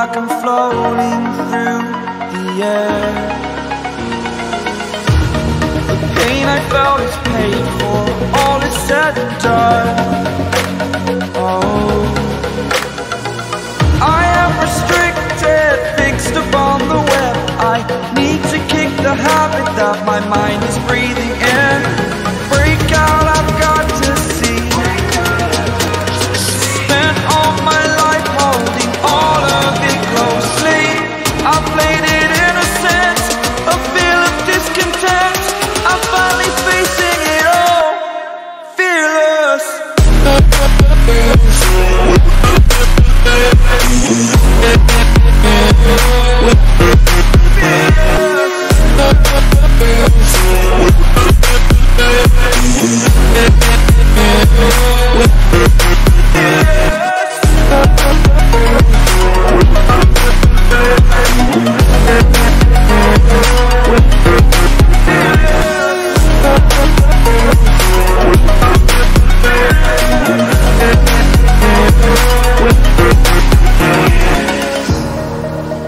like I'm floating through the air. The pain I felt is paid for, all is said and done. Oh, I am restricted, fixed upon the web. I need to kick the habit that my mind is breathing in. Break out, I've got to see. Spent all my life holding all of it closely. I played it innocent, a feel of discontent. I'm finally facing it all, fearless.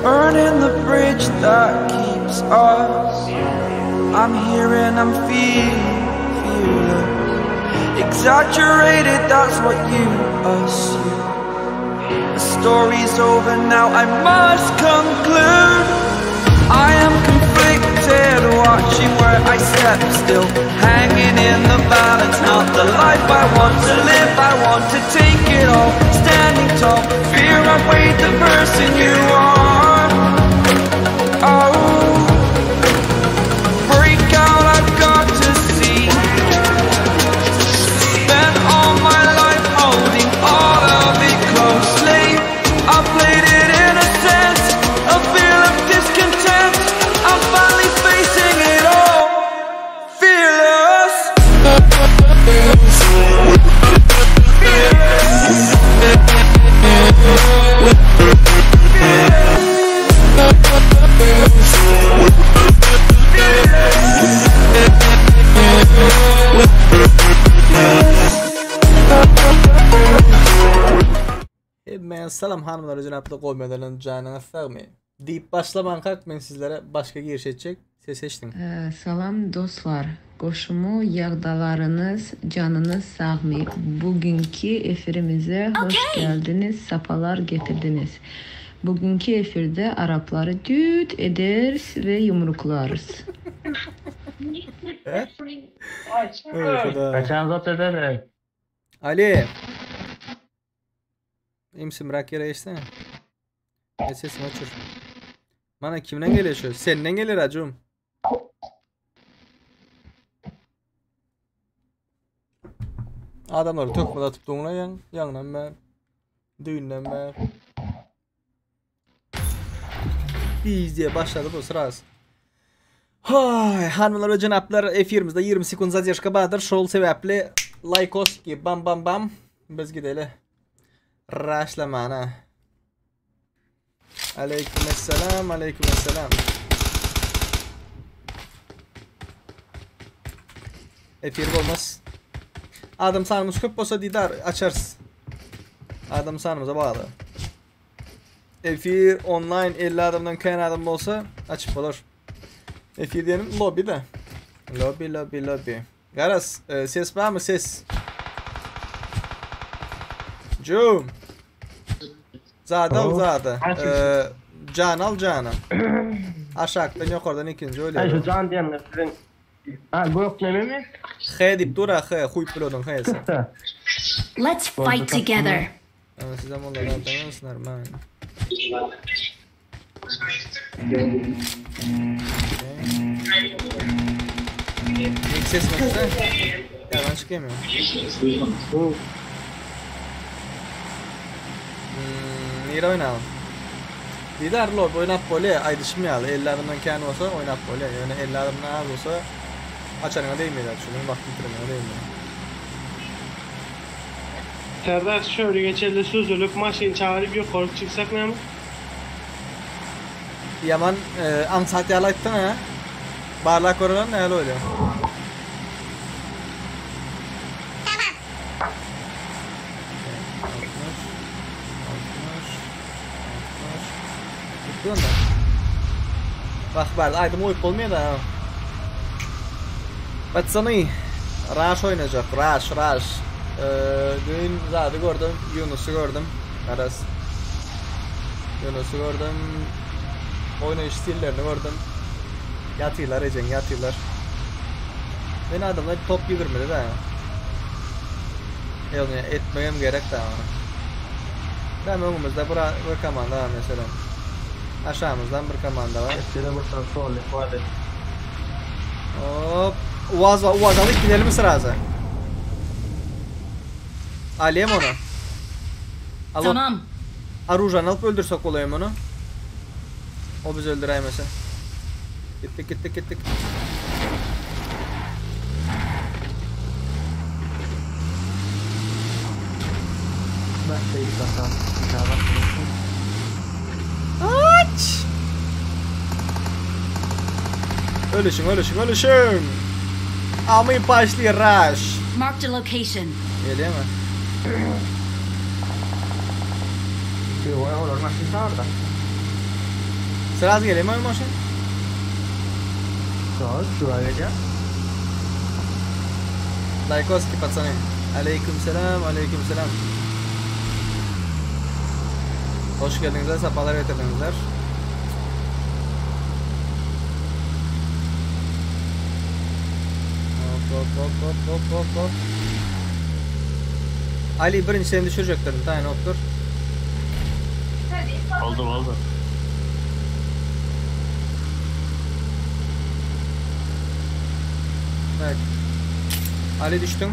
Burning the bridge that keeps us. I'm here and I'm feeling fearless. Exaggerated, that's what you assume. The story's over now, I must conclude. I am conflicted, watching where I step still, hanging in the balance. Not the life I want to live, I want to take it all. Standing tall, fear outweighed the person you are. Oh, break out, I've got to see. Spent all my life holding all of it closely. I played it innocent, a feel of discontent. I'm finally facing it all, fearless. Hemmäňize salam hanymlar we jenaplar goýmadylan janyňyz sagmy? Diýip başlamankak men sizlere başga giriş etjek ses eşdiň. Salam dostlar goşumu ýagdalarynyz janynyz sagmy bugünki efirimize hoş geldiniz sapalar getirdiniz bugünki efirde araplary düt ederis we ýumruklarys. Oý hudaý. Kaçan zat ederek. Ali. Imsimrak ýere geçsene. Ne sesini öçür. Mana kimden geliyor şu? Senden gelir acım. Adamlary töhmet atyp duňla ýaň, ýaňdan bär. Düýnden bär. Biz diye başladı bu sırası. Hay, hanımlar ve cenaplar efirimizde 20 sekund zadержка bardyr. Şol sebäpli lajkoski bam bam bam biz gideli. Raşlamana. Aleykümselam, aleykümselam. Efir bolmaz. Adam sanımız köp bolsa didar açarys. Adam sanymyza bagly. Efir online 50 adamdan kän adam bolsa açyp bolar. Efir diýenim lobby da. Lobby lobby lobby. Garaz, e, ses barmy ses? Cum. Zada al zada. E, can al jana. Aşakdan ýokardan ikinji Ay ölýär. şu can diýenler siziň Ha gök neme mi? H diýip dur ha H, huýup bilodun H-si. Let's fight together. Ama size mollalar demez normal. İlk ses mesela. Ya ben çıkamıyorum. Hmm, nire oynayalım? Didar lob oynap bolýar, aýdyşym ýaly 50 adamdan kän bolsa oynap bolýar. Ýöne 50 adamdan az bolsa açanyňa değmeýär. Şunuň wagt ýitirmegine değmeýär. Serdar şöyle geçeli süzülüp maşyn çağırıp yukarı çıksak ne mi? Yaman e, aňsat ýaly aýtdyň ha. Barlak görülen näle öyle. Tamam. 60 60 Gitdi onda. Bak bärde aýdym goýup bolmaýar da. Patsany, Rush oýnajak, Rush, Rush. Ee, dün zady gördüm, Yunus'u gördüm. Garaz. Yunus'u gördüm. Oýnaýyş stillerini gördüm. Ýatyrlar ejeň, ýatyrlar. Men adamlar top 20-de da. Ýöne etmegem gerek da ony. Hem öňümizde bir, bir komanda var mesela. Aşağımızdan bir komanda var. Etjede bir tane sol vardı. Hop. Uaz var. Uaz alıp gidelim sırası. Alayım onu. Alıp Tamam. Arujanı alıp öldürsek olayım onu. O bizi öldüremese. Gittik gittik gittik. Ben de ilk defa. Bir daha bakmamıştım. Aç! Ölüşün ölüşün ölüşün. Ami başlı rush. Marked a location. Geliyor mi? Bir oy olur maşın da orada. Sırası geliyor mu maşın? Sağ şuraya gel. Lajkoski pацаны. Aleyküm selam, aleyküm selam. Hoş geldiniz, sapalar getirdinizler. Hop hop hop hop hop hop hop. Ali birinci seni düşüreceklerim. Tane hop dur. Oldu oldu. Evet. Ali düştün.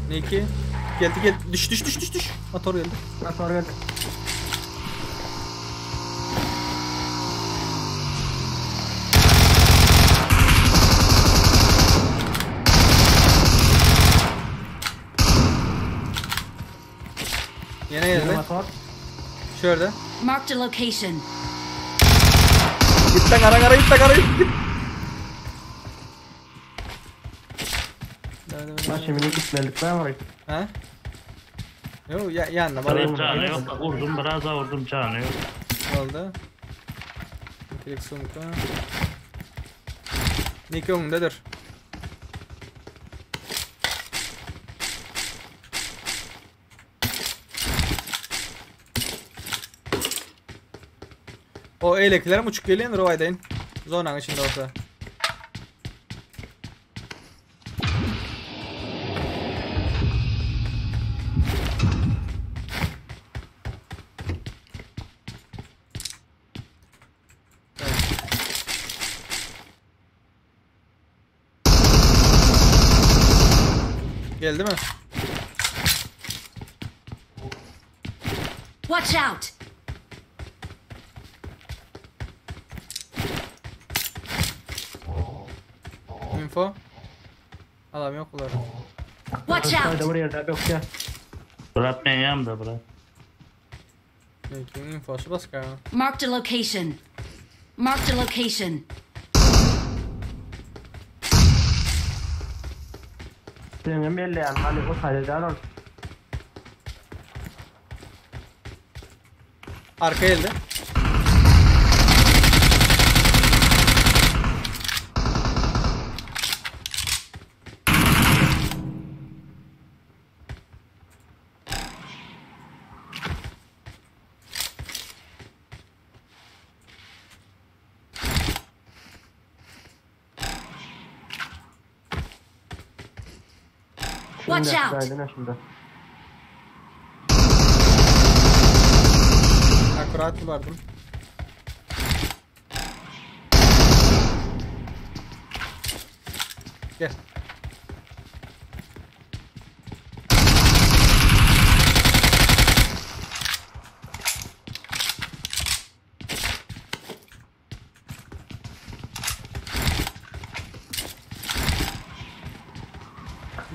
Niki. Geldi geldi. Düş düş düş düş düş. Motor geldi. Motor geldi. Yine Yine geldi. motor. Şurada. Marked a location. Git lan kara kara git lan kara git. git. Maşın bile gitmelik ben var. Ha? Yok ya yanına bana Biraz canı yok. Vurdum biraz daha vurdum canı yok. oldu. Direkt sumka. Nick önündedir. O eyleklerim uçuk geliyor Rovaydayın. Zonanın içinde olsa. Geldi mi? Watch out! Info. Adam yok bunlar. Watch out! Haydi buraya da yok ya. Bırak ben yanımda bırak. Peki infosu başka. Marked a location. Marked a location. Senin belli yani. Hani o sayede ol. Arka geldi. Watch Şimdi, out. Şimdi, şimdi. Akurat vardım. Gel.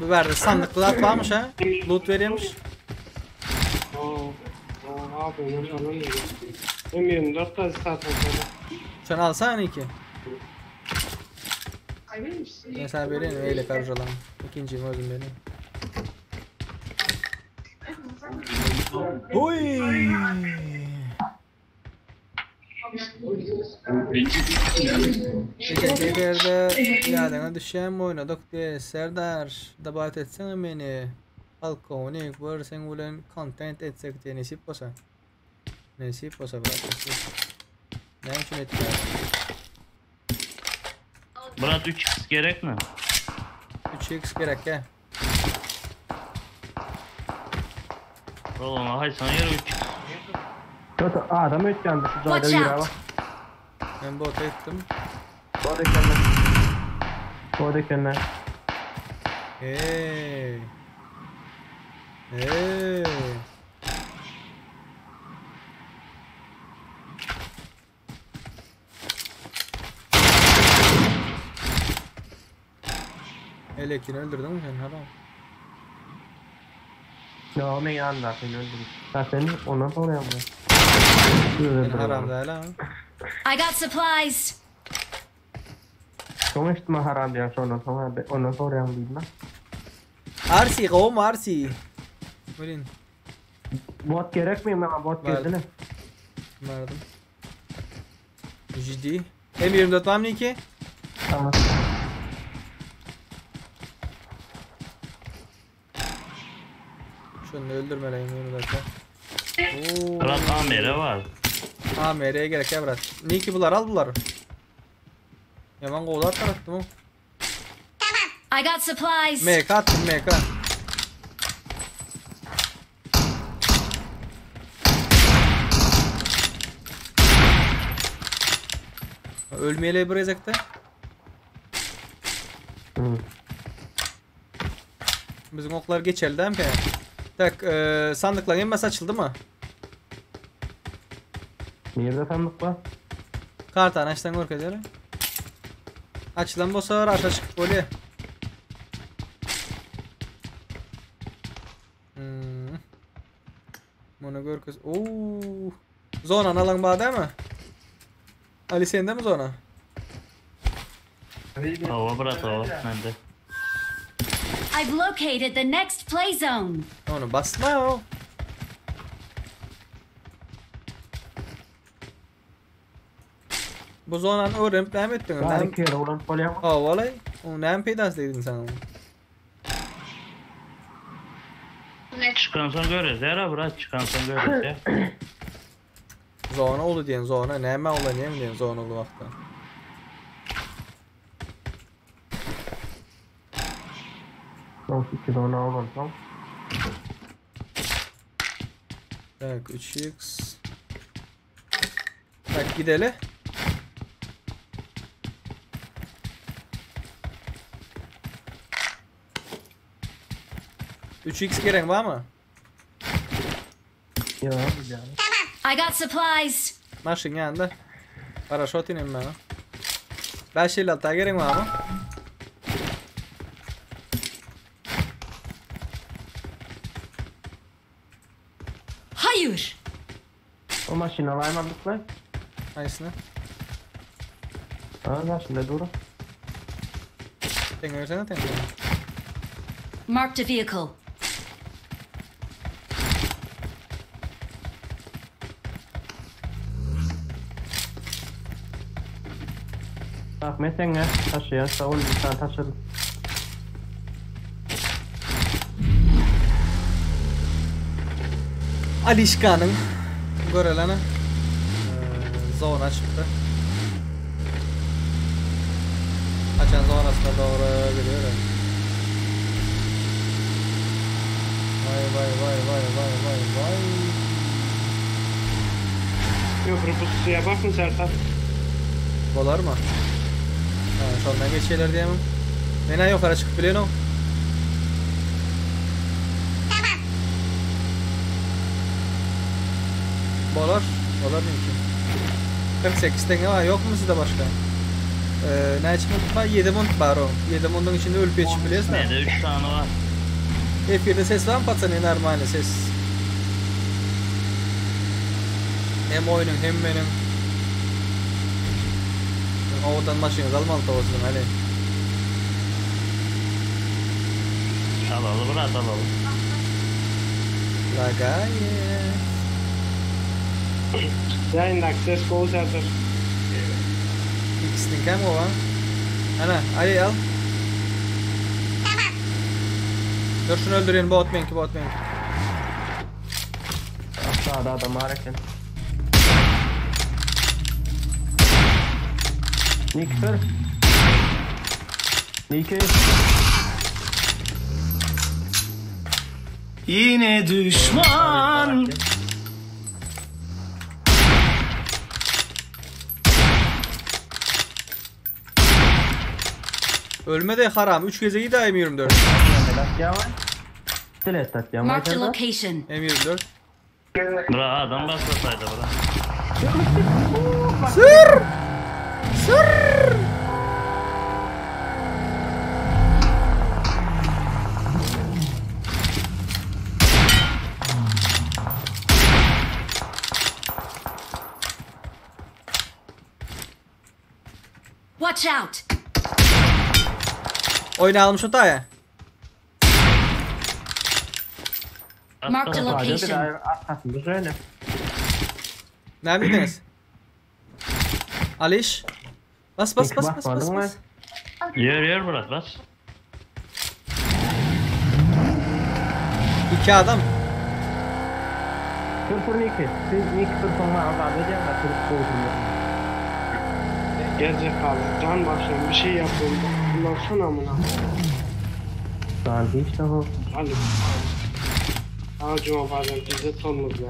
Bu verdi sandıklı varmış ha. Loot veriyormuş. Oo, oo abi onu alamıyorum. M24 da zaten sonra. Sen alsana iki. Ben sana vereyim öyle karşılan. İkinciyi özüm benim. Oý! Egerde ýadyňa düşýänmi oýnadyk diýe Serdar dabat etsene meni polkownik bir seň bilen kontent etsek diýe nesip bolsa. Nesip bolsa brat nesip. Näme üçin etmez? Brat 3x gerekmi? 3x gerek ya. Oğlum hay sana ýere 3x. Kötü adam ötýän şu jaýda Watch biri out. bar. Men bota etdim. Bot ekenler. Bot ekenler. Hey. Hey. Elekini öldürdün mü sen haram? Ya men ýanynda seni öldürdüm. Sen ondan sonra ýanynda. Sen haram değil ha. I got supplies. Soň eşitme haram diýen şondan soň ondan sonra ýanynda. Arsi, kovum Arsi. Bilin, Bot gerek mi? Bana bot Var. geldine. verdim. Ciddi. M24 var mı ki? Tamam. Şunu öldürmeliyim M24'e. Oo. Brat AMR var. AMR'ye gerek ya brat. Niki bular al bular. Yaman kovlar tarattım o. I got supplies. MK attım MK. Ölmeyeli bir ezekte. Hı. Bizim oklar geçerli değil mi? Tak, e, sandıkların hemmesi açıldı mı? Nerede sandık var? Kartany açdan görkezeli. Açılan bolsa raşa çykyp bolýar. Hmm. Bunu görkez. Oo. Zona alan bar değil mi? Ali sende mi zona? Hava brat hava bende. I've located the next play zone. Onu basma ya. Bu zonanı öğrenip näme etdiň? Bari Näme? kere ulan bolýar. Ha, walay. O näme peýdasy dedin sen onu? Çıkan son görürüz ya brat çıkan son görürüz ya. Zona oldu diýen zona näme ola näme diýen zona oldu wagtda. Son iki zona olan son. Tak 3x. Tak gideli. Üç x gerek var mı? Ya yani. I got supplies. Maşın yanında. Paraşot inem ben. 556 gerek var mı? Hayır. O maşina alaymadık lan. Hangisini? Ha maşina doğru. Sen görsene sen. Marked a vehicle. Bak mesela taşıyan sağ ol bir tane taşıdım. Alişkan'ın görelene ee, zona çıktı. Açan zonasına doğru gidiyorum. Vay vay vay vay vay vay vay. Yok bu suya bakın Sertan. Bolar mı? Ha, şondan geçýärler diýemem. Men yukarı çıkıp bilen o. Bolar, bolar mümkün. 48 tane var, yok mu sizde başka? Ee, ne için mont var? 7 mont var o. 7 montun içinde ölüp yetişip biliyorsun ha. Bende 3 tane var. F1'de ses var mı patsana normal ses. Hem oyunun hem benim. Owadan maşynyňyzy almaly towasyn Ali. Alalım brat alalım. Lagaýa. Ýaýyndaky ses gowy Serdar. Ikisiniňkem gowy ha. Ana, aý al. Dur şuny öldürýän bot meňki bot meňki. Aşağıda adam var eken. Nick sür. Nick. Yine düşman. Ölme de haram. 3 geze gidi M24. Marked a location. M24. Bura adam baslasaydı bura. Sür! Sür! Watch out! Oyna almış o taya. Marked a location. Arkasında şöyle. Ne bildiniz? Aliş. Bas bas bas bas bas bas. Ýör ýör Murat bas. İki adam. Sür sür Niki. Siz Niki sür soňra azap edýän da sürüp goýsun. Gerizekalı. Can basıyorum bir şey yapıyorum. Kullansana amına. Lan hiç de bu. Ali. Ağacıma bazen izzet olmaz ya.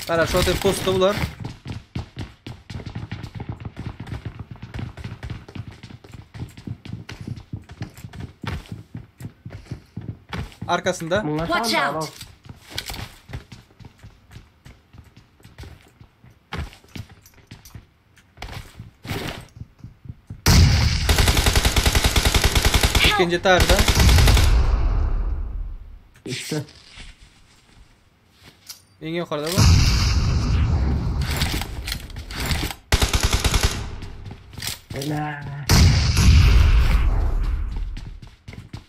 Gara şu otay posta bular. Arkasında. Bunlar Watch tamam da out. İkinci etajda. İşte. Iň ýokarda bu. Helal.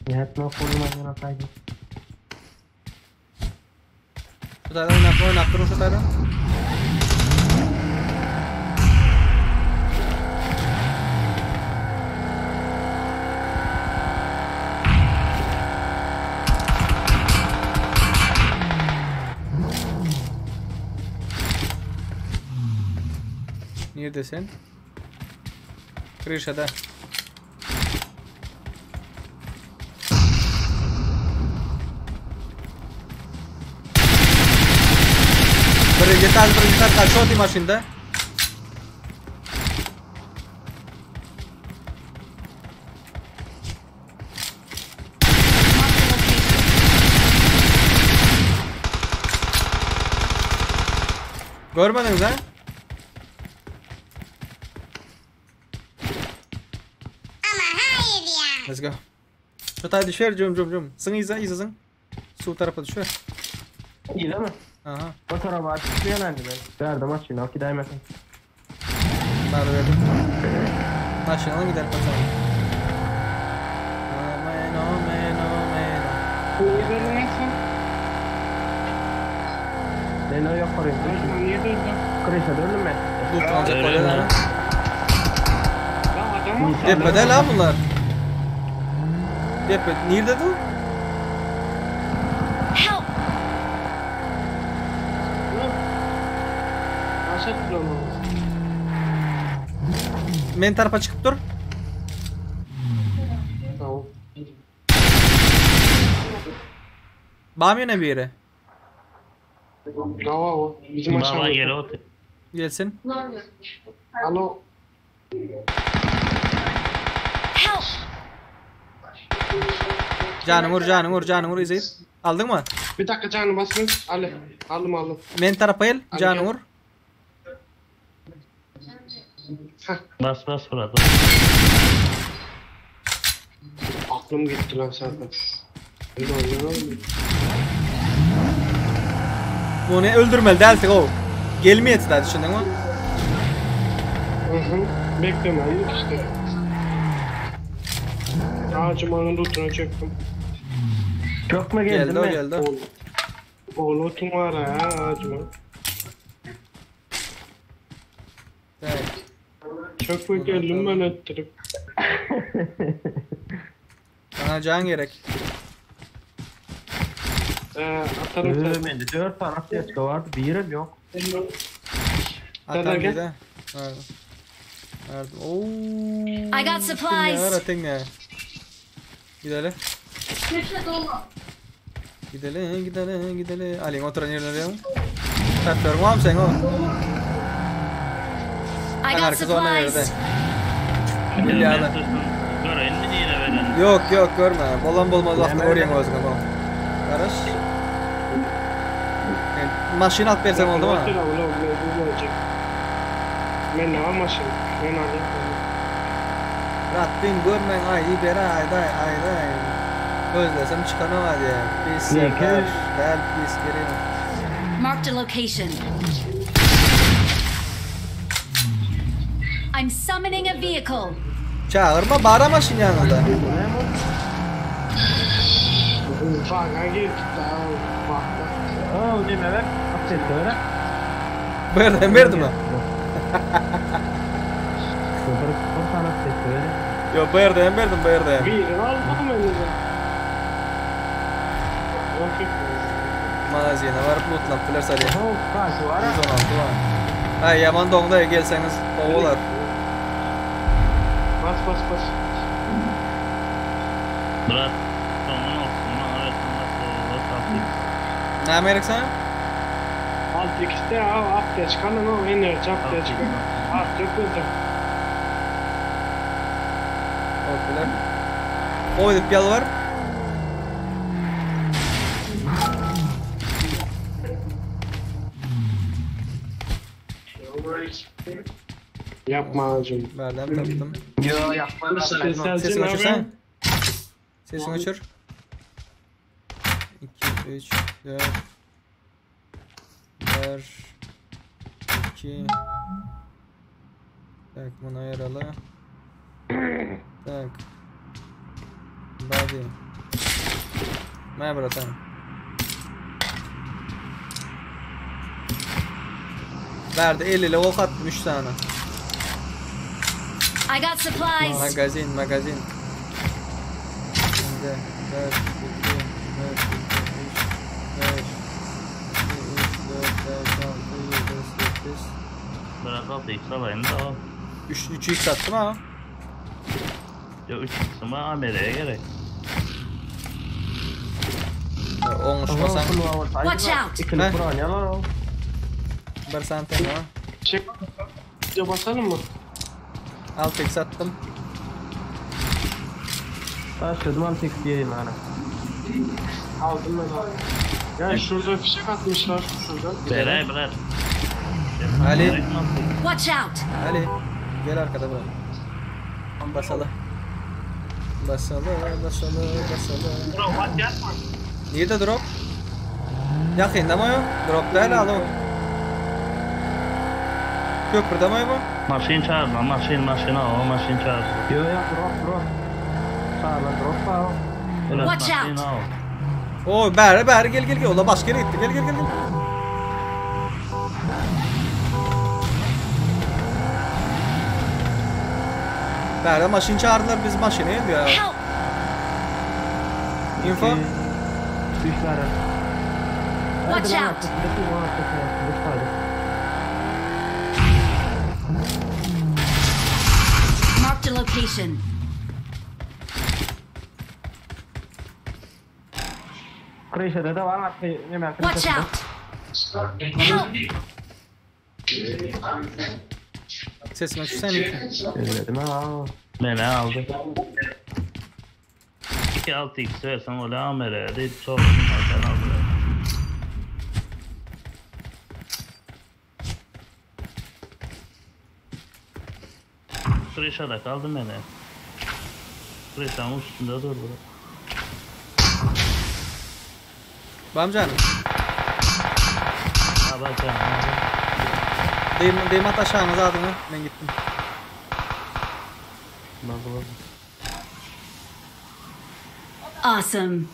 Nihatma koluma yana kaydı. Şu taýdan oýnap oýnap durun şu taýdan. Nirde sen? Krişada. Birinji etaj, birinji etaj, karşı oty maşynda. Marked a location. Görmediniz ha? Let's go. Şu taý düşer cum cum cum. Syň yza yza syň. Suw tarapa düşer. İyi değil mi? Aha. O tarafa açık ben. Verdim açayım. Al gideyim efendim. Bari verdim. Maşyn alyň gider paçan. Amen amen amen. Niye döndün lan sen? Ben o yukarıyım. Ağacıma niye döndün? Kreşe döndüm ben. Loot alacak Öyle bolýar mi? ha. Lan adam var. Depede la bunlar. Depe nirde bu? Help! Aşağı duramaz. Men tarapa çykyp dur. Tamam. Bam ýene biri. Bravo o. Bizim Baba aşağıda. gel otur. Gelsin. Alo. Help! Janyň vur, janyň vur, janyň vur izeyip. Aldyň mı? Bir dakika canım basın. Ali. Aldım aldım. Men tarapa gel, Hadi janyň gel. vur. Heh. Bas bas Murat. bas. Aklım gitti lan zaten. Öyle oynuyor mu? Muny öldürmeli däldik o. Gelmeýär da düşündüň mi? Hı hı. Beklemedik işte. Ağacım onun lootuna çöktüm. Çökme Geldi geldim o mi? geldi. Oğlu var ha acıma. Tak. Çökme geldim ben ettirip. Bana can gerek. Ee, atarım sen. Mende 4 tane apteçka vardı, birem yok. Atan gel. bir de. Nerede? Nerede? Oo. I got supplies. Var atın Gidelim. Gidelim, gidelim, gidelim. Ali oturan yerine diyorum. Tatlıyorum am sen o. I got Arkası ona verdi. supplies. Bilyada. Göreyim mi yine veren? Yok yok görme. Bolan bolmaz wagtda görýän özüňe bu. Garaş. Yani, maşyn alyp bersem oldu mu? Otur abla, mecbur olacak. Ben ne almışım? Ben alayım. Rabbim görmen aydy bere ayday ayday. Gözlesem çykana var diye. Pis Neke? serdar. Del pis gerim. Marked a location. I'm summoning a vehicle. Çağırma bara maşyn yanında. Bana gir daha bak. Oo, deme ver. Apteçka ver. Berdim berdim mi? Bir tane apteçka ver. Yok berdim berdim berdim. Bir aldım elinize. Yok yok. Magazine varıp lootlap biler salya. Oo, karşı var. 116 var. Ay yaman doňda gelseniz olar. Bas bas bas. Bırak. Sonun olsun. Evet. Nasıl? Näme gerek sana? Alt ikisi al apteçka lan o enerji apteçka. Alt yok özüm. Olup biler. Oy edip ýal var. Yapma acım. Berdim tapdym. Yo, yapma. Sesini öçürsen. Sesini öçür. 2 3 4 1 2 Tak bunu ayıraly. Tak. Body. Mä bratan. Verdi 50 ile ok attım 3 tane. I got supplies. Magazin, magazin. Şimdi 4, 2, 4, 2, 3, 5, 2, 3, 4, 5, 6, 7, 8. Bırak 6 x alayım da o. 3, 3 x attım ha. Ya 3 x'ime AMR'ye gerek. Oňuşmasaň Watch out. İkili Heh. Kur'an yalan o. bir santim ha. Çek. Ya basalım mı? 6 x attım. Taşladım al tek diyeyim ana. Aldım ben abi. Ya şurada fişek atmışlar şurada. Beray bırak. Ali. Watch out. Ali gel arkada bırak. Basalı. Basalı, basalı, basalı. Bro at yapma. Nirede drop? Yakında mı o? Drop değil alım. Köprüde mi bu? Maşin çağır lan maşin maşin al o maşin çağır. Yo yo drop drop. Sağ lan drop var. Bırak Watch maşin out. al. Oo bäri bäri gel gel gel. Ola başka yere gitti. Gel gel gel. gel. Bäri maşyn çağırdılar biz maşyny diyor. Help. Info. Üç tane. Watch out. Üç tane. Marked a location. Kreşede de var mı? Hemen Watch out. Help. Sesini açsana. Dedim ha. Beni aldı. 2 6 x versen öyle AMR'ye değil çok sen al. Kreşada kaldım beni. Kreşanın üstünde durdu. Bam canım. Ha bak sen. Deyim, deyim at aşağınıza adını. Ben gittim. Awesome.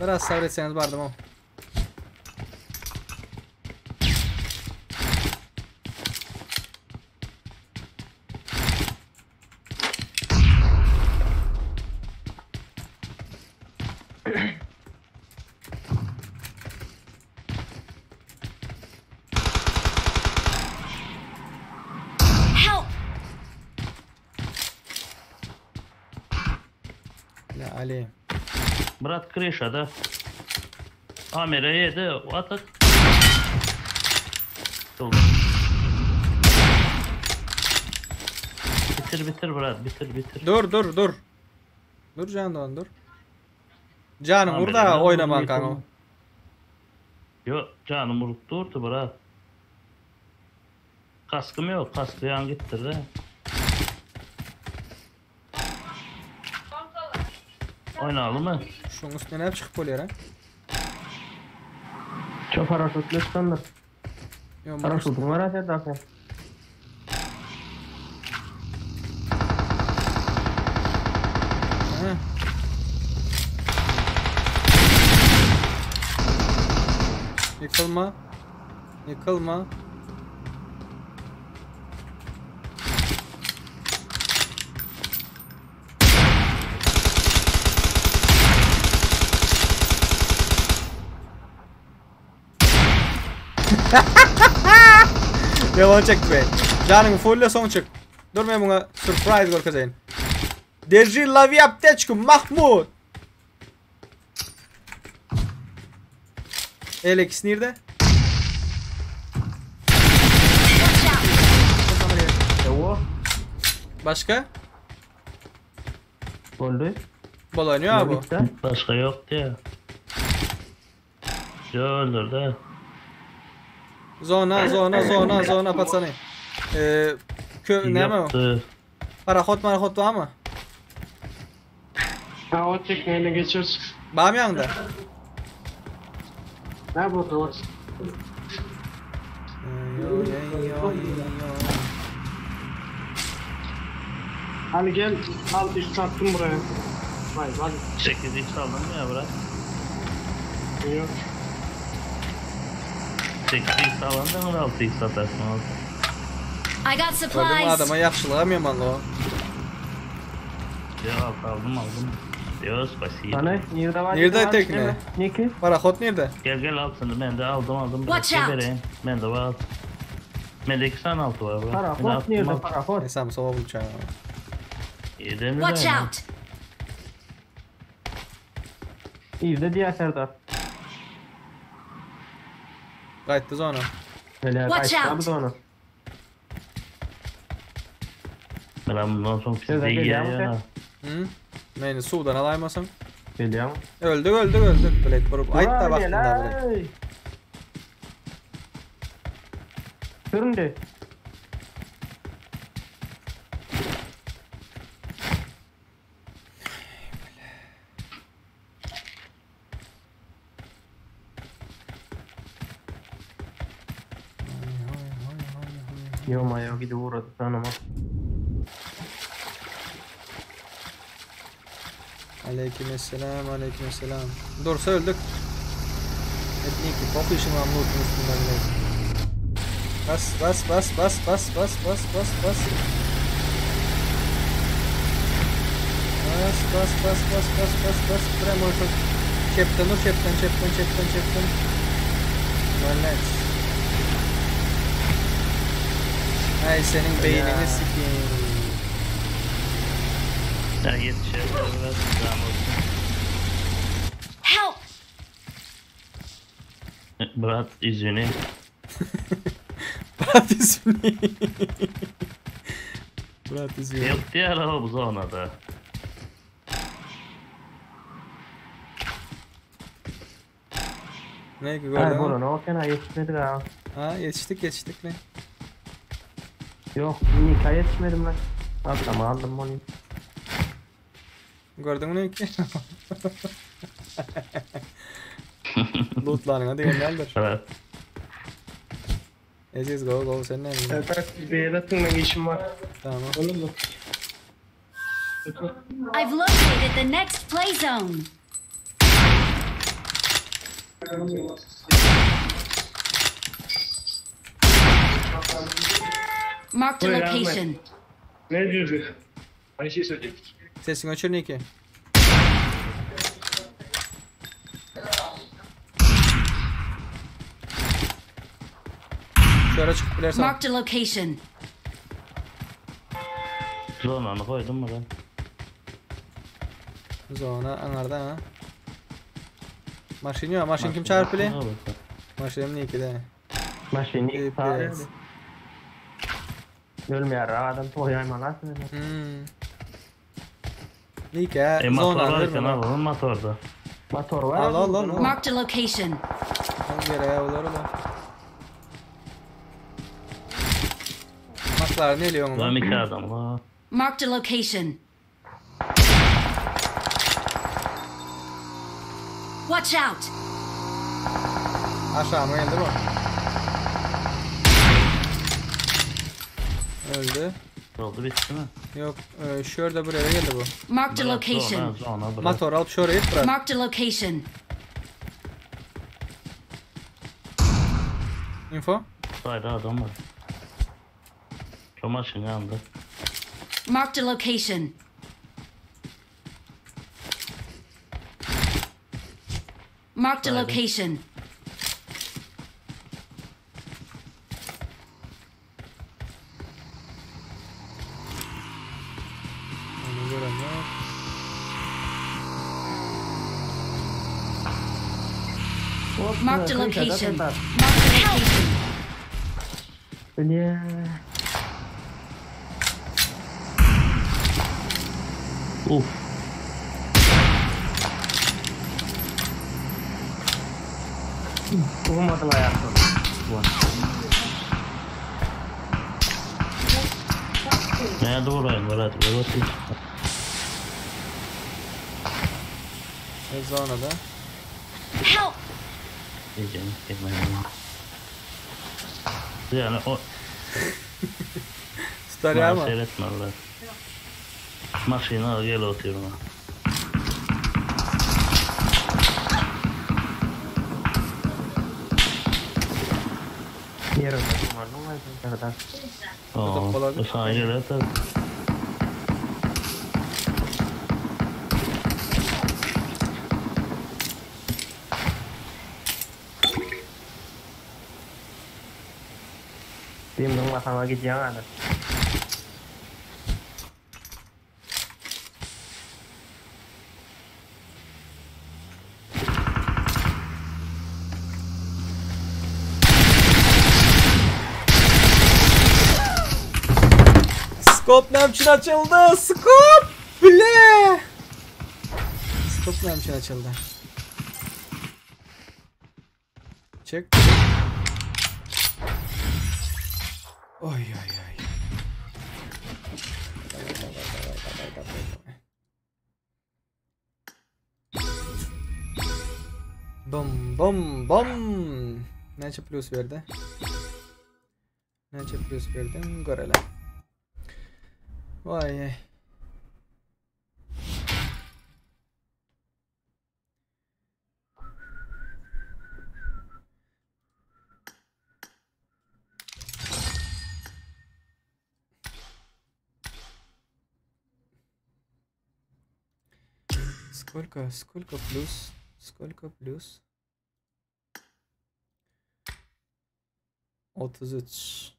Biraz sabır etseňiz bardym o. Help! Ya Ali. Brat kryşada. Amere ýedi. At at. Doldu. Bitir bitir brat bitir bitir. Dur dur dur. Dur can dogan dur. Janyň ur da oýnaman kaňa. Ýok janym urup durdy brat. Kaskym ýok kasky ýan gitdirde. Oýnalymy? Şuň üstüne nädip çykyp bolýar a? Şo paraşutly çykandyr. Ýok, Paraşutyň bar a Serdar sen. Aha. Ýykylma. Ýykylma. Ýalan çekdi be. Janyňy fulle soň çyk. Dur men muňa surprise görkezeýin. Держи лови аптечку, Mahmut. Eleks nirde? Ewo. Başka? Boldy. Bolanyar bu. Bitti. Başga ýok diýä. Ýo öldürdi. Zona, zona, zona, zona patsany. Ee, kö näme o? Ýapdy. Parahot marahot var mı? Ha o tekneyle geçiyoruz. Bar mı yanında? Ne bu var? Hani gel al üst attım buraya. Vay vay. 8x aldın mı ya bırak? Yok. 8x alan da mı 6x atarsın oğlum? I got Gördün mü supplies. adama yakşılığa mı yamanlı o? Yo altı aldım aldım. Yo spasibo. Hany nirde bar? Nirde tekne? Niki? Parahot nerede? Gel gel altını ben de aldım aldım. Bırak Watch out. vereyim. Ben de var alt. Bende 2 tane altı var. bırak. Ben Parahot attım nirde altı. parahot? Neyse sova bulacağım. Yedi mi Watch ben? out! Irde diýär Serdar. Gaýtdy zona. Hele Watch gaýtdy out. bu onu. Ben bundan sonra size Serdar iyi gelýär mi ya. Hı? Meni suwdan alaýmasam. Gelýär mi? Öldük öldük öldük. Bilet burup aýt da wagtynda bilet. Süründi. Yo mayo gidip uğradı tanıma. Aleykümselam, aleykümselam. Dursa öldük. Etniki, pok işin var lootun üstünden bilet. Bas bas bas bas bas bas bas bas bas. Bas bas bas bas bas bas bas. Premo şu çepden dur çepden çepden çepden çepden. Relax. Ay senin beynini sikeyim. Ya yetişer biraz tamam olsun. Help! Bırak izini. Bırak ismini. Bırak ismini. Yok diğer araba bu zonada. Ne ki Ay gördün mü? bolan o kena yetişmedik ha. Ha yetiştik yetiştik ne? Yok Nika yetişmedim ben. Atlama aldım onu. Gördün mü ne ki? Lootlarına digenlerdir. Bırak. Eziz go go sen ne? Evet bir yere atın ben işim var. Tamam. Olur mu? I've located the next play zone. Marked a location. Ne diyorsun? Sesiňi öçür Niki. Şöyle çykyp bilersen. Marked a location. Zonany goýdum mı lan? Zona aňarda ha. Maşyn ýok, maşyn kim çagyryp bile? Maşyn Niki'de. Maşyn Ey, sağ pes. Ölmeýär adam toýaýmaly aslynda. Hmm. Nike E motor zona var eken verme. alalım motorda. Motor var. Al al al. al. Marked a location. Al gereği olar olar. Maklar ne diyorsun Lan lan? iki adam la. Marked a location. Watch out! Aşağı mı geldi bu? Öldü. Oldu bitti mi? Yok, e, şurada buraya geldi bu. Marked a Bırak, location. Zona, zona bırak. Motor alıp şuraya git bırak. Marked a location. Info. Sayda adam var. Şu maşın yandı. Marked a location. Marked a Haydi. location. Onu gören yok. Marked a location. Marked a location. Niye? Uf. Vurmadılar ayakta. Nerede vurayım Murat? Vurasın. E, zonada. Help! Diyeceğim. Girmeyin. Yani o Tutar ya Bana mı? seyretme Murat. Maşını al gel oturuyorum. Yerinde durmadım var. Kadar. Aa, olabilir. sana gel tabii. Benim durmasam gideceğim adam. Skop ne için açıldı? Skop! Bile! Skop ne için açıldı? Çık. Oy oy oy. Davay, davay, davay, davay, davay, davay. Bom bom bom. Näçe plus berdi? Näçe plus berdi? Görele. Vay ey. Сколько, сколько плюс? Сколько плюс? 33.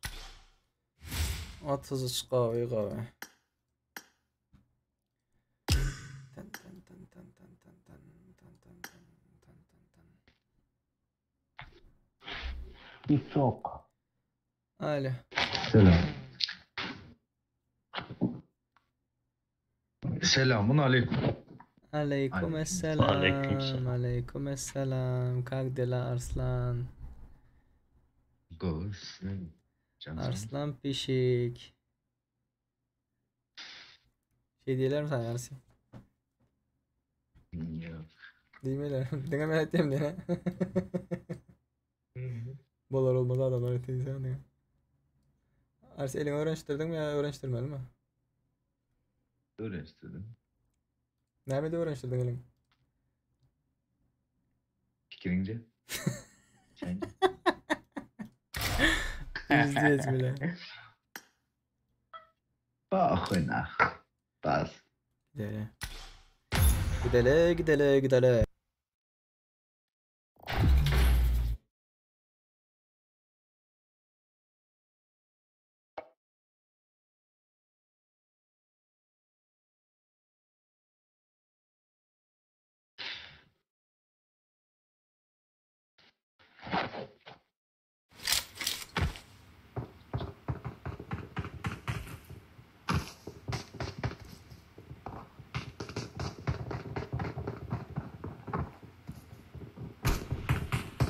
33 gawy gawy. Tan tan tan tan tan tan tan tan tan tan tan tan tan. Çok. Alo. Selam. Selamun aleyküm. Aleyküm esselam. Aleykümselam. Aleyküm esselam. Как дела, Arslan? Go. Can sen. Arslan pişik. Şey diyorlar mi sana Arslan? Yok. Diýmeler. Diňe men aýtýan diýene. Bolar olmaz adamlar aýtýan diňe. Ars eliňi öwrenişdirdiňmi ýa öwrenişdirmelimi? Öyle istedim. Näme de öwrenişdirdiň eliňi? Fikrince. Pizdec bile. Pahwy nah. Bas. Gidele. Gidele gidele gidele.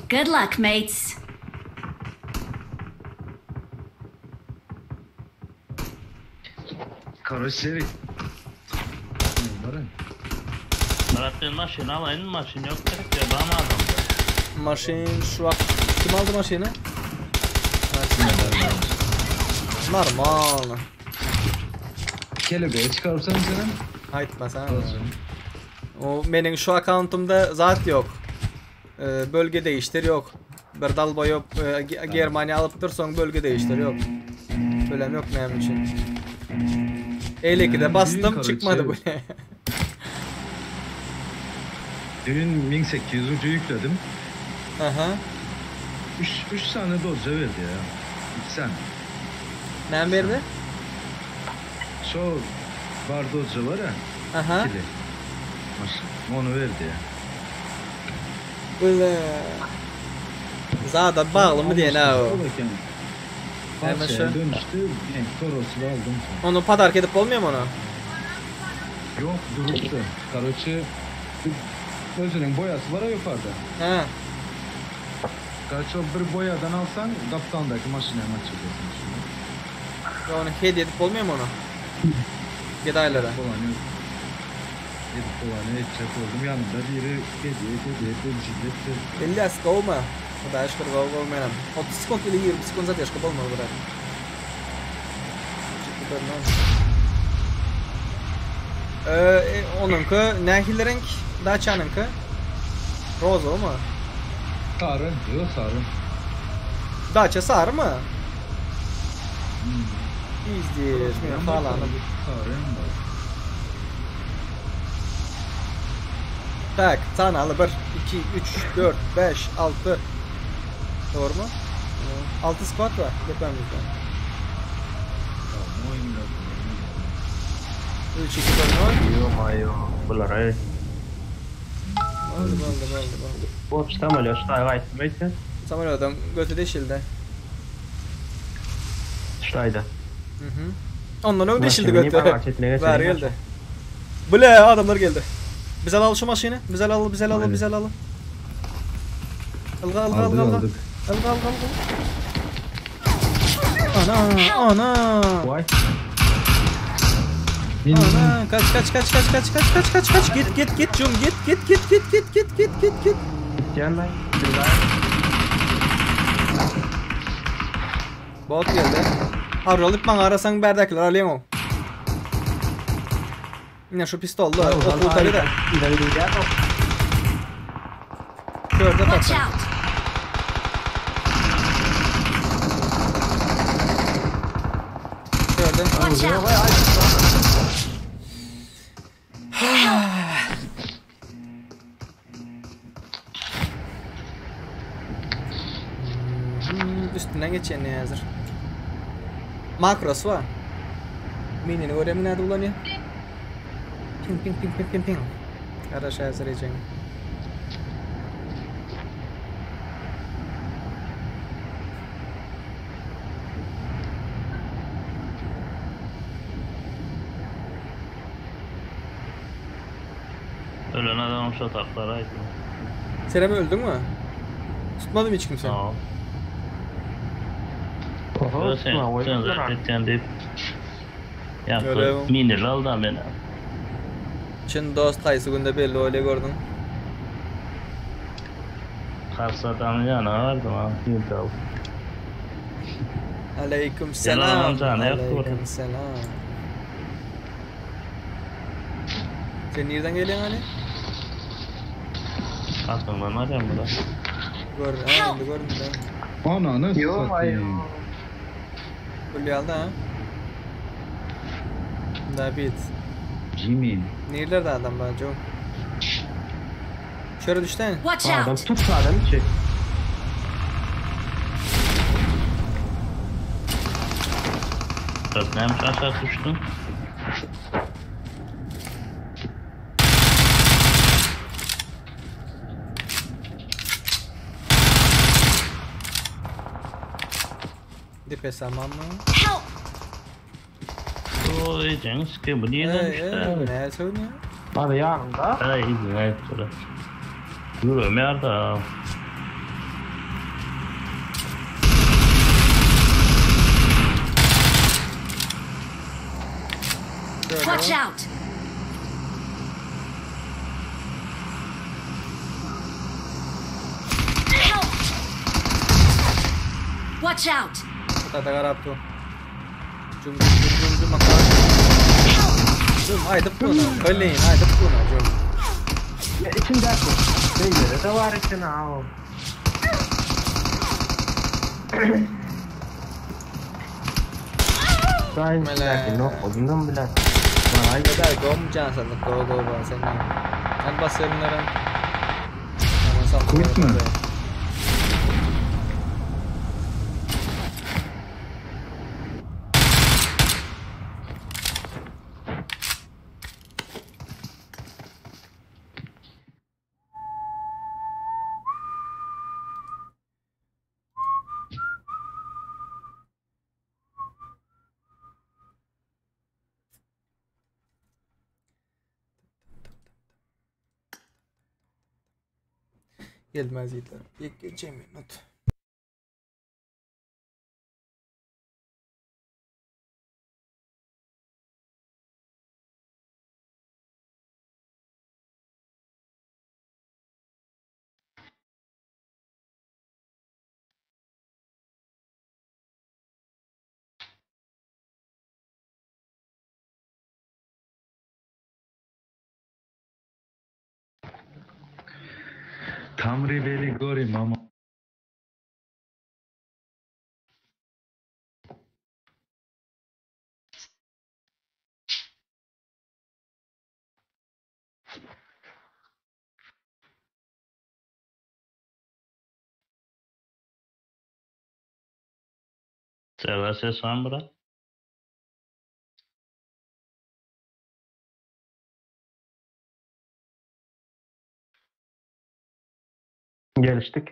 Good luck, mates. Karoseri. Barın. Murat ben maşyn alaýyn, maşyn ýok gerek ya, bana adam. Maşyn şu wagt kim aldy maşyny? Normal. Kelebeğe çıkarsan senin. Aýtmasaň. O meniň şu akkauntymda zat ýok. Ee, bölge değiştir ýok. Bir dalboýop e, Germaniýa alypdyr, soň bölge değiştir ýok. Bölem ýok näme üçin. 52-de bastım çıkmadı bu ne? Dün 1800 ucu yükledim. Aha. 3 3 tane dozca verdi ya. 2 tane. Näme berdi? Şu var dozca var ya. Aha. İkili. Maşın. Onu verdi ya. Öyle. Zada bagly mı diýen ha o. Hemen Parçaya şu. dönüştü. Yani Toros'u aldım. Onu padark edip bolmuyor mu onu? Yok duruptu. Karoçi özünün boyası var ya yukarıda. He. Karoçi o bir boyadan alsan kaptandaki maşinaya açacaksın şimdi. Ya onu hediye edip bolmuyor mu onu? Gedaylara. Dolanıyor. Edip dolanıyor edecek oldum. Yanımda biri hediye hediye hediye hediye. İlyas gowmy? Hudaýa şükür gowy gowy menem. 30 sekund ili 20 sekund zadержка bolmaly brat. Ee, onuňky nähili reňk? Daçanyňky? Rozowy my? Sarı, yok sarı. Daça sarymy? Hmm. Pizdiz, men halanym. Sarı hem var. Tak, sanaly 1, 2, 3, 4, 5, 6. Dogrymy? 6 squad bar depemizde. Tamam, oyun 3, 2, 1, 0. Yo mayo. Bular ey. Boldy, boldy, boldy, boldy. Bu samolyot ştaý gaýtmaýsa. Samolýodyň göti deşildi. Ştaýda. Mhm. Ondan öň deşildi göti. Bäri geldi. Bile adamlar geldi. Biz alaly şu maşyny. Biz alaly, biz alaly, biz alaly. Ylga, ylga, ylga, ylga. Ylga, ylga, ylga. Ana, ana. Vay. Ana, kaç kaç kaç kaç kaç kaç kaç kaç kaç git git git cum git git git git git git git git git. Gitýän Bot geldi. Arralyp maňa arasaň bärdäkiler alýaň o. Ine şu pistolly okuw tabi da. Körde Watch tapsam. out! Körde. Watch out! Hmm, üstünden geçýän häzir. Makros var. Minini görýärmi näde ulanýar? Ping ping ping ping ping ping. Garaş häzir ejeň. Ölen adamım şu taklara aýtdy. Sen öldün mü? Tutmadım hiç kimse. Tamam. Oho, Sen, sen zaten etýän diýip. Öyle. Ýa, minirli aldan beni. Çyn dost haýsy günde belli öyle gördün. Karşı adamın ýanyna bardym ha, ýünt alyp. Aleyküm Selam selam. amca, ne yaptı Aleyküm selam. Sen nereden geliyorsun Ali? Aklımdan arıyorum bu da. Gör, ha, indi göründi. Ananı Yo satayım. Gülýalda ha. David. Jimmy. Nerelerde adam var Joe? Şöyle düşten. Watch Adam out! tut adamı çek. Murat neymiş aşağı düştün? Dipe saman mı? Help! O iyicen sıkıyor. Bu niye Ey, dönmüşler? ey, ne söylüyor? Hadi yarın da. Ay iyi dur. Dur Ömer da. Şöyle. Watch out! Help! Watch out! Tata garap tu. Cum cum cum cum cum akar. Cum aydıp bunu. Öleyin aydıp bunu cum. Ya içinde bu. Beylere de var içine ha. Sayın Mele. ne okudun bile. Bana Kadar gom can sandık go go go sen. Ben basıyorum bunlara. Aman sağ Kurt mu? Gelmez yiğitler. İlk geçeyim not. Tamri beli gori mama. Sever ses var mı Murat? Geliştik.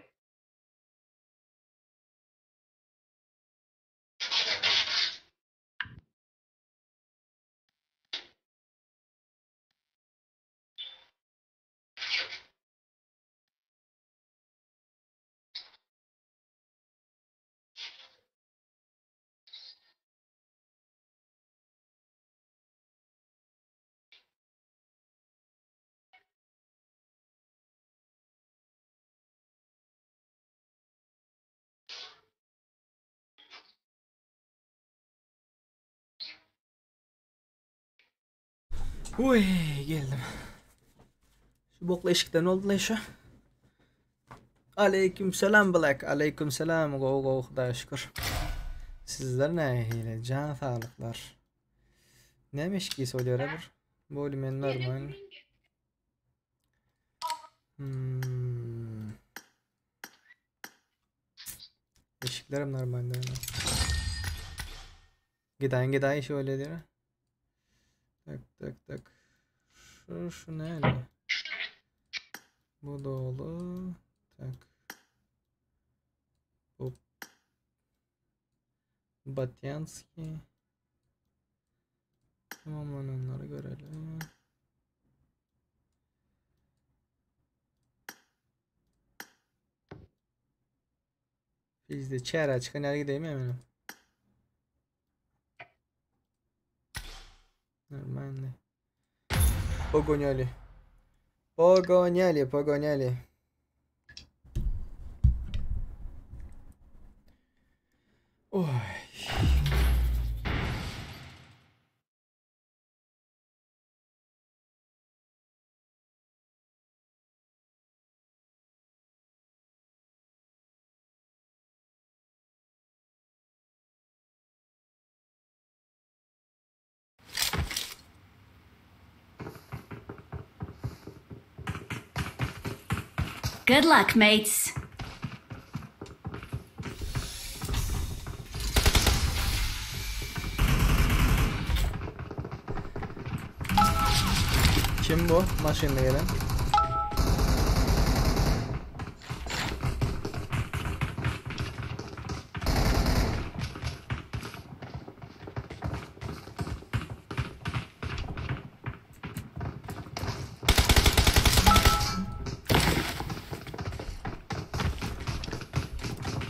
Uy geldim. Şu bokla eşikten ne oldu lan şu? Aleyküm selam Black. Aleyküm selam. Go go Xudaya şükür. Sizler ne hile? Can sağlıklar. Neymiş ki söylüyor bir? Bu men normal. Hmm. Eşiklerim normalde. Giden giden şöyle diyor. Tak tak tak. Şu, şu ne öyle? Bu dolu. Tak. Bu. Batyanski. Tamamlananları görelim. Bizde çare çıkan yer gideyim eminim. Нормально. Погоняли. Погоняли, погоняли. Ой. Good luck, mates. Kim bu? Maşynda gelen.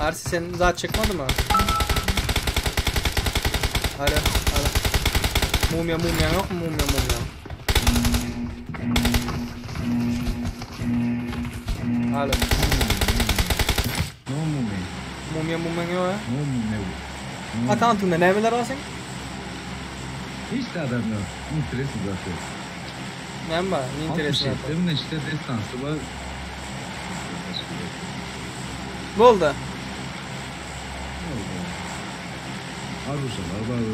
Arsi senin daha çıkmadı mı? Alo, alo. Mumya mumya yok mu mumya mumya? Alo. No mumya. Mumya mumya yok ha? No mumya. Akkauntunda nämeler bar seň? Hiç de adam yok. Interesi zaten. Näme bar? Ne interesi bar? 67 işte destansı var. Boldy. Aruşalar var. 11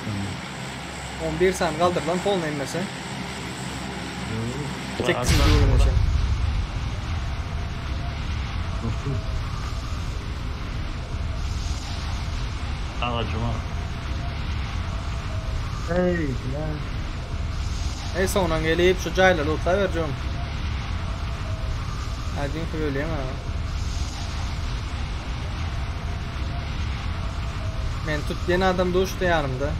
tane. 11 sany galdyr lan polny emmese. Yok. Tek çizgi 9. Agajyma. Hey, lan. Ey soňundan gelip şu jaýlary lootlaberjegim. Hadi ölýän ha. Men tut diýen adam duşdy ýanymda.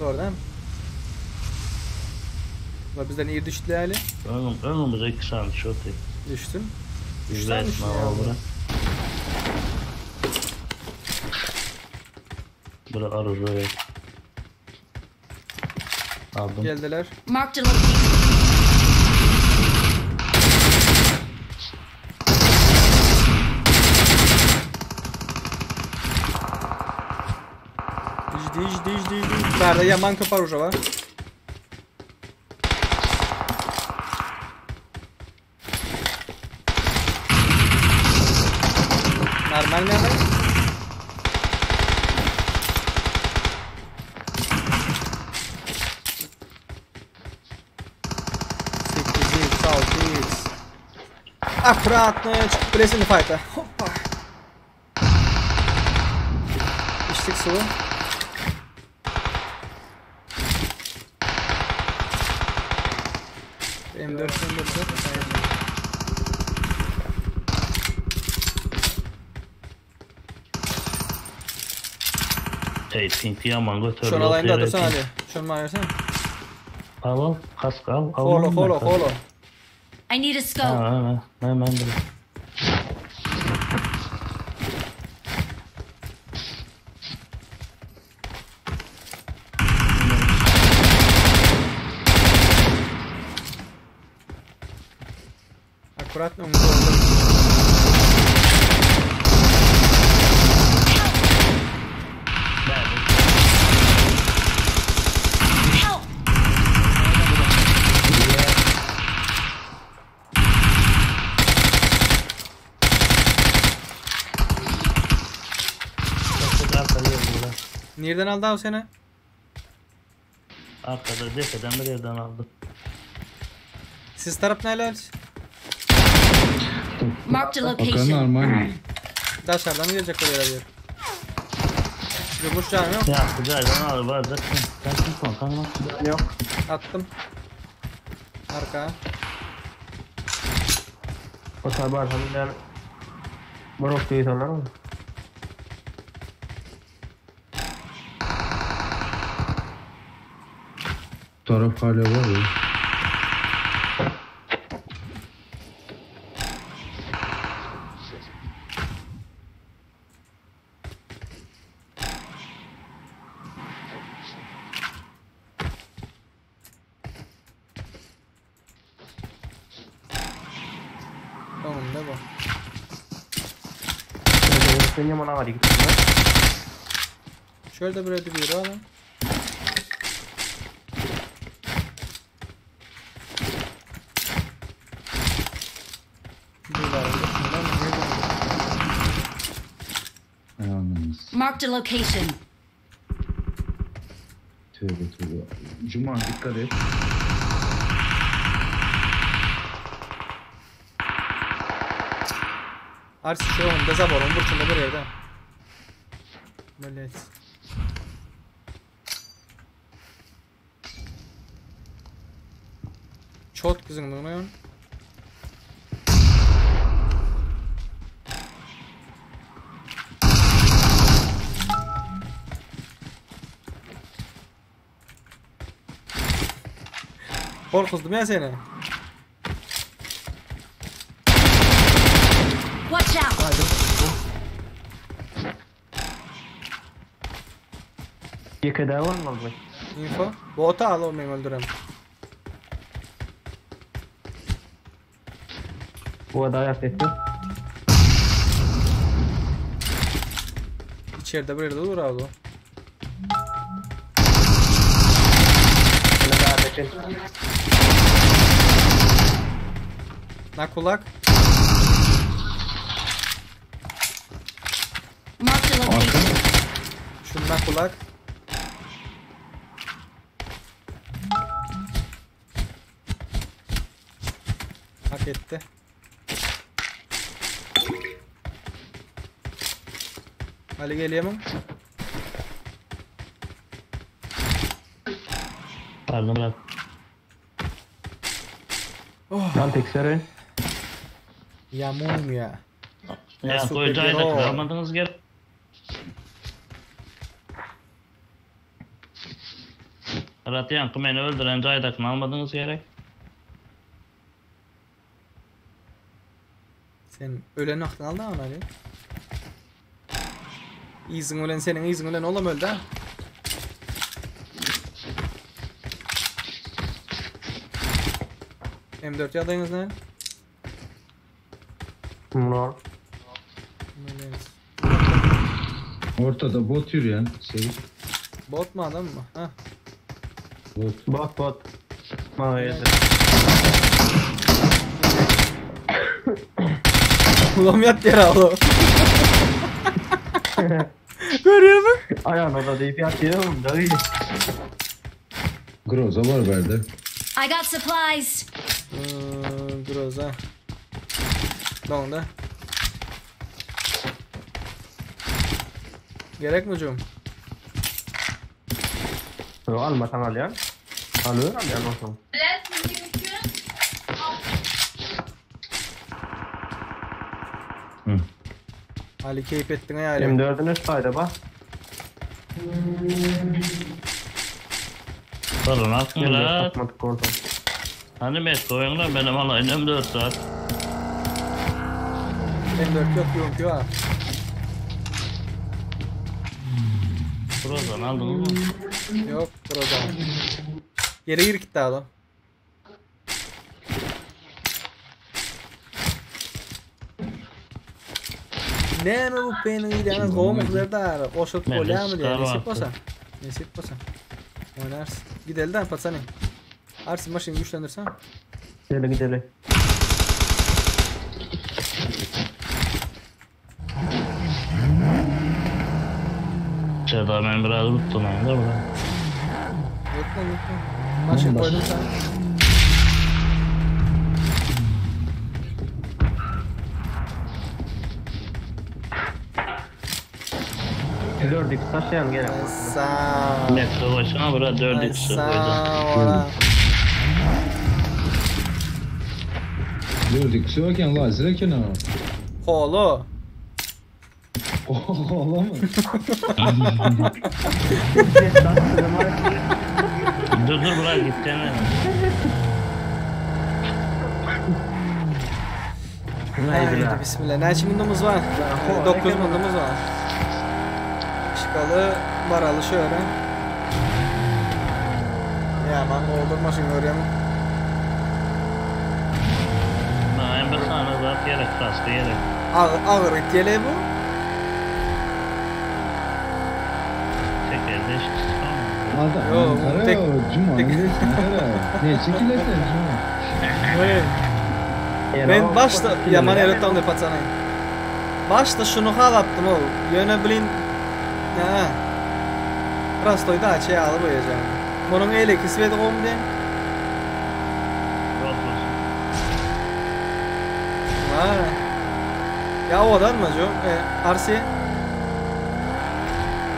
Doğru değil mi? Ulan bizden iyi düştü hali. Öňüm, öňümüze 2 sany şoty. Düştüm. Üç Güzel tane düştü etme ya. al bura. Bura arıza Aldım. Geldiler. Marked a location. Jdi jdi jdi jdi. Bärde yaman köp oruja var. Normal mi adam? Sekiz x, altı x. Akkuratno çykyp bilesin fight'a. Hoppa. İçtik suwy. M4 M4 Ey pinki yaman götür. Şunu alayım da dursana hadi. Şunu bana versene. Al al kask al. al Holo holo holo. I need a scope. Ha ha hemen dur. Akkuratno öňünde oldu. Help! Çok arka geldi bura. Nereden aldı abi seni? Arkada depeden bir yerden aldı. Siz taraf neler? Marked a Hakan location. normal. Daşardan gelecek oraya bir. Yumuş canım yok. Ya kucaydan al varacak. Sen kim kontan lan? Yok. Attım. Arka. O tabi arkamın yani. Morok değil onlar mı? Taraf hala var ya. Tamam ne bu? Sen yaman ağrı gittin lan. Şöyle bir bir alalım. Bir var. Şundan mı? Ne Ayağımız. Marked a location. Tüh. Tövbe tövbe. Cuma dikkat et. Arsi şu önde zaborun burçunda bir yerde. Блять. Çot kızın Gorkuzdum ya seni. Watch out! Ýeke däl bolmaly. Info. Bota al o men öldürem. Bu da ayak etti. İçeride bir yerde dur abi. o. Ne daha betin. Na kulak. Marked a location. Şundan kulak. Hak etti. Ali geliyor mu? Pardon bırak. Lan tekseri. Yamum ya. Ya super koyacağız da hero. kalmadınız gel. Murat yankı beni öldüren caydakını almadınız gerek. Sen ölen aklını aldın mı Ali? İzin ölen senin izin ölen oğlum öldü ha. M4 yadayınız ne? No. Evet. Ortada bot yürüyen. Sevik. Bot mu adam mı? Ha. Bot. Bot bot. Bana yedir. Ulan yat yere oğlum. Görüyor musun? Ayağına da deyip yatıyorum da iyi. Groza var bende. I got supplies. Hmm, Groza. Donda. Gerek mi cum? Yo, almasan al ya. Alıyor al ya olsun. Hı. Ali keyif ettin ha Ali. M4'ün üst fayda bak. Sorun at M4 Murat. satmadık orada. Hani met koyun benim alayım M4 saat. M4 yok yok yok ha. Grozan aldınız mı? Yok Groza. Yere gir gitti adam. Näme bu penin gidýän gowmuklar da goşup Men bolýarmy diýär. çıkar Nesip wagty. bolsa. Nesip bolsa. Oynarys. Gidelim de patsany. Arsi maşyny güçlendirsen. Gidelim gidelim. Seda ben biraz unuttum yani da bura. Lütfen lütfen. Maşyn koydum sana. Dördük taşıyan gene. Sağ. Met koysana bura 4 x koydum. Sağ. Gördük. Söken lazer eken ha. Holo. Ola mı? Dur dur bura gideceğim. Haydi bismillah. Näçe mundumuz var? 9 mundumuz var. Çıkalı baralı şöyle. Ya ben olur maşın görüyorum. Ben bir tane zat gerek kaskı gerek. Ağır, ağır gele bu. Çekildi işte. Adam Yo, Ankara tek- Cuma tek- neresi Ankara? Ne çekilesin Cuma? Ben başta yaman ýere patsana. Başta şunu halaptım ol. Ýöne bilin. Ha. Prostoý daça ýaly bu ejeň. Munuň eýleki swedi gowmy diýen? Ýok bolsun. Ha. Ýa owadanmy ju? E, Arsi?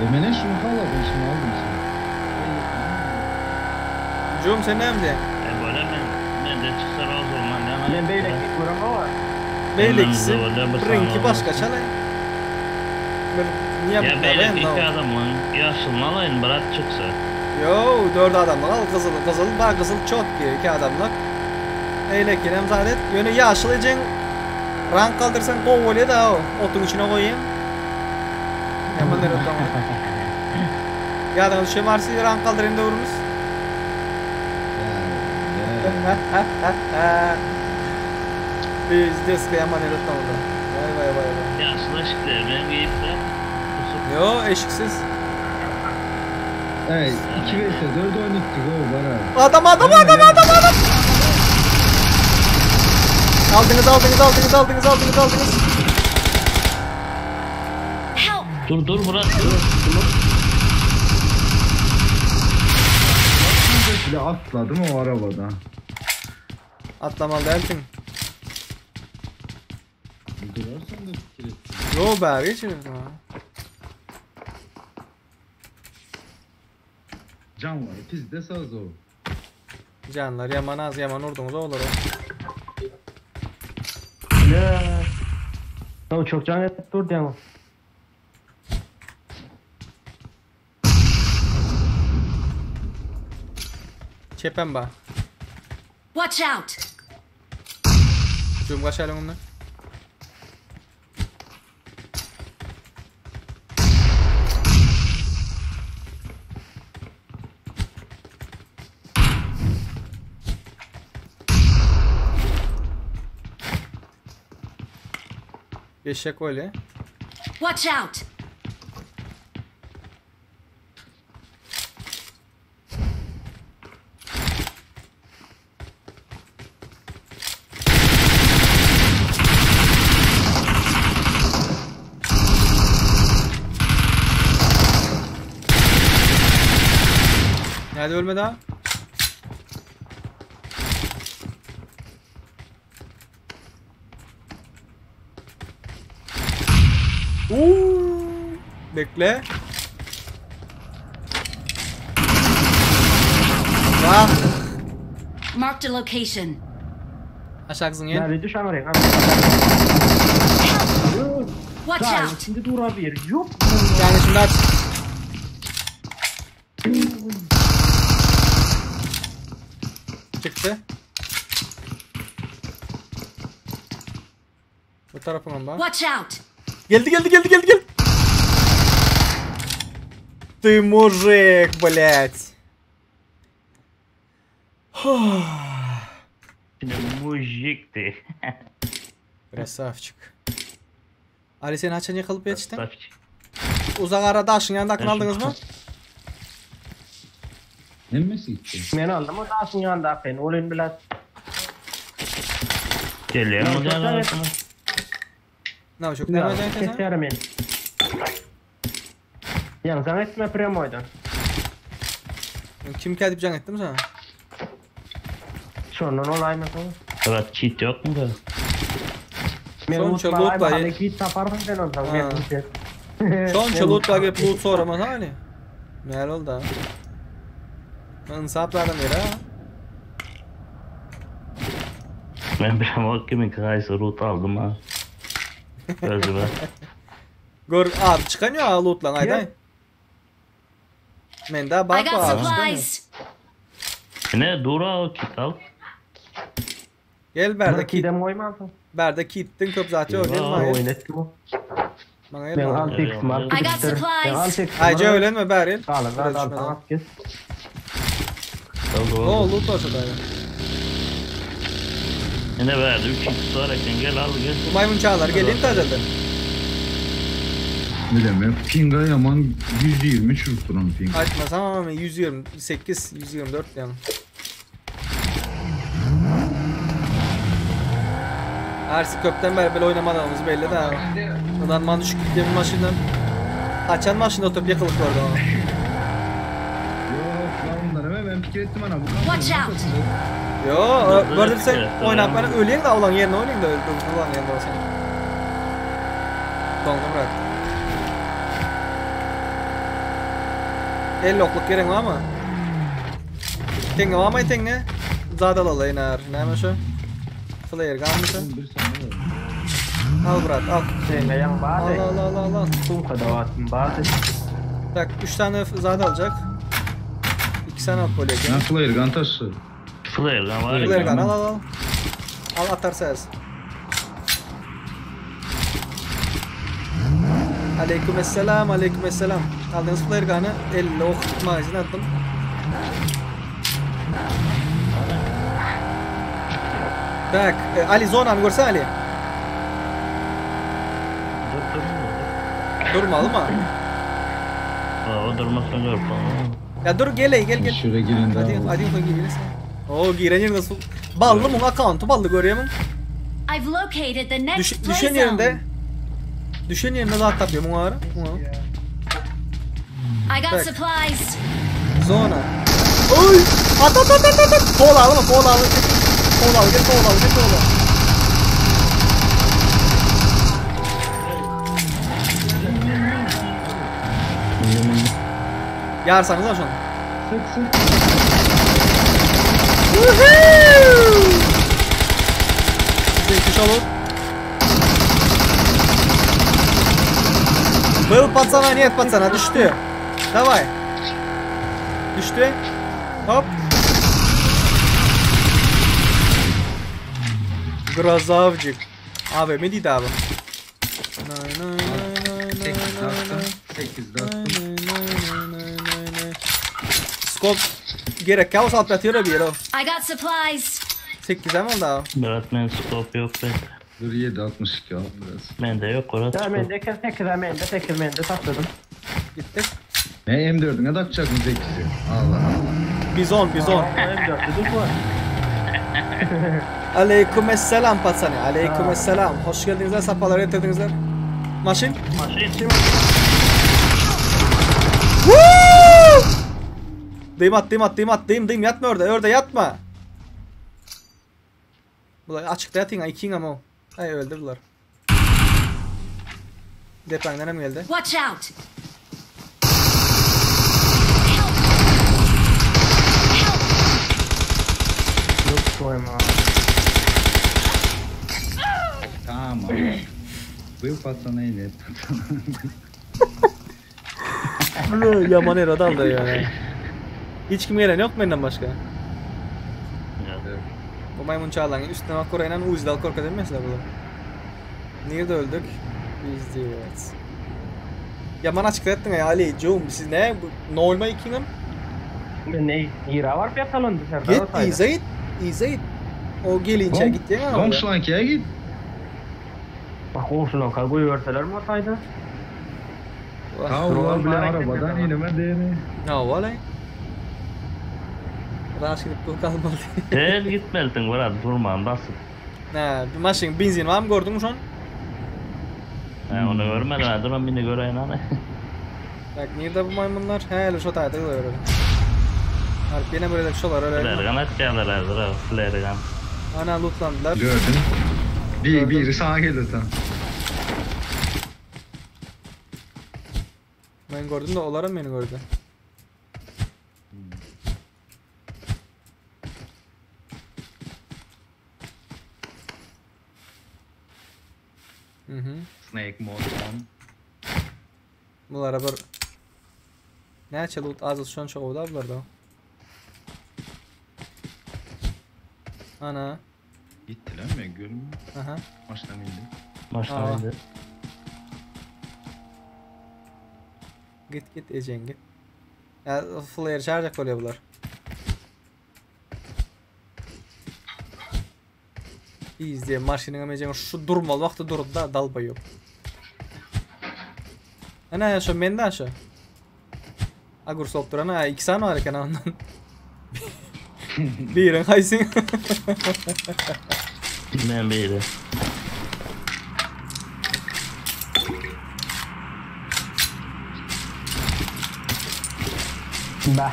E menen şuny haladym şuny aldym şuny. Jum sen näme diýen? E bolýa men mende çyksa razy bolman ýaňa. Men beýleki göremok. Beýlekisi reňki başgaçalaý. Bir Ýa beýleki iki adamyň ýaşylyny alaýyn brat çyksa. Ýo dört adamlyk al gyzyl gyzyl bar gyzyl çotki iki adamlyk. Beýlekinem zat et. Ýöne ýaşyl ejeň rank galdyrsaň gowy bolýa da otuň içine goýýaň. Ýaman erbet oňa. Ýadyňa düşýärmi Arsi rank galdyrýan döwrümiz? Pizdes ýaman erbet oňa. Waý waý waý waý. Ýaşyl eşikleri bilen geýip-de tutup. Ýo eşiksiz. Eý, 2 vs 4 oýnatdy go bara. Adam adam adam adam adam. Aldyňyz aldyňyz aldyňyz aldyňyz aldyňyz aldyňyz. Help! Dur dur Murat dur. Bile atladım o arabada. Atlamaly dälsiň. Durarsan da fikir et. Yo bäri geçirdim ha. Can var pizde saz o. Janlar ýaman az ýaman urduňyz olary. Ne? Ya çok can etip durdu ama. Çepem ba. Watch out! Jüm gaçalyň ondan. Eşek öyle. Watch out! Nerede ölmedi ha? Uuu. Bekle. Bak. Marked a location. Aşağı zyňýan. Nerede düşen oraya? Watch out! Şimdi durabilir. Yok. Yani şimdi at. Çıktı. Bu tarafından bak. Watch out! Geldi geldi geldi geldi geldi. Ты мужик, блядь. Şimdi mujikti. Красавчик. Ali sen haçan yıkılıp yetiştin? Krasavçik. Uzak arada aşın yanında akın aldınız mı? Hemmesi gitti. Men aldım o daşın yanında akın. Olun bilet. Geliyor mu canım? Ne çok ne özel sen? Keserim ben. Yani sen etme premoydan. Kim gelip can etti mi sana? Şondan olay mı? Murat cheat yok mu da? Men Sonuçta loot lootla- bayağı git tapardım ben ondan. Ha. Ben Şonça loot var gelip loot soramaz hani. Neler oldu ha? İnsaplardan beri ha. Ben bir bak kimin kayısı root aldım ha. Gözüme. Gör abi çıkan ya loot lan ayday. Men daha I bak got var. çıkamıyor. supplies! Ne dur o kit al. Gel berde kit. Kidem koymazsın. Berde kittin köp zaten yok. Gel Yo, bana gel. Oyun etti bu. Bana gel. Ben bana. 6x var. I got supplies. Ben 6x Ayca öğlenme bari. Kalın Buraya lan al düşmeden. al kes. Oldu Oo oldu. loot var şurada. Ne verdi 3 x var eken gel al gel. Bu maymun çağlar gelin tazelden. Ne demek? Pinga yaman 120 çırptıran ping. Aytmasam ama 128 124 yani. Ersi köpten beri böyle oynamadığımız belli de. Ulan man düşük gittiğim maşından. Kaçan maşında oturup yakılık vardı ama. pikir etdim ana bu Watch out! Yo, gördüm sen oynap bana öleyim de olan yerine oynayayım da öldüm ulan yerine olsun. Doňdum bırak. El okluk gerek var mı? Teňňe var mı teňňe? Zat alaly iner. Näme şu? Flare gun mı şu? Al brat al. Teňňe ýaň Al bardy. al al al al. Sumkada watym bardy. Tak 3 tane zat alacak. 2 tane al polya. Ben flare gun taşlı. Flare gun var. Flare gun al al al. Al atar ses. Aleykümselam, aleykümselam. Aldığınız flare gun'ı 50 ok magazine attım. Tak, e, Ali zonanı görsen Ali. Dur dur. Durmalı mı? O durmasın gör. Ya dur gel ey, gel gel. Şuraya girin daha. Hadi hadi girelim. Oo giren yerinde su. Ballı mı account'u ballı görüyor musun? I've located the next Düş, play düşen zone. yerinde. Düşen yerinde zat tapıyor mu ara? I got Tak. supplies. Zona. Oy! At at at at at. at. Kol alma, kol al. Kol al, gel kol al, gel kol al. Yarsanız şunu. Sık sık. Woohoo! Bize olur. Был пацана, нет пацана, düştü. Давай. Düştü. Hop. Grazavcık. Abi mi dedi abi? Nay nay nay nay nay 8 nay attım. nay. 8 attım. Nay nay nay nay nay nay. Skop gerek kaos alıp yatıyor bir yere o. I got supplies. 8 mi oldu abi? Berat men scope yok be. Dur 7 62 al biraz. Mende yok orası. Ya mende 8 mende 8 mende sakladım. Gittik. Ne M4'üne takacak mı 8'i? Allah Allah. Bizon bizon. M4 dedik bu. Aleykümselam patsani. Aleykümselam. Hoş geldinizler. Sapalar getirdinizler. Maşin. Maşin. Woo! Dım at, dım at, dım at, dım dım yatma orada, orada yatma. Bunlar açıkta yatın ha, ikin ama o. Ay öldü bunlar. Depremden hem geldi. Watch out. Yok koyma. Tamam. Buyur patsana yine. Yaman er adam da ya. Hiç kim gelen yok benden başka? Bu maymun çağlan üstüne bak Koray'la Uzi'de korka değil mi mesela bu? Nerede öldük? Biz evet. Yaman açıkta yattın ya Ali, Cum siz ne? Bu, normal ikinim. Ne ira var bir talon dışarıda. Git İze git. İze git. O gelince git değil mi? Komşulankiye git. Bak komşulan kargoyu verseler mi ataydı? Ta ular bile arabadan inime değeri. Ne vallahi. Raş gidip bu kalmadı. Gel gitmeldin Berat durma nasıl? Ne, bir maşın benzin var mı gördün mü şu an? Ha, onu görmedim ha durma beni göreyim hani. Bak nerede bu maymunlar? He hele şu tayda öyle. Harp yine böyle şolar öyle. Flare gun atıyorlar ha flare gun. Ana lootlandılar. Gördün. Bir, biri sana gelir tam. Ben gördüm de onların beni gördü. Hı hı. Snake mode on. Bunlara bir Näçe loot az şon çok oldu bularda. Ana. Gittiler mi? Görünmüyor. Aha. Maçtan indi. Maçtan indi. Git git Ecen git. Ya flare çağıracak oluyor bunlar. İyiyiz diye maşinin amacım şu durmalı vakti durdu da dalba yok. Ana ya şu menden şu. Agur solup duran ha iki saniye var eken ondan. Birin haysın. Ben biri. Bah.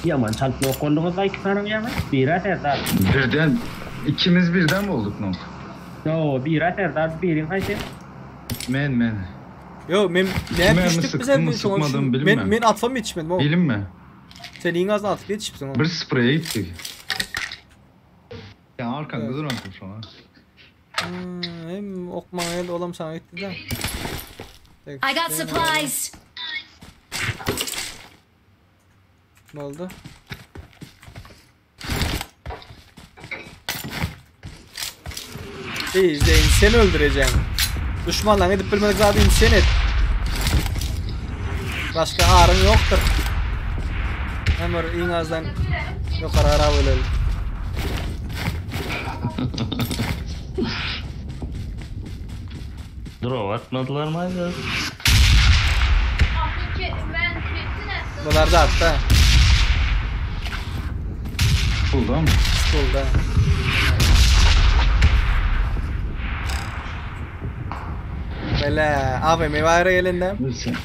Ýaman çalt nok bolduňyzla iki sanyň ýaňy. Bira Serdar. Birden ikimiz birden bolduk nok. Ýo bira Serdar biriň haýsy? Men men. Yo men Kime näme mi düşdük sıktım bize mı men şoňa sıkmadım düşün. Men bilinme. men atsam ýetişmedim o. Bilinme. Sen iň azyndan atyp ýetişipsiň o. Bir spreye gittik. Ya arkanda duran şoňa. Hmm, hem ok maňa geldi olam saňa gitdi de. I got supplies. Ne oldu? İzleyin seni öldüreceğim. Düşmanla edip bilmedik zaten sen et. Başka ağrın yoktur. Hem bir en azdan yukarı ara bölelim. Drop atmadylar mı aýda? Bular da hatta. Pulda mı? Stolda. Bele AVM var elinde. Bilsin.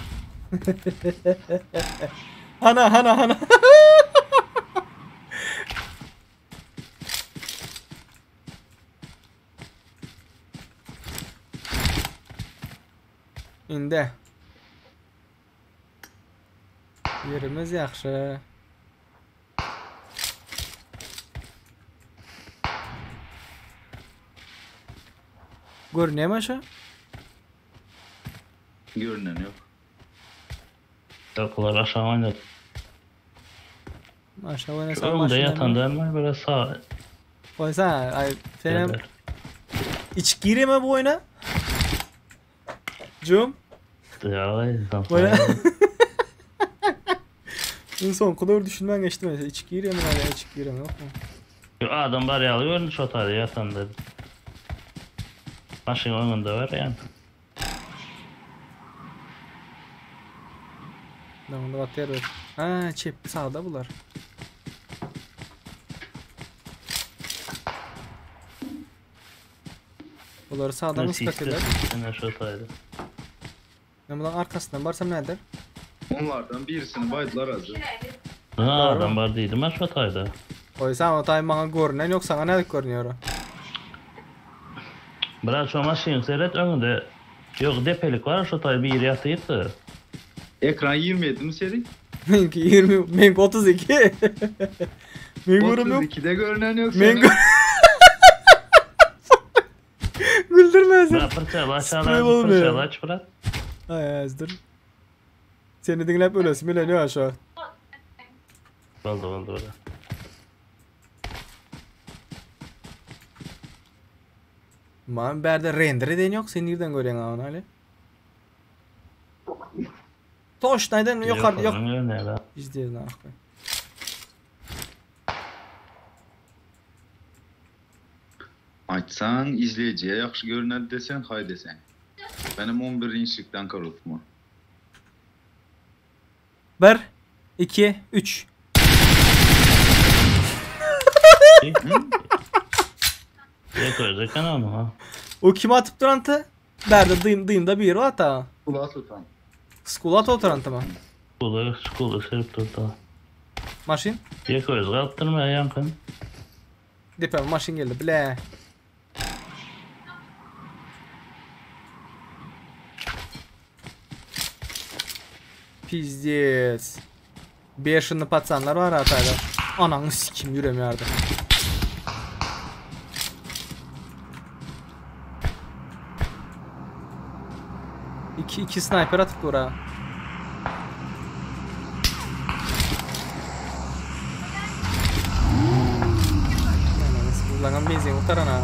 Hana hana hana. Indi. Yerimiz ýagşy. Görünýärmi şu? Görünen yok. Ýok, olar aşağı oýnady. Aşağı oýnasa Öňde maşyn ýatan dälmi? Biraz sağ. Goýsana, ay senem Derler. içip gireme bu oyuna. Cum. Ya ay, Böyle. En son kadar düşünmen geçti mesela. İçip gireme hala içip gireme yok mu? Yo, Adam bar ýaly göründi şo taýda ýatanda. Maşyn öňünde bar ýa. Lan onda batıyor. Ha çep sağda bular. Bunları sağdan nasıl takıyorlar? Ene şo taýda. Ben bunların arkasından varsam nedir? Onlardan birisini baydılar azı. Ha, adam bar diýdim ben şo taýda. Oysa o tay bana görünen yok sana ne görünüyor? o? Biraz şo maşyn seret öňünde. Ýok, depelik bar şo taý bir ýatypdy. Ekran 27 mi senin? Benimki 20, benimki 32. Men görüm yok. 32'de görünen yok Men senin. gör- Güldürmez. Bırak fırçala Sprey aşağıda olmuyor. fırçala aç bırak. Ay azdır. Seni dinleyip ölesim bileniyor aşağı. Boldy boldy bırak. Man berde render eden yok. Sen nereden görüyorsun onu Ali? Toş nereden yukarı yok. Yok. İzleyelim ah be. Açsan izleyiciye yaxşı görünen desen hay desen. Benim 11 inçlikten karotma. 1 2 3 Yok öyle kanal ha. O kim atıp durantı? Berde dıyım dıyımda bir var ta. Kulağı tutan. Skulat oturantı mı? Skulu skulu serip durdu. Maşin? Yok öyle kalktırma yankın. Depe maşin geldi bile. Pizdец. Бешеный пацанlar var hatayda. Ananı sikim yürüm yardı. İki, iki sniper atıp dur ha. Ananı sikim. Lan benzin utaran ha.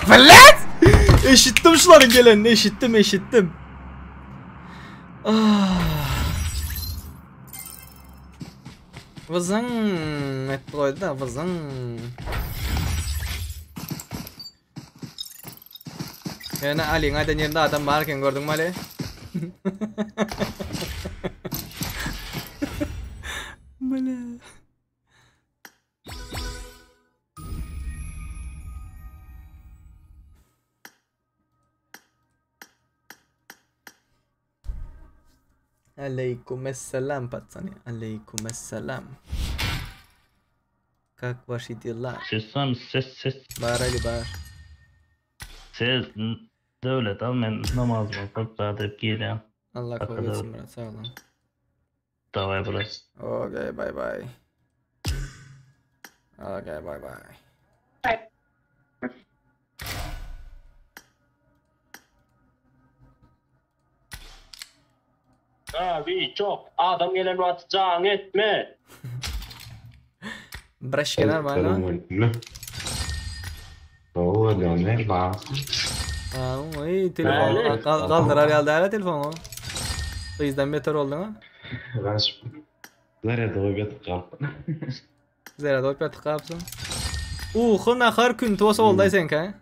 Velet! Eşittim şuların gelenini, eşittim, eşittim. Ah. Vızın etti koydu da vızın. Yani Ali'nin aydan yerinde adam varken gördün mü Ali? Bala. Aleýkumessalam patsany. Aleýkumessalam. Kak waşi dela? Ses barmy ses ses. Bar Ali bar. Ses Döwlet al men namazymy okalyp zat edip girýän. Allah kabul etsin brat sag boluň. Daway brat. Okey bye bye. Okey bye bye. Abi çok adam gelen wagty jaň etme. Breşke normal ha? Oy telefon galdyrar ýaly däl telefon. Gyzdan beter bolduň ha? Zarýada goýup ýatyp galypdym. Zarýada goýup ýatyp galypsyň. Uky nahar künti bolsa boldaý seňki.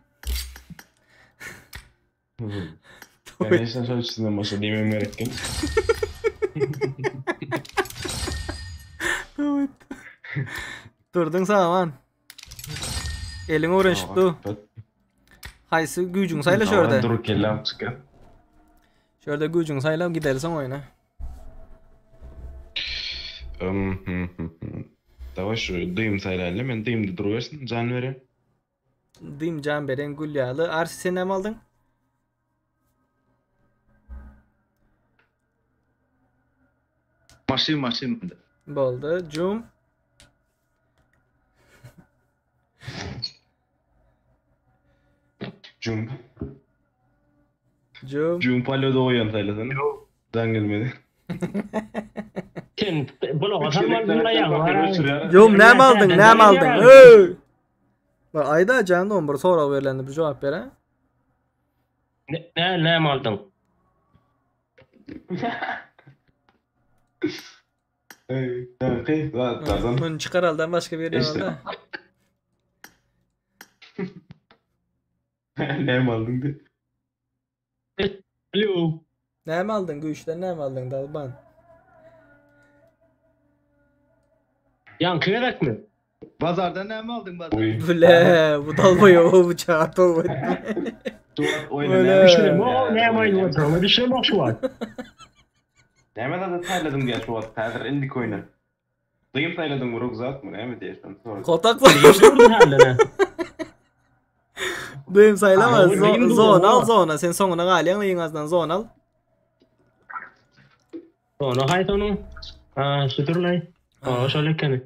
Конечно, şol üçünden başga diýmem gerekdi. Evet. Durduň sag Eliň öwrenişip dur. Haýsy güýjüňi saýla şu ýerde. Dur kelläm çykýar. Şu ýerde güýjüňi saýla gideli soň oýna. Daway şu dym saýlaýly men dymda durubersin jan berýän. Dym jan beren gül ýaly. Arsi sen näme aldyň? Maşyn maşyn mende. Boldy. Jum. Jum. Jum. Jum palyoda goýan saýlasana. Jan gelmedi. Sen bloga salmalydyň aýagyňy. Jum näme aldyň? Näme aldyň? Öý! Bak aýda jan on bir sorag berlende bir jogap ber ha. Ne ne näme aldyň? Ey, okay, zatlardan. Muny çykar aldan başga bir ýerden alda. Näme aldyň diý. Alo. Näme aldyň güýçden näme aldyň Dalban? Ýaňky gezekmi? Bazardan näme aldyň bazar? Bile bu dalba bu çaga toba etdi. Oýna Düşünemok näme oýun boljagyna düşünemok şu wagt. Näme zada saýladyň diýýär şu wagt häzir indiki oýna. Dym saýladyň bu rugzakmy näme diýýär şony sor. Kotak Dym saýlama zona al zona sen soňuna galýaň iň azdan zona al. Zona haýsy onuň? Ha şu durlaý. Ha şol ekeni.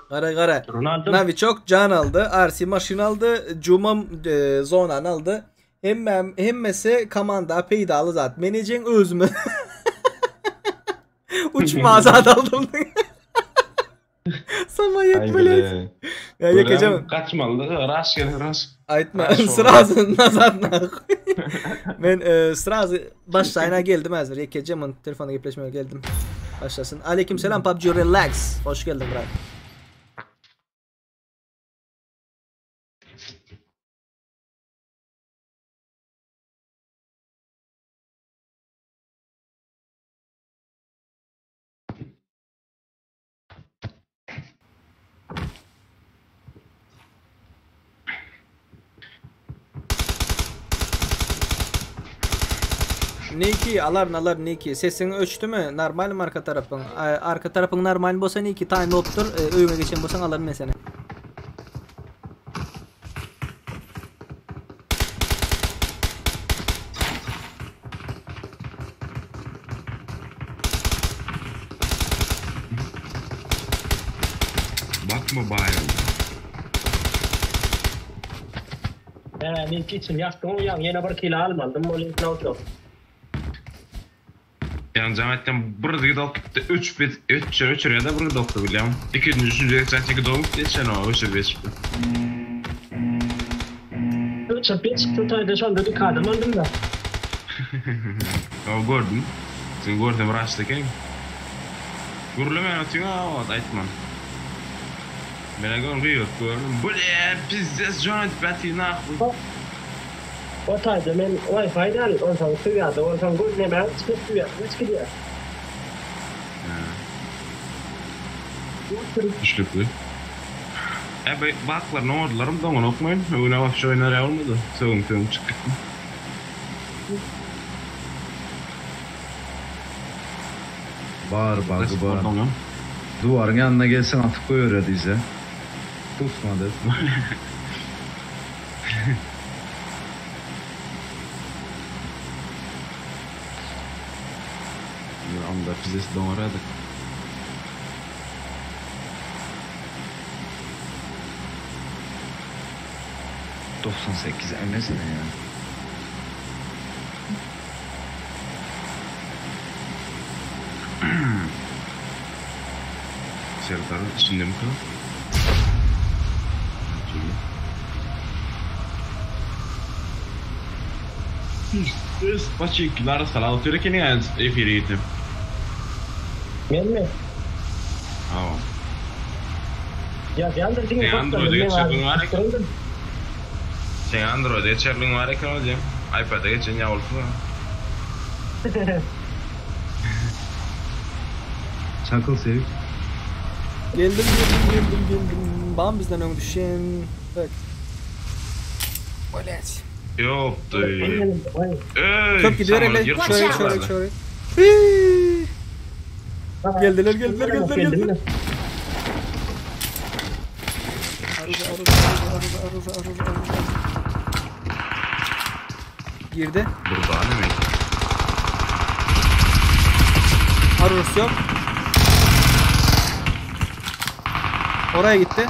Gara gara. Naviçok can aldy, RC maşyn aldy, Jumam e, zonany aldy. Hemmem hemmesi komanda peýdaly zat. Men ejeň özüme. Uçma zat aldym. Samoyed блядь. Ya ýekeje Kaçmaly, raş gel, raş. Aýtma, srazu nazad nahуй. Men e, srazu başlaýyna geldim häzir. Ýekeje mun telefona gepleşmeye geldim. Başlasyn. Aleyküm selam PUBG Relax. Hoş geldin brat. Niki alar alar Niki sesiň öçdümi normalmy arka tarapyň arka tarapyň normal bolsa Niki taýyn bolup dur e, öýüňe geçen bolsaň alaryn men seni. Bakma baýram. Ä, men içim ýakdyň ýaň ýene bir kilo almaldym ol ýok. Ýaňy jaň etdim bir gidok gitdi öçüp öçür öçürýär-de bir gidokdy bilýäň. Ikinji üçünji gezek jaň etdi gidogym gitdi içen o öçürip ýetişipdi. Öçürip ýetişipdi toýda şonda dik adam oldum-da. Hawa gördüm. Seni görsem raşda ekeniň. Gürlemän otyň-a o wagt aýtman. Menä gör gygyryp gördüm. Blä pizdes jan edip ýatyr nahwy. O taýda men Wi-Fi däl, onsoň sywýada bolsaň gözlemäň çykyp sywýada çykylýar. Düşnükli. E bu baklaryny oňardylarmy doňanokmy? Öňüne wapşe oýnar ýa bolmady. Sögüň sögüň çykyp gitdim. Bar bagy bar. Duwaryň ýanyna gelseň atyp goýberýär diýse. Tutmady. Onda pizdes doňar häzir. 98 MS ne ya? Serdar içinde mi kal? Pizdes paçikler salat otyr ekeni ya efire gitip. Menmi? Hawa. Ya yandır diňe Sen Android'e geçerliň bar eken. Sen Android'e geçerliň bar eken o diýem. iPad'e geçen ýa bolsun. Çakyl sevik. Geldim geldim geldim geldim. Bam bizden öň düşen. Tak. Blet. Ýokdy. Öý. Köp gidiyor samolyot hele. ýyryp Şöyle çykdy şöyle bardy. şöyle. Hii. Geldiler geldiler geldiler geldiler. Aruza aruza aruza aruza aruza aruza. Girdi. Burada ne mi? Arurus yok. Oraya gitti.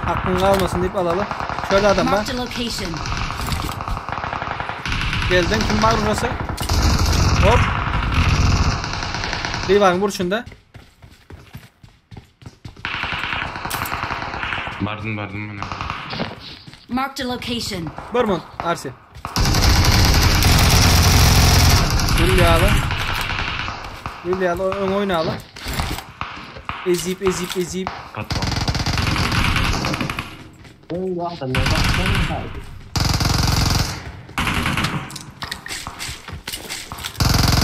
Aklın kalmasın deyip alalım. Şöyle adam var. Marked a location. Geldin. Kim var burası? Hop. Divan vur şunda. Bardın bardın bana. Marked a location. Börmon. Arsi. Gül yağlı. Gül yağlı. Ön oynalı. Ezip ezip ezip. Patlam.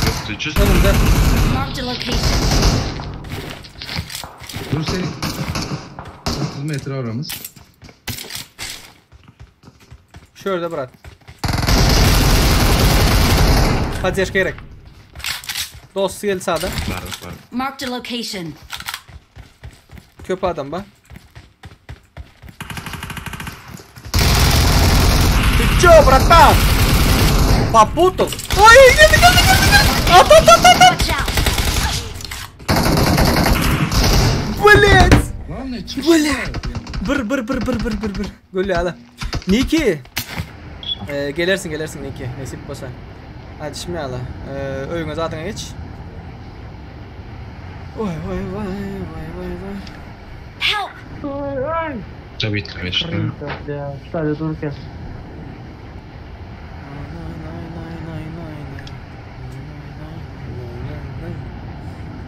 Yoktu. Çöz. Önümde. Marked a location. Dur senin. 30 metre aramız. Şöyle bırak. Поддержка gerek. Dost geldi sağda. Bardyk bardyk. Marked a location. Köp adam bak. Ты чё, братан? Попутал? Ой, geldi geldi geldi geldi. At at at at at. Watch out. Блять. Lan ne çıktı? Блять. Bir bir bir bir bir bir bir. Gol yağlı. Niki. Ee, gelersin gelersin Niki. Nesip bolsa. Hadi şimdi ala. Ee, öýüňe zaten geç. Oy oy vay vay vay vay. Help! Tabii itlemiştim. Ya sadece dururken.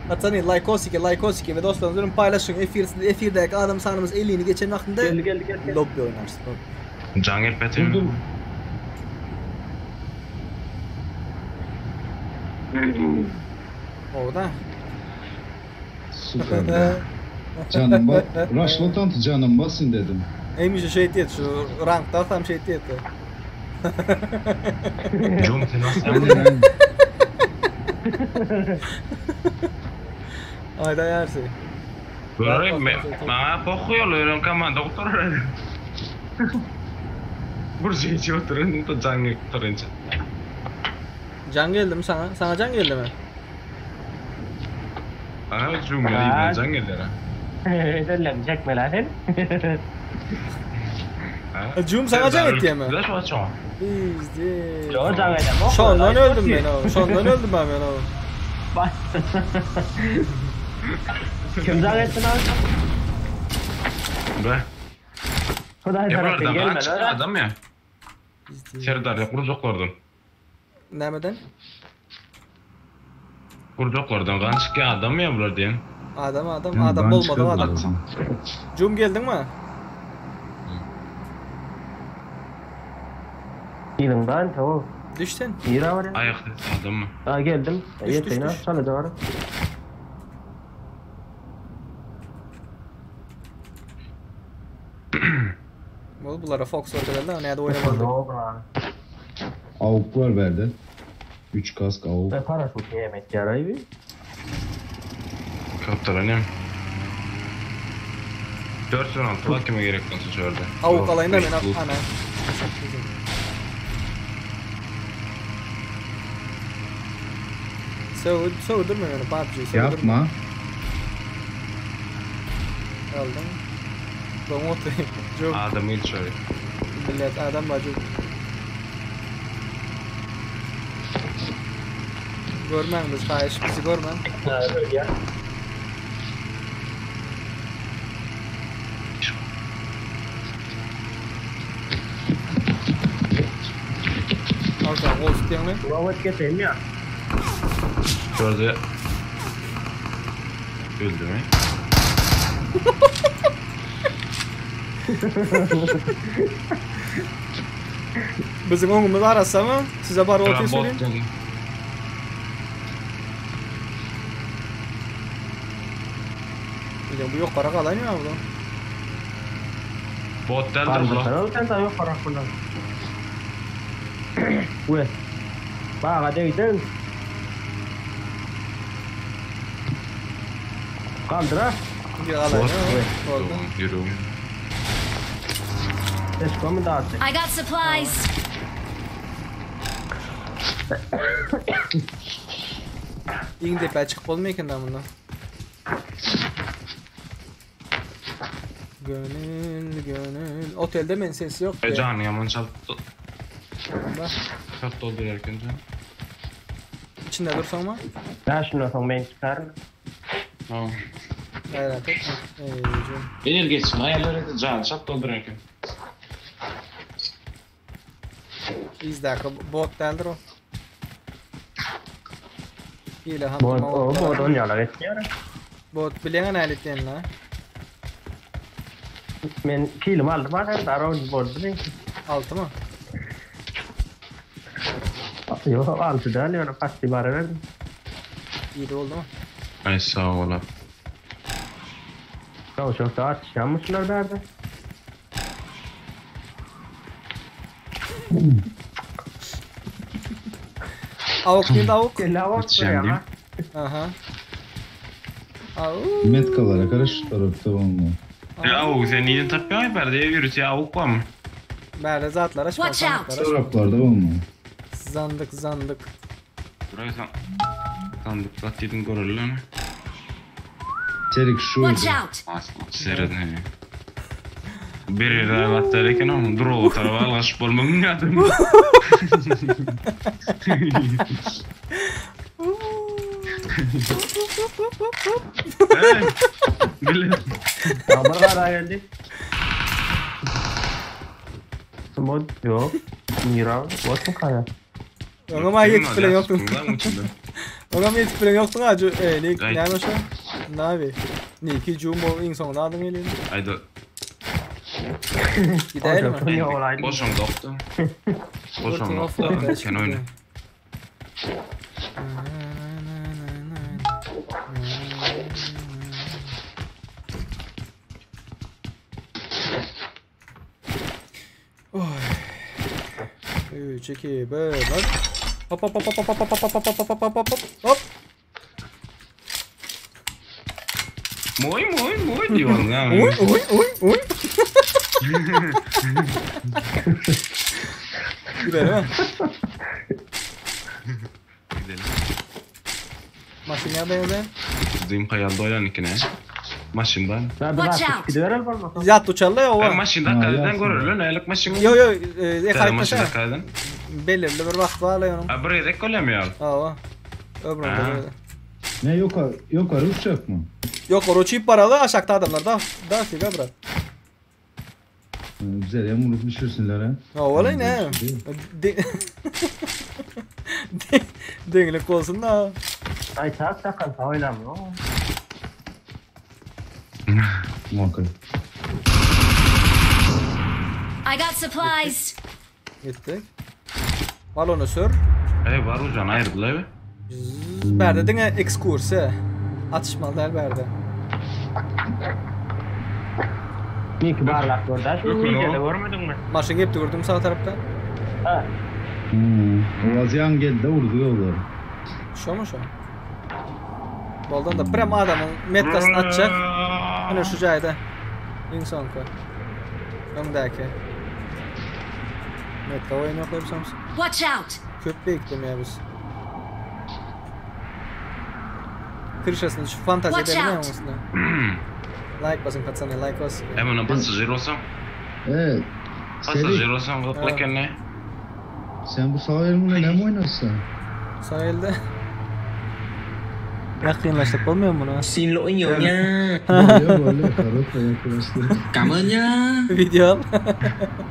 Hatta like olsun like olsun ve dostlarınızla paylaşın. Efir, efirdeki adam sanımız 50'ni geçen vaktinde Geldi geldi geldi. geldi. lobby oynarsın. Lobby. Can gelip betim. Orada. Süper be. Canım bak. Rush canım basın dedim. Emiş şey diye şu rankta tam şey diye. Jom sen nasıl Aynen aynen. Ayda yersin. Görürüm bana pokuyorlar komanda oturur. Burcu içi oturun da can oturunca. Can geldi mi sana? Sana can geldi mi? Ana cümle can geldi ha. Ederler çekme lan sen. Cum sana can etti mi? Flash var çok. Bizde. Yo can edem. Şondan öldüm ben o. Şondan öldüm ben ben o. Bak. Kim can ettin abi? Be. Huday Ya taraftan buradan gelme bana çıktı lan. adam ya. Serdar ya kuracaklardan. Nereden? Kuracaklardan kan çıktı adam ya bunlar diyen. Adam adam Ya adam ben olmadı çıkarım adam. zaten. Cum geldin mi? Gelin ben tamam. Düştün. İyi var ya. Ayak adam mı? Ha geldim. Düş, Yeteyin düş, ha. düş. Sana da var. Bu bunlara Fox ortalarında nerede oynamadı. Yok lan. Avuk var bende. 3 kask awuk. Ben paraşut näme etýär aý bi? Kaptaran hem. 416 bak kime gerek bolsa şu ýerde. Awuk alaýyn da men ana. Söw, söwdürme meni PUBG, söwdürme. Yapma. Aldım. Doň oty. Jok. Adam ilçeri. Millet adam var jok. Görmäň biz haýyş bizi görmäň. Ha, ölýär. Alsa gol tutýaňmy? Robot getireyim ya. Şurada Öldü mü? Biziň öňümiz arassa mı? Size bar oty söyleyeyim. Bilýän bu ýokara galaýyn ýa bu. Bot däldir bular. Kaldırsana sen daha yok parak bundan. We. Baga degdin. Kaldır ha. Galaýyn. Bot. Boldy. Ýürügüm. Eşko mu dağıttı? I got supplies. Iň depä çykyp bolmaý eken da bundan. Gönül gönül. Otelde men ses yok. E can yaman çalt. Bak. Çalt doldurarken can. İçinde dursan mı? Ya şundan sonra ben çıkarım. Tamam. Gayret et. Ey canım. Gelir geçsin ayarları can çalt doldurarken. İzdaki bot däldir o. Hile Bot, hamdurma o bot on yalar etmiyor. Bot bilen nälit la. Men kilim aldım ha. Dar o bot değil. Altı mı? Yok altı değil yani pasti bara verdim. İyi de oldu mu? Ay sağ ol. abi. Ya çok da artış yanmışlar derdi. Avuk değil avuk. Lava Yetişen diyeyim. Aha. Au. Metkalara karış tarafta olma. Ya avuk sen niye tapıyorsun perdeye yürüt ya avuk var mı? Bärde zatlar açma. Watch out. Sandıklar açma. Taraflarda olma. Zandık zandık. Buraya sen sandık dedin görürler mi? Terik şuydu. Watch out. Seyredin he. Bir yere atlar eken ama dur o tarafa alaşıp olmamın yardım. Hey, Bilin. Haber var ha geldi. Mod yok. Mira, bot mu kaya? Oňa yetip bilen ýokduň. Yoktum. Oňa yetip bilen ýokduň ha. E, ne Ay. näme şo? Nabi. Niki Jumbo iň soňunda adyň gelýär. Ayda. Gidelim mi? Ne olaydı? Boşun doktu. Boşun doktu. Sen oyna. Oy. 3 2 1 Hop hop hop hop hop hop hop hop hop hop hop hop hop. Moy moy moy diyorsun ya. Oy oy oy oy. Gidelim ha. Gidelim. Maşına benzer. Diyeyim hayalde oynan ikine. Maşından. Ben Watch bir out. gidiyorum olmasa. Yat uçarlar ya Ben o. maşından Ha, kaleden yatsın. görürler. Aylık maşın. Yo yo, e, Sen maşından harikasın. kaleden. Belirli bir vakt var la onun. Ha buraya dek mi abi? Ava. Öbür Ha. onda böyle. Ne yukarı, yukarı uçacak mı? Yok o çiğ paralı aşakta adamlar da da figa bırak. Güzel ya vurup düşürsünler ha. Ha olay ne? De Deňlik olsun da. Ay saat sakın oynamıyor. Muhakkak. I got supplies. Gittik. Balonu sür. Ey var ucan ayrıldı abi. Bärde diňe ekskursiýa. Atışmaly däl bärde. Niki barlak orada. Şu Yok, videoda no. görmedin mi? Maşyn gepdi gördüm sağ tarapta. Ha. Hmm. Owaz ýaň geldi urdy olar. Şomy şo? Boldan da prem adamyň metkasyny atjak. Ine şu jaýda. Iň soňky. Öňdäki. Metka oýun ýok diýip Watch out! Köp beýiklemeýär biz. Krişasyny şu fantaziýa Watch bermeýär out! üstüne. Like basın patsany, like bas. Hem ona passažir bolsaň. Evet. Passažir bolsaň gyzykly eken ne? Sen bu sağ elinle ne mi oynarsan? Sağ elde. Yakınlaştık olmuyor mu buna? Xin lỗi nhiều nha. Bolýar bolýar. Karotla yakınlaştı. Cảm ơn nhá. Video al.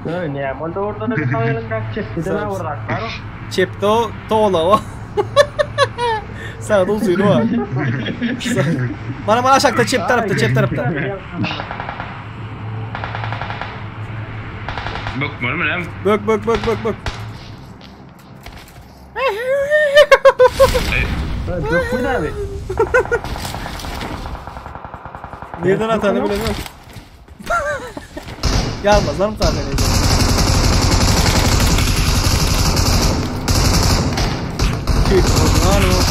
Ne, onda oradan bir sağ elin kalk çekti de vurrak var. Çepde o, tola o. Sağda uzun o. Bana bana aşağıda çep tarafta, çep tarafta. Bökmeli mi lan? Bök bök bök bök bök. Bökmedi abi. Nereden atanı bilemiyorum. Gelmez lan bu kadar Lan o.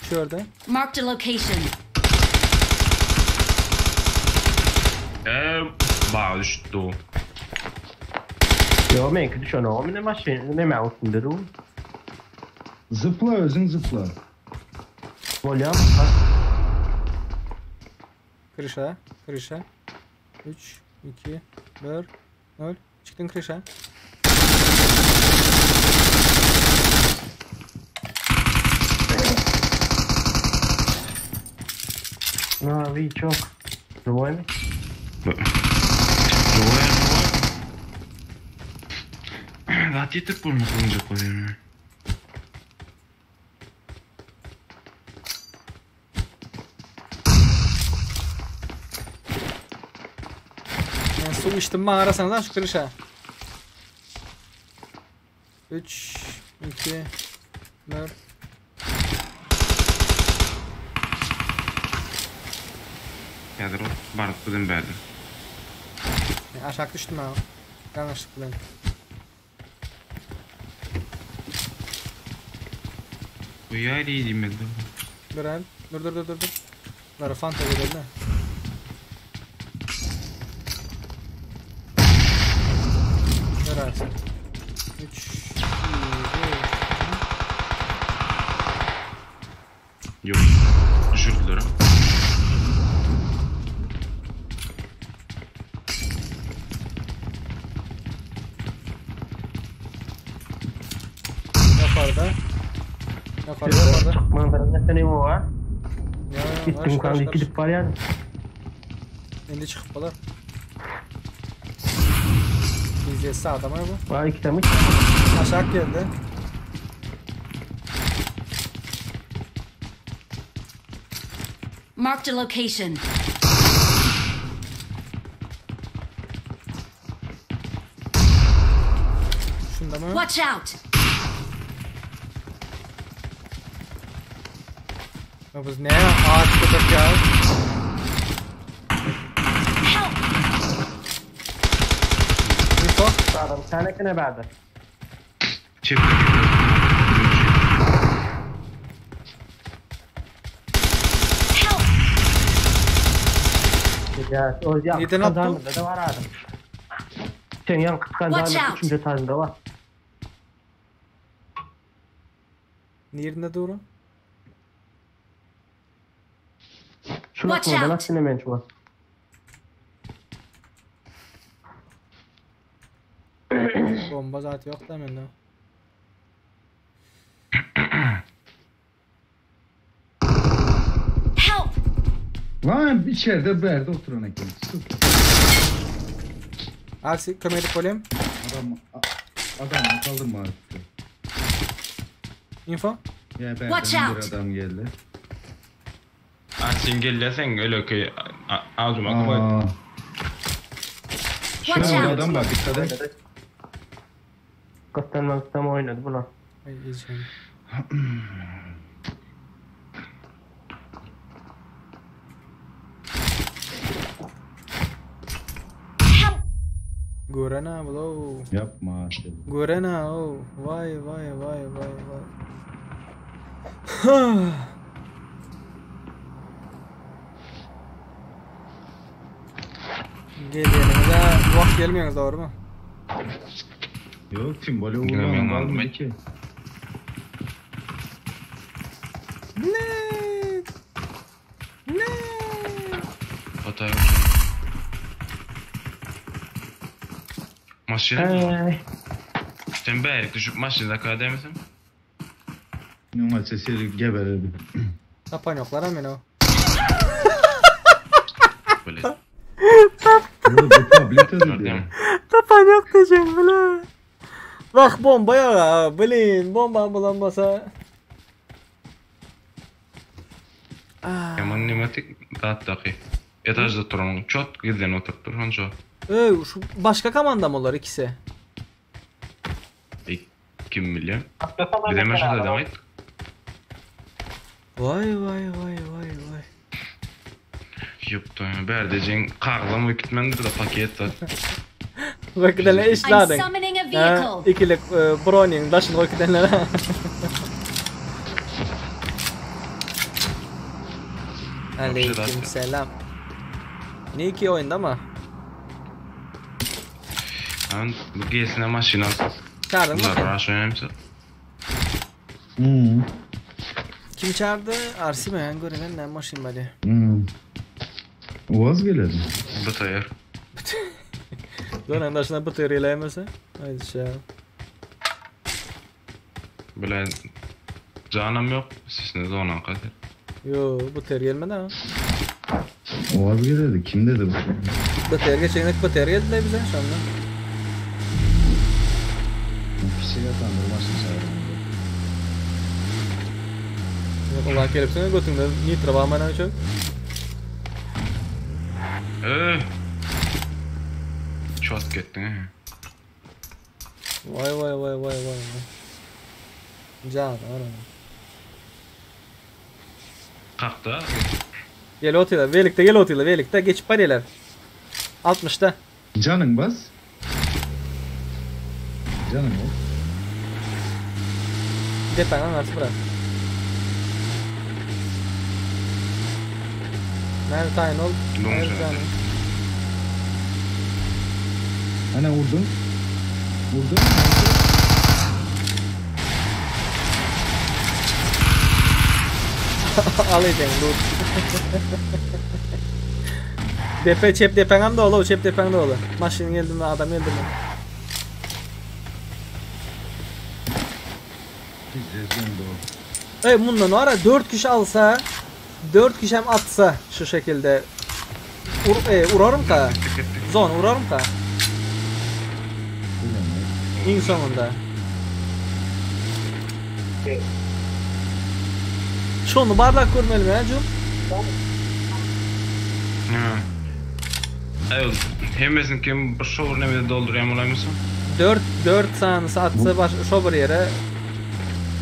Şurada. Marked a location. Eee baga düştü o. Yo men düşen o ne maşyn ne mouse'un dedi o. Zıpla özün zıpla. Bolýar. Krişa, krişa. 3, 2, 1, 0. Çıktın krişa. Na vi çok. Живой mi? Живой, живой. Zat yetirip bolmak olacak koyayım. Yani su içtim mi arasana lan şu krişa. 3, 2, 1. Häzir o baryp bizem bärde. Aşağı düştüm ha. Yanlışlık bilen. Bu ýer diýdim ben. Dur el. Dur dur dur dur dur. Bunları fanta geldi. Dur artık. 3, 2, 1. Yok. Düşürdüler. Yukarıda. Yukarıda yukarıda. Çıkman ne senin o ha? Ya ya. Gittim kanka gidip var yani. Endi çıkıp bolar. Bizde sağda mı bu? Var iki tane. Aşağı geldi. Marked a location. Şunda mı? Watch out! Ya biz ne ağaç köpek ya? Info. Adam tane kene bärde. Çep. Ya o ya. Neden attı? Da var adam. Sen yan kıskan Watch daha out. üçüncü tarzında var. Nerede doğru? Şu Watch atmadan out. aksine men şu Bomba zaten yok da bende. Help! Lan içeride bärde oturan eken. Sık. Arsi kömek olayım. Adam adam kaldırma artık. Info. Ya Watch bärden bir out. adam geldi. Sen gelesen öyle ki ağzıma koy. Aa. Watch Şurada out! adam var dikkat et. Kıskandan kıskanma oynadı bunlar. Ay yiyeceğim. Gören-ä bul-ow. Ýapma. Gören-ä-ow. Waý, waý, waý, waý, waý. Gelýäniňize wagt gelmeýäňiz dogrymy? Ýok, tim bolýa urman galmady ki. Blet. Ne? Hata yok. Maşyn. Sen bärik düşüp maşyn zakaz edemisin? Oňa sesi gebererdi. Tapan ýoklar men o. Tapan ýok diýjek bile. Wah bomba ýok, blin, bomba bolan bolsa. Yaman nematik zatdaky. Etajda duran çot gizlen oturyp dur honca. Öý, şu başga komandam olar ikisi. Ey, kim bilýär? Biz hem şurada devam et. Vay vay vay vay vay. Ýok, bärde jeň kagyzam gitmendir da paket zat. Bak gidene I'm işladin. summoning a vehicle. Ikilik e, bronyň daşyny goýup gidenler. Aleyküm selam. Niki oyunda mı? An bu gelsin maşyn alsyn. Çağırdın mı Bunlar sen? rush oynamsa. Hmm. Kim çağırdı? Arsi mi? Ben görenen ne maşyn bari. Hmm. Uaz geledi. Bu taýar. Zoran daşyna bu teoriýa Haydi şey. Bilen canım yok. Sesini zonan kadar. Yo bu ter gelmedi ha. Uaz geledi. Kim dedi bu? Bu ter geçen bu ter geldi bize şu anda. Pişik atandır maşyn çağırdı. Ulan gelipsiň götüňde nitro bar mena üçin. Ee. Çot gittin he. Vay vay vay vay vay vay. Can ara. Kalk da. Gel otyla, velikde gel otyla, velikde geçip barýarlar. 60'da. Canın bas. Canın bas. Depen anlarsın bırak. Nerede tayin ol? Dolmuş Nerede tayin ol? Ana vurdum. Vurdum. Al edin dur. Depe çep depeňem dolu, çep depeň dolu. Maşyn geldi mi, adam geldi mi? Pizdes döndü o. Ey bundan ara 4 kişi alsa, 4 kişi hem atsa şu şekilde. Ur, e, urarım ka. Zon urarım ka. İň sonunda. Şonu barlak görmelim ya Cum. Ha. Evet. Hemmesin kim bir şour nemede doldurýan bolaýmysa? 4 4 saniyesi atsa baş şo bir yere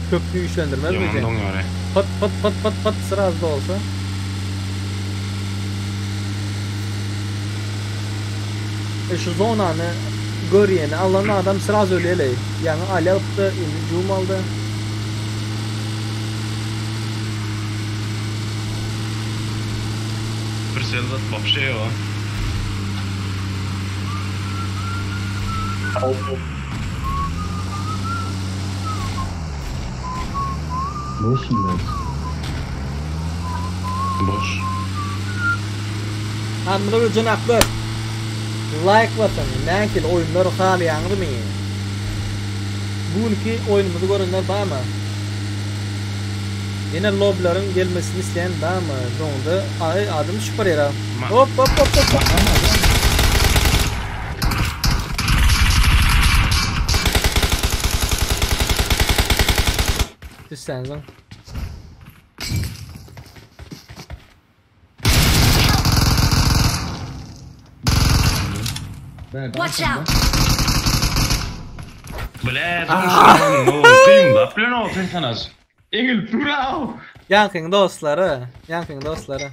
köprü güçlendirmez Yaman mi? doňýar. e. Pat pat pat pat pat sıraz da olsa. E şu zonanı görýeni alan adam sıraz ölýeli. Yani Ali alypdy, indi Cum aldy. Bir seldat вообще ýok. Boşsun biraz. Boş. Anladı bir cenaplar. Like basın. Näkil oýunlar halaýaňyzmy? Bugünkü oýunumyzy görenler barmy? Yine loblaryň gelmesini isleyen barmy? Soňunda ay adım şüper ýere. Hop hop hop hop. Düşsen lan. Watch out! Bile doňuşlaryň o kıyımda bilen o personaj. Engel bravo. Yankın dostları, yankın dostları.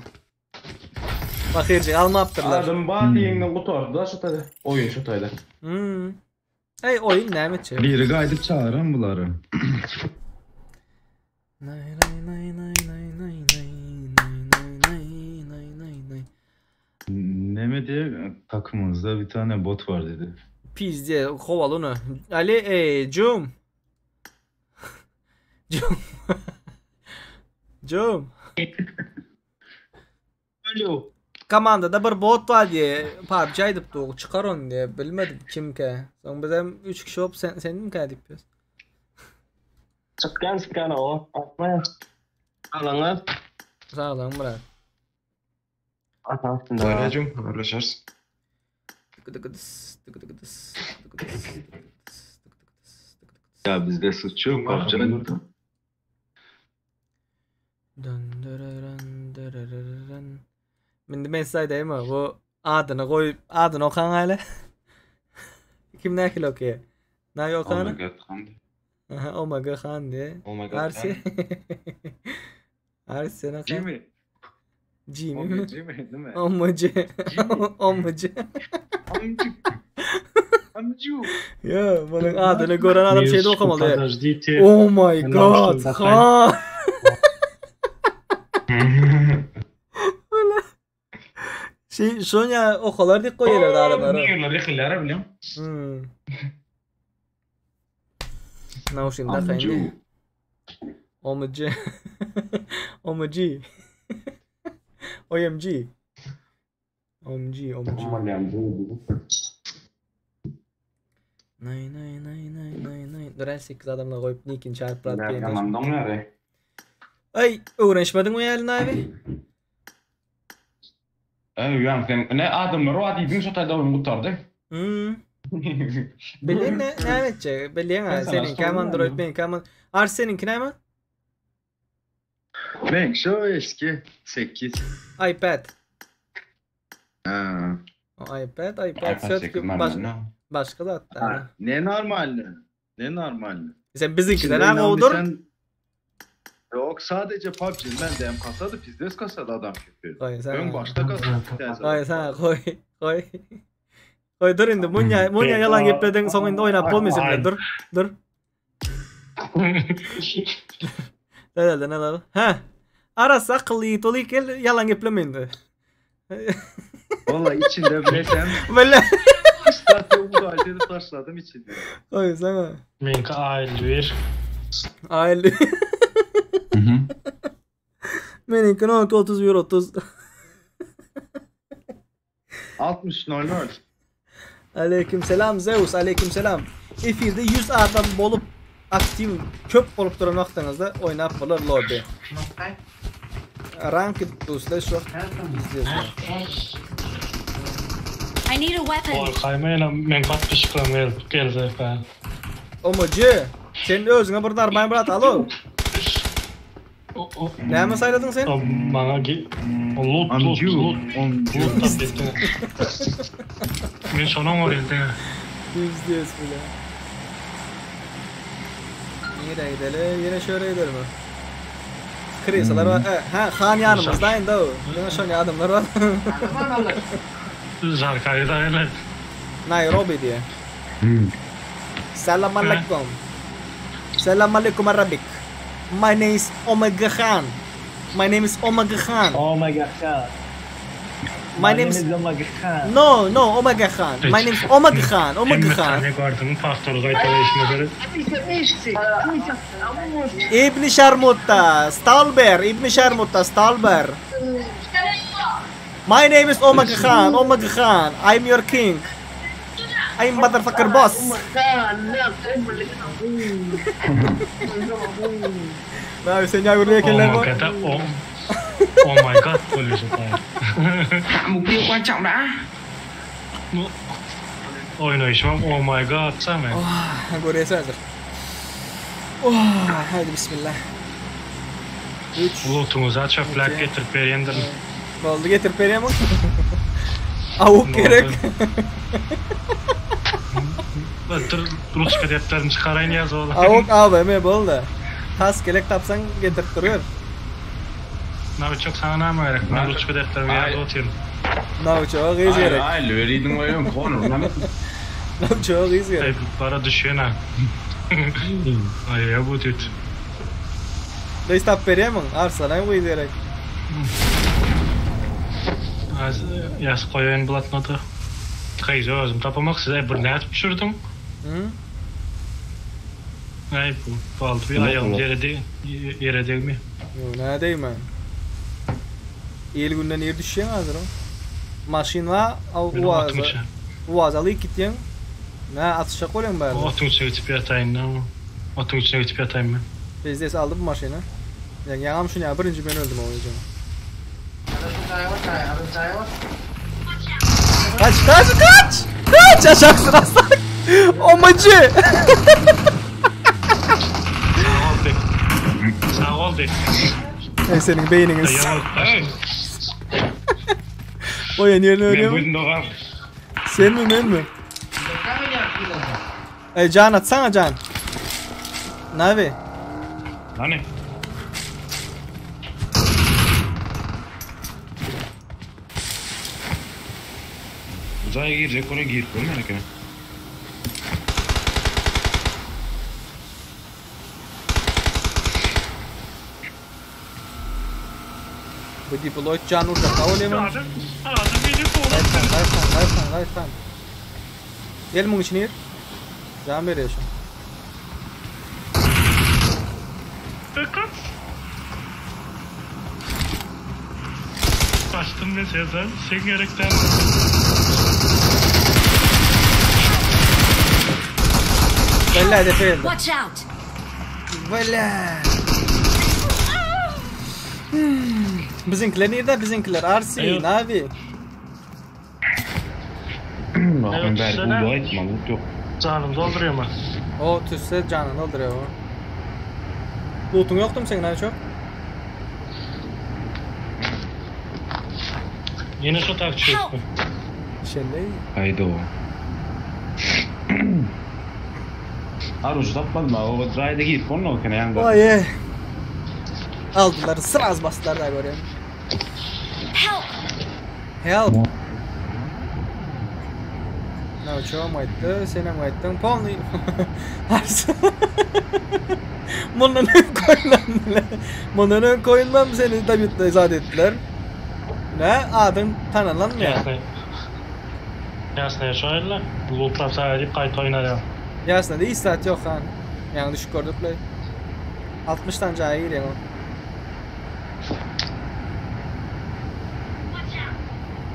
Bakyrjyk almapdyrlar. Adam bar diýenden gutardy da şu taýda. Oýun şu taýda. Hmm. Ey oýun näme etjek? Biri gaýdyp çagyran bulary. Nay nay nay nay nay nay nay nay nay nay nay nay. Neme diye takımımızda bir tane bot var dedi. Pizde koval onu. Ali ey cum. Cum. Cum. Alo. Komandada bir bot bar diye PUBG aýdyp dur. Çykar onu diye bilmedim kimkä. Soň biz hem 3 kişi bolup sen sendimkä diýip biz. Çykgan çykgan o. Atma. Alaňa. Sag boluň brat. Ata. Bolýa habarlaşarys. Tıkıdıkıdıs, tıkıdıkıdıs, tıkıdıkıdıs, tıkıdıkıdıs, tıkıdıkıdıs. Ya bizde suç yok PUBG. Dön döreren, dörereren. Şimdi men size aýdaýyn bu adyny goýup adyny okaň hali. Kim nähili okaýar? Näme okany? Oh my god, Han. Aha, oh my god Han diye. Oh my god, Arsi. Arsi sen oka. Jimmy. Jimmy Oh mi? Jimmy değil mi? Omucu. Omucu. Amcık. Amcu. Ya bunun adyny gören adam şeyde okamaly. Подождите. Oh my Ben god. nauşnik Han. Öyle. Şey, şonya okalar dik koyuyorlar adamlara. Niggerler ýykylýar bilýän. Hmm. Nauşnik Amcu. dakayny. OMG. OMG. OMG. OMG, OMG. Nay nay nay nay nay nay. Dur 8 adamla goýup nikin çarp brat diýen. Yaman doňýar. Ay, öwrenişmediň mi ýaly Navi? Ey, ýan sen ne adamlar o diýdiň şu taýda oýun gutardy. Hmm. Bilýän ne näme etjek? Bilýän ha, Ben sana seniňki hem sorayım Android, ya. meniňki hem Ars seniňki näme? Ben şu eski 8. iPad. Ha. O iPad, iPad iPad söz 8 baş, normal, ne? başga zat da. Ne normalni? Ne normalni? Sen biziňkiden İçinde ha inan gowdur. sen- Yok sadece PUBG ben de hem kasadı pizdes kasadı adam köpüğü. Goý sen. Ön başta kasadı. bir tane Goý sen goý, goý. Goý dur indi munya, munya ýalan gepledin soň indi oýnap bolmaýsyn bilen. Dur, dur. Dälden alalım. Ha. Arası akylly ýigit ol gel ýalan gepleme indi. Vallahi içinde bilesem Böyle. zaten müdahale edip taşladım içinde. Goý sen. Meňki A51. Aile. Meniňki 12 31 30. 60 normal. Aleyküm selam Zeus, aleyküm selam. Efirde 100 adam bolup aktiv köp bolup duran wagtyňyzda oýnap bolar lobby. Rank dostlar şu izliyorsunuz. I need a weapon. Korkayma men podpişiklam gelip gelse ben. Omocu, sen özüňe bir darbayn brat alo. Näme sayladın sen? O bana ge o loot loot Amcu. loot loot tap etdi. Men şonuň orýan diňe. Yüzde bile. Nereye gidelim? Yine şöyle gidelim. Krisalar var. E, Ha, Han yanımızda indi o. Yine şöyle adamlar var. Zarkayı da öyle. Nairobi diye. Selam aleyküm. Selam aleyküm Arabic. My name is Omega Khan. My name is Omega Khan. Oh my god. Khan. My name is Omega Khan. No, no, Omega Khan. My name is Omega Khan. Omega Hemme Khan. tane gördüm pastor gaýtaly işine göre. İbn Şarmutta, Stalber, İbn Şarmutta, Stalber. My name is Omega Khan, Omega Khan. I'm your king. I'm motherfucker boss. Abi sen ya buraya Oh gelenler my var. god. Oh, oh my god bolýar. Mục tiêu quan trọng đã. Oýnaýşym oh my god sen Oh, Goriyesi hazır. Oh, haydi bismillah. 3 Lootuňuza çöplek getirip berýändir. Oldu getir periyem Avuk gerek. Dur ruçka defterini çykaraýyn ýaz ola. Avuk AVM boldy. Tas gerek tapsan getirip duruyor. Nabi çok sana näme gerek? Men ruçka defterimi ýazyp otyryn. Nawçoga gyz gerek. Aýly beridiň goýuň konur näme? Nawçoga gyz gerek. Para düşýän ha. Aýa bu tüt. Gyz tap berýärmiň? Arslana gyz gerek. Az ýaz goýaýyn bloknota. Gyzy özüm tapamak size bir nädip düşürdiň? Hı? Aý bu baldy bir aýagym ýere deg ýere degmi. Ýok, nä degme. Il günden ir düşýäň hazir. Maşyn bar, Meniň otuň içi. Uaz alyp gitýäň. Nä atyşjak bolýaň bärde. Otuň içine gitip ýataýyn da. Otuň içine gitip ýataýyn men. Pizdes aldy bu maşyny. Ýaňam ýaňam şuny ýa birinji men öldüm o gije. Kaç kaç kaç! Kaç aşak sırası. Omacı. Sag ol de. Sag ol de. Ey seniň beýniňi. Goýan ýerine Men ölýär. buýdum dogan. Sen mi men mi? Ey can atsana can. Navi. Hani? Bu jaýa girjek bolýa girip görmän eken. Bu diploid can urjak da bolýar. Adam, adam beni Gaýtsan, gaýtsan, gaýtsan, gaýtsan. Gel muň içine gir. Can berýär şu. Fakat. Kaçtım ne Sezen? Sen gerekten. Bella hedefe geldi. Watch out! Bella. Biziňkiler nirde biziňkiler? Arsi, Aýo. Navi. Bak ben bäri Aýo, bu aýtma, loot ýok. Canım dolduruyor mu? O tüsse janyny dolduruyor o. Loot'un yoktu mu senin hani çok? Yine şu takçı Help! Şelley. Haýda o. Aruj tapmadım ha, o jaýda girip bolma eken ýaňda. Vay eh. Aldılar, sıraz bastılar da görüyorum. Help! Help. No, çoğum aýtdy, senem aýtdyň. Polny. Arsi. Mundan öň koyunlan bile. Mundan öň koyunlan seni David'le zat etdiler. Ne? Adyň tanalanmaýar. Jasne. Jasne şöyle. Lootlar sadece kayıt oynar ya. Ýasna hiç zat ýok han. Ýaňy düşüp gördük le. 60 tane jaýa girýän o.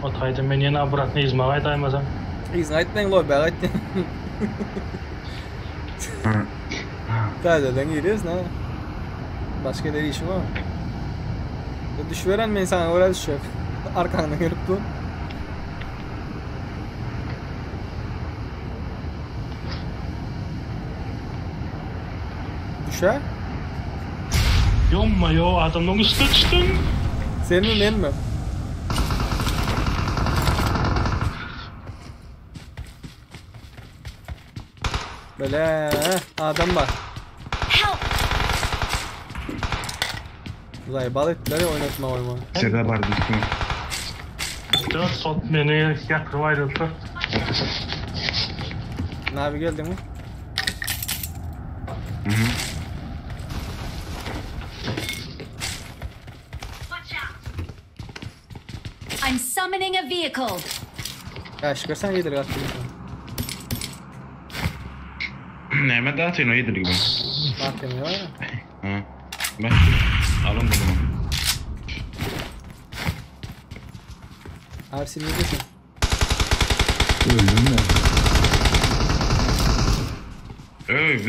O tayda men yine obratno izmaga aytaymasam. Yzyna aýtmaň lobby aýtdyň. Täzeden girýäs ne? Başga der işi bar. Düşüveren men sana görä düşjek. Arkaňdan gelip dur. Düşer. Yomma yo adamın üstüne düştüm. Sen mi men mi? Böyle adam var. Help! Uzay bal ettiler ya oynatma oyma. Seda bardy üstüne. Dört sot beni yatırıp ayrıldı. Navi geldi mi? I'm summoning a vehicle. Ya şükürsen iyidir gattı. Näme dağıtayın o yedir gibi. Bakın ya. Ha. Ben alın bunu. Ersin ne diyorsun? Öldüm ben. Öy,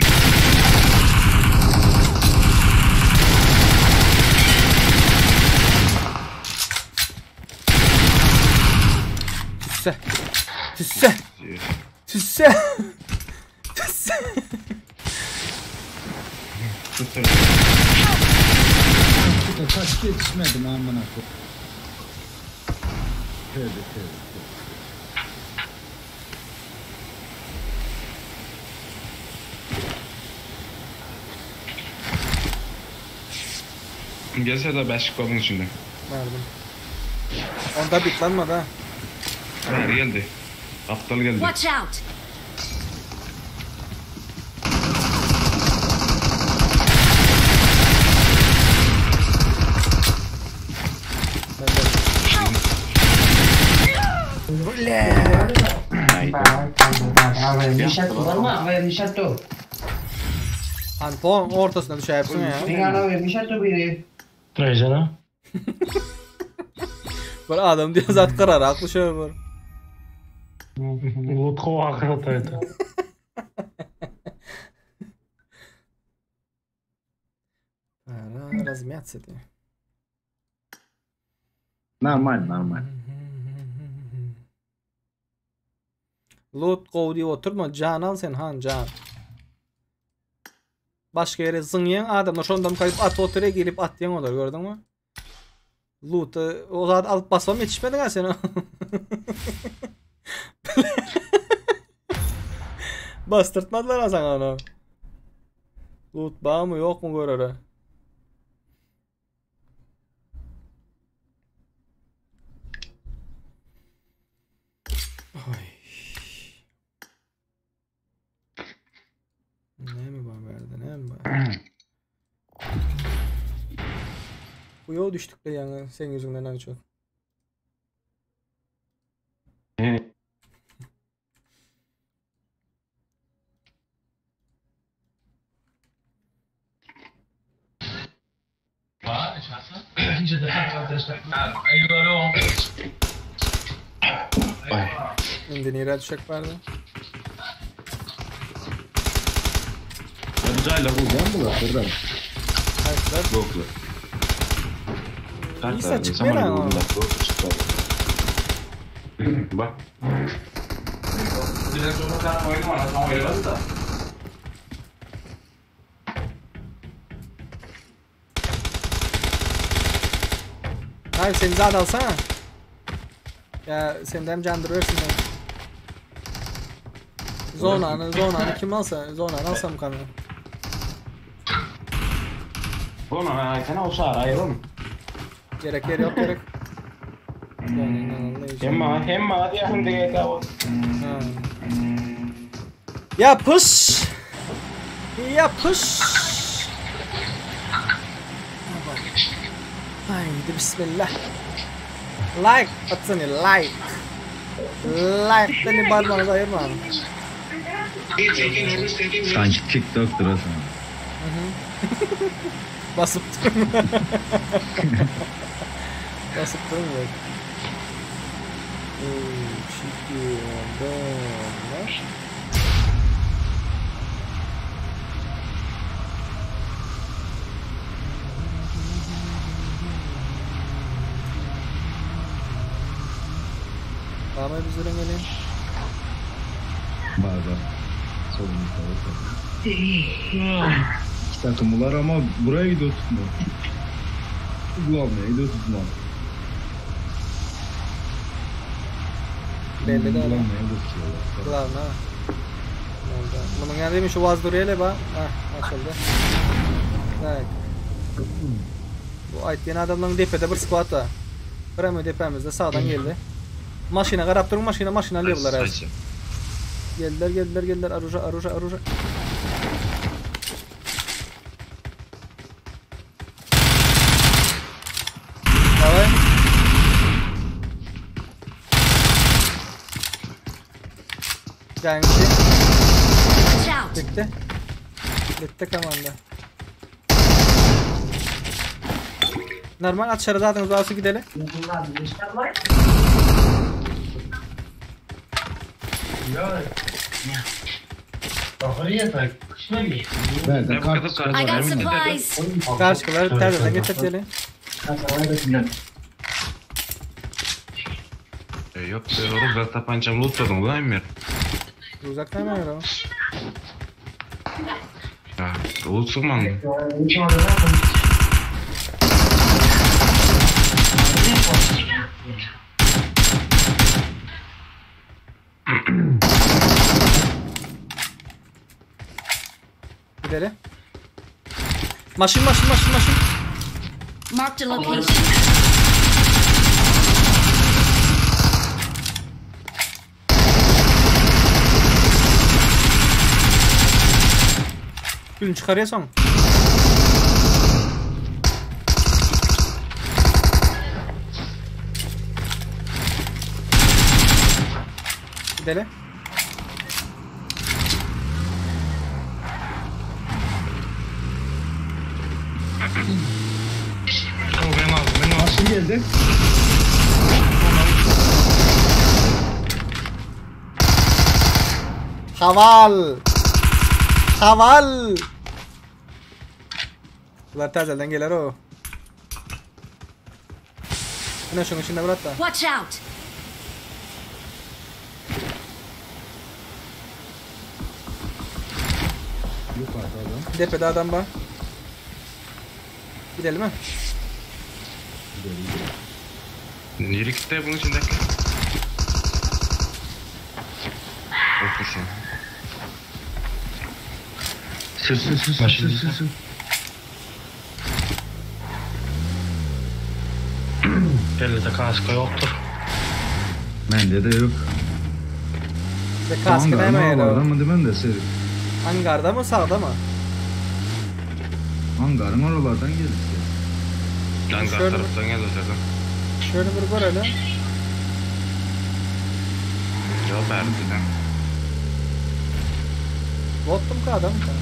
Tüsse. Tüsse. Tüsse. Tüsse. Kaç yetişmedim amına koyayım. Tövbe tövbe. tövbe. Gelse de beşik babın içinde. Verdim. Onda bitlanmadı ha. Bäri geldi. Gapdal geldi. Watch out! Anton ortasına düşäýipsiň ya. Trajana. Bir adam diýen zat gyrarak düşer bir. Lutko ahyret aýdy. Pora razmyаться diýen. Normal normal. Loot gowy diýip oturma, jan al sen han jan. Başga ýere zyňýaň adamlar şondan gaýyp at oturyp gelip atýaň olar gördüňmi? Loot'u o zat alyp basam ýetişmediň ha sen. Bastyrtmadylar ha sana onu. Loot bar mı yok mu görere. Ay. Näme bar bärde, näme bar? Bu ýol düşdük de ýaňy seň ýüzüňden aňço. Indi nirä düşek bardy? Bu jaýlar gurýan bular, birden. Haýsylar? Gökler. İsa çykmaýar ama. Bak. Hayır sen zat alsana. Ya sen dem candırırsın ben. Zonanı, zonanı kim alsa, zonanı alsam kanı. Ona sen o çağır ayrım. Gerek yer yok gerek. Zonanı anlayacağım. Hem bana hem bana diye hem de GTA o. Ha. Yapış. Yapış. Haydi bismillah. Like atsana like. Like beni parmağınızı ayırma. Sanki TikTok'tur Hasan. Basıp durma. Basıp durma. Üç, iki, bir. Var mı bizlere gelin? Var var. Solumuzda var. İki takım var ama buraya gidiyor tutma. Glavnaya gidiyor tutma. Belli de öyle. Glavnaya tutuyorlar. Glavna. Oldu. Bunun yani şu vaz duruyor hele bak. Hah açıldı. Tak. Bu aytdiğin adamların depede bir squat var. Premo depemizde sağdan geldi. Maşina garap durun maşina maşina alıyor bunlar az. Geldiler geldiler geldiler aruja aruja aruja. Давай. Geldi. Watch out! Bitti. Bitti komanda. Normal at dışarı zaten uzağa gidelim. Nerede? Kar I got supplies! Karşılar terden getirteli. Yok, oğlum ben tapancamı lootladım ulan Emir. Uzaktan mı o? Ya, loot sıkmadı. Gidelim. Maşın maşın maşın maşın. Marked a location. Külün çykarýa soň. Gideli. Maşyn geldi. Haval. Haval. Bular täzelden geler o. Ine şuň içinde bir hatta. Watch out! Yukarıda adam. Depede adam var. Gidelim mi? Nereye gitti bunun içindeki? Otursun. Sür sür sür sür sür sür. sür. Elde kaska yoktur. Bende de yok. Ve kaskı Hangar näme mı ýeri? oradan mı demen de seri. Angarda mı sağda mı? Hangarın oralardan geldi ses. Lan Şöyle- taraftan geldi zaten. Şöyle bir görelim. Cevap verdi. Bottum ka adam ka.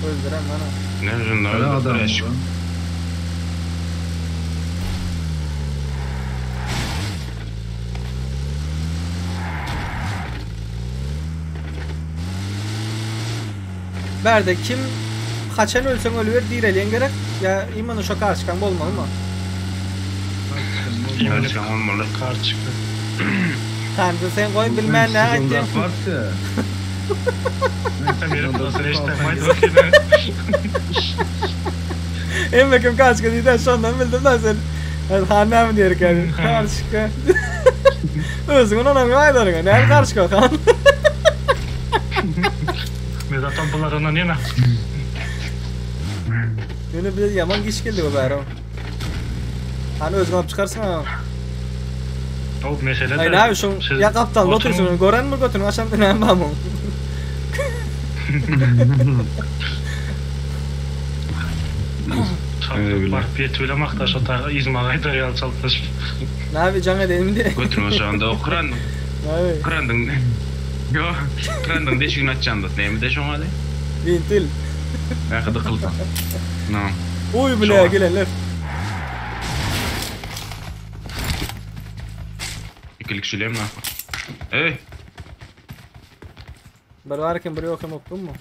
Öldüren bana. Ne yüzünden Kara öldü? adam Fresh. olan. Berde kim haçan ölsen ölüver direliğin gerek. Ya imanı şoka açkan bolmalı mı? Çıkan olmalı. Kar çıktı. Tanrı sen koy bilmem ne Siz ettin. ondan varsa. Sen benim burası işte. Haydi bakayım. En bakım kaç gün şondan bildim da sen. Ha ne mi diyerek yani? Karışık. Özün ona mı aydarın? Ne karışık kan? Men zaten bular ondan yana. Yine bir yaman geç geldi bu bari. Hani özün alıp çıkarsın ha. O mesele de. Ay ne abi şu Siz ya kaptan oturun. otursun. Gören mi götürün? Aşam ne var mı? Çarpıp barıp yetibile maktaş o ta izmağa aydar yal çaltış. Ne abi can edelim diye. Götürme şu anda o kırandım. Ne abi? Kırandın. Yo, kırandın deşigini açacağım da. Neyimi deş ona de? Vintil. Belki de kıldan. No. Uy bile Şoğa. gelenler. İkilik şilem lan. Ey, Bir varken bir yokum oktun mu?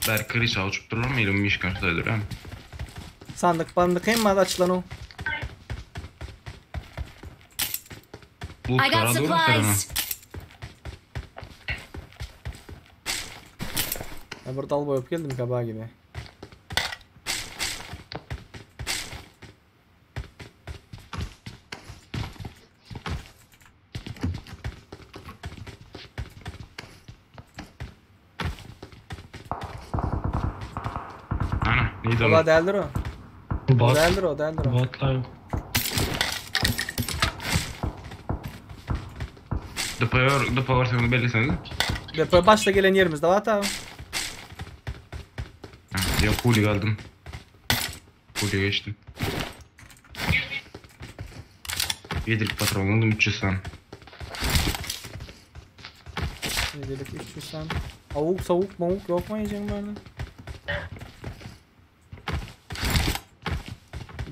Berk kırış uçup durur mu? İlim mişkan sayılır ha. Sandık bandık hem adı açılan o. Bu I got kara doğru sarana. supplies! Ya bir dal boyup geldim kabağa gibi. Ana, neydi Ola o? deldir o. O Bot. deldir o deldir o. Botlar. Depoya, depo varsa bellisiniz. Depo başta gelen yerimizde var tamam. Yok, huli geldim. Huli geçtim. Yedilik patron oldum 300 tane. Yedilik 300 sen. Avuk savuk mavuk yok mu yiyeceğim böyle?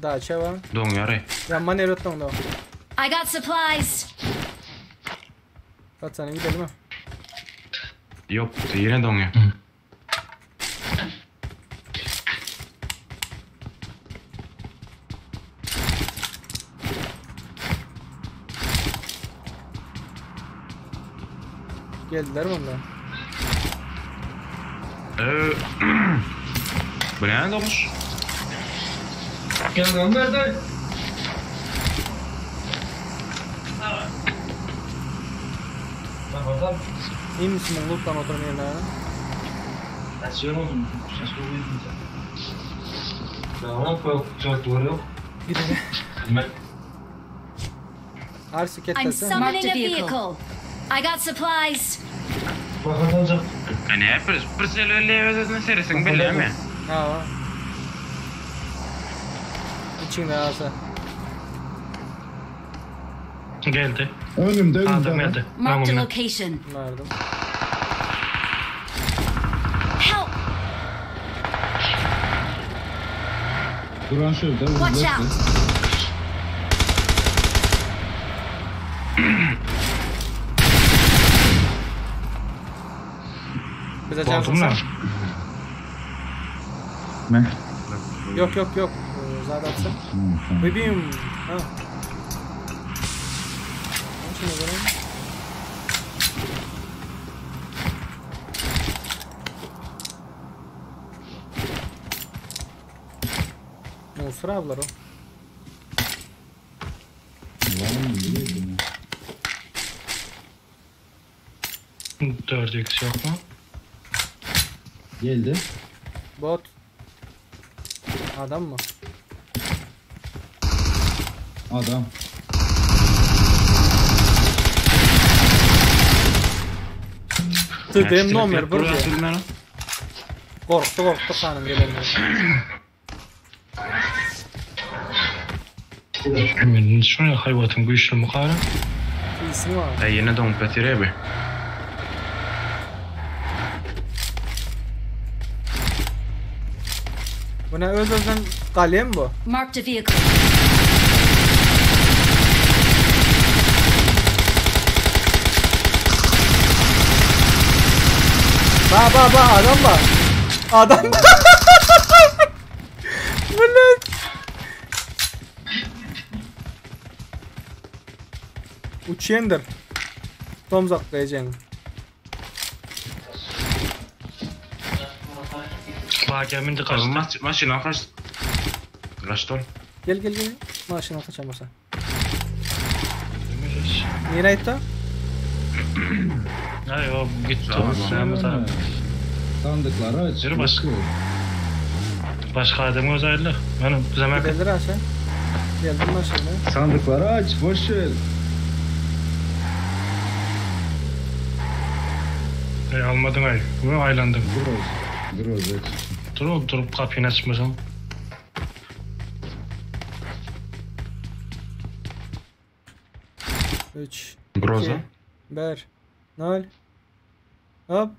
Daça var. Don yarı. Yanma nerede da. I got supplies! Kaç tane gidelim mi? Yok, yine don ya. Geldiler mi onlar? Ee, bu ne olmuş? Gel nerede? İyi misin loot'tan oturun yerine? Gidelim. Arsi I'm ketlersen. summoning a vehicle. I got supplies. Ne bir bir sel özüne seresin bileme. Ha. İçinde alsa. Geldi. Önümde önümde. Adam adam. geldi. Marked a Tamam. location. Verdim. Help! Duran şurada. Watch vurdu. out! Bize Buldum can lan. Ne? Yok yok yok. Ee, Zaten atsın. Bebeğim. Ha. Al şunu vereyim. Ne sıra ablar o. Lan ne 4x yok mu? Geldi. Bot. Adam mı? Adam. Tüdem nomer bir diye. Korktu korktu hanım gelenler. Men şuna hayvatın güçlü mukara. İyisi var. E yine don petire be. Bu ne öz özden kalem bu. Marked a vehicle. Ba ba ba adam var. Adam. Bu ne? Uçendir. Tomzak diyeceğim. Bak mindi kaçtı. Maç maşina kaç. Kaçtı. Gel gel gel. Maşına kaçamasa. Nereye gitti? Ay o gitti. Tamam. Sen bu taraf. Sandıkları aç. Yürü başka. Başka adam özellikle. Ben zaman Gidebilir aşağı. Geldim maşına. Sandıkları aç. Boş ver. Ey, almadın ay. Bu aylandım. Groz. Groz aç. Dur durup kapıyı açmasam. Üç. Groza. 2, 1, 0. Hop.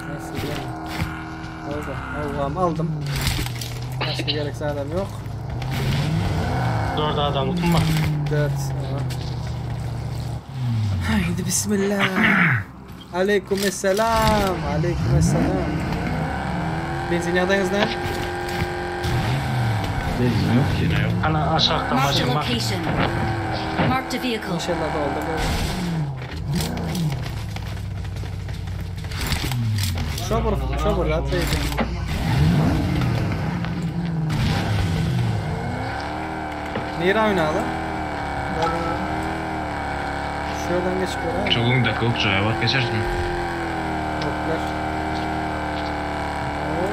Neyse gelin. Oldu. Allah'ım aldım. Başka gerekse adam yok. Dört adamlık mı var? 4. Haydi bismillah. Aleykümselam. Aleykümselam. Benzin yağdayız ne? Benzin yok ki. Yine yok. Ana aşağıda Marked a maşın var. location. Marked a vehicle. İnşallah da oldu böyle. Şobur, şobur atlayacağım. Nere oynalı? Şuradan geçip oraya. Çok 10 dakika yok caya bak geçersin. Hoplar. Hop.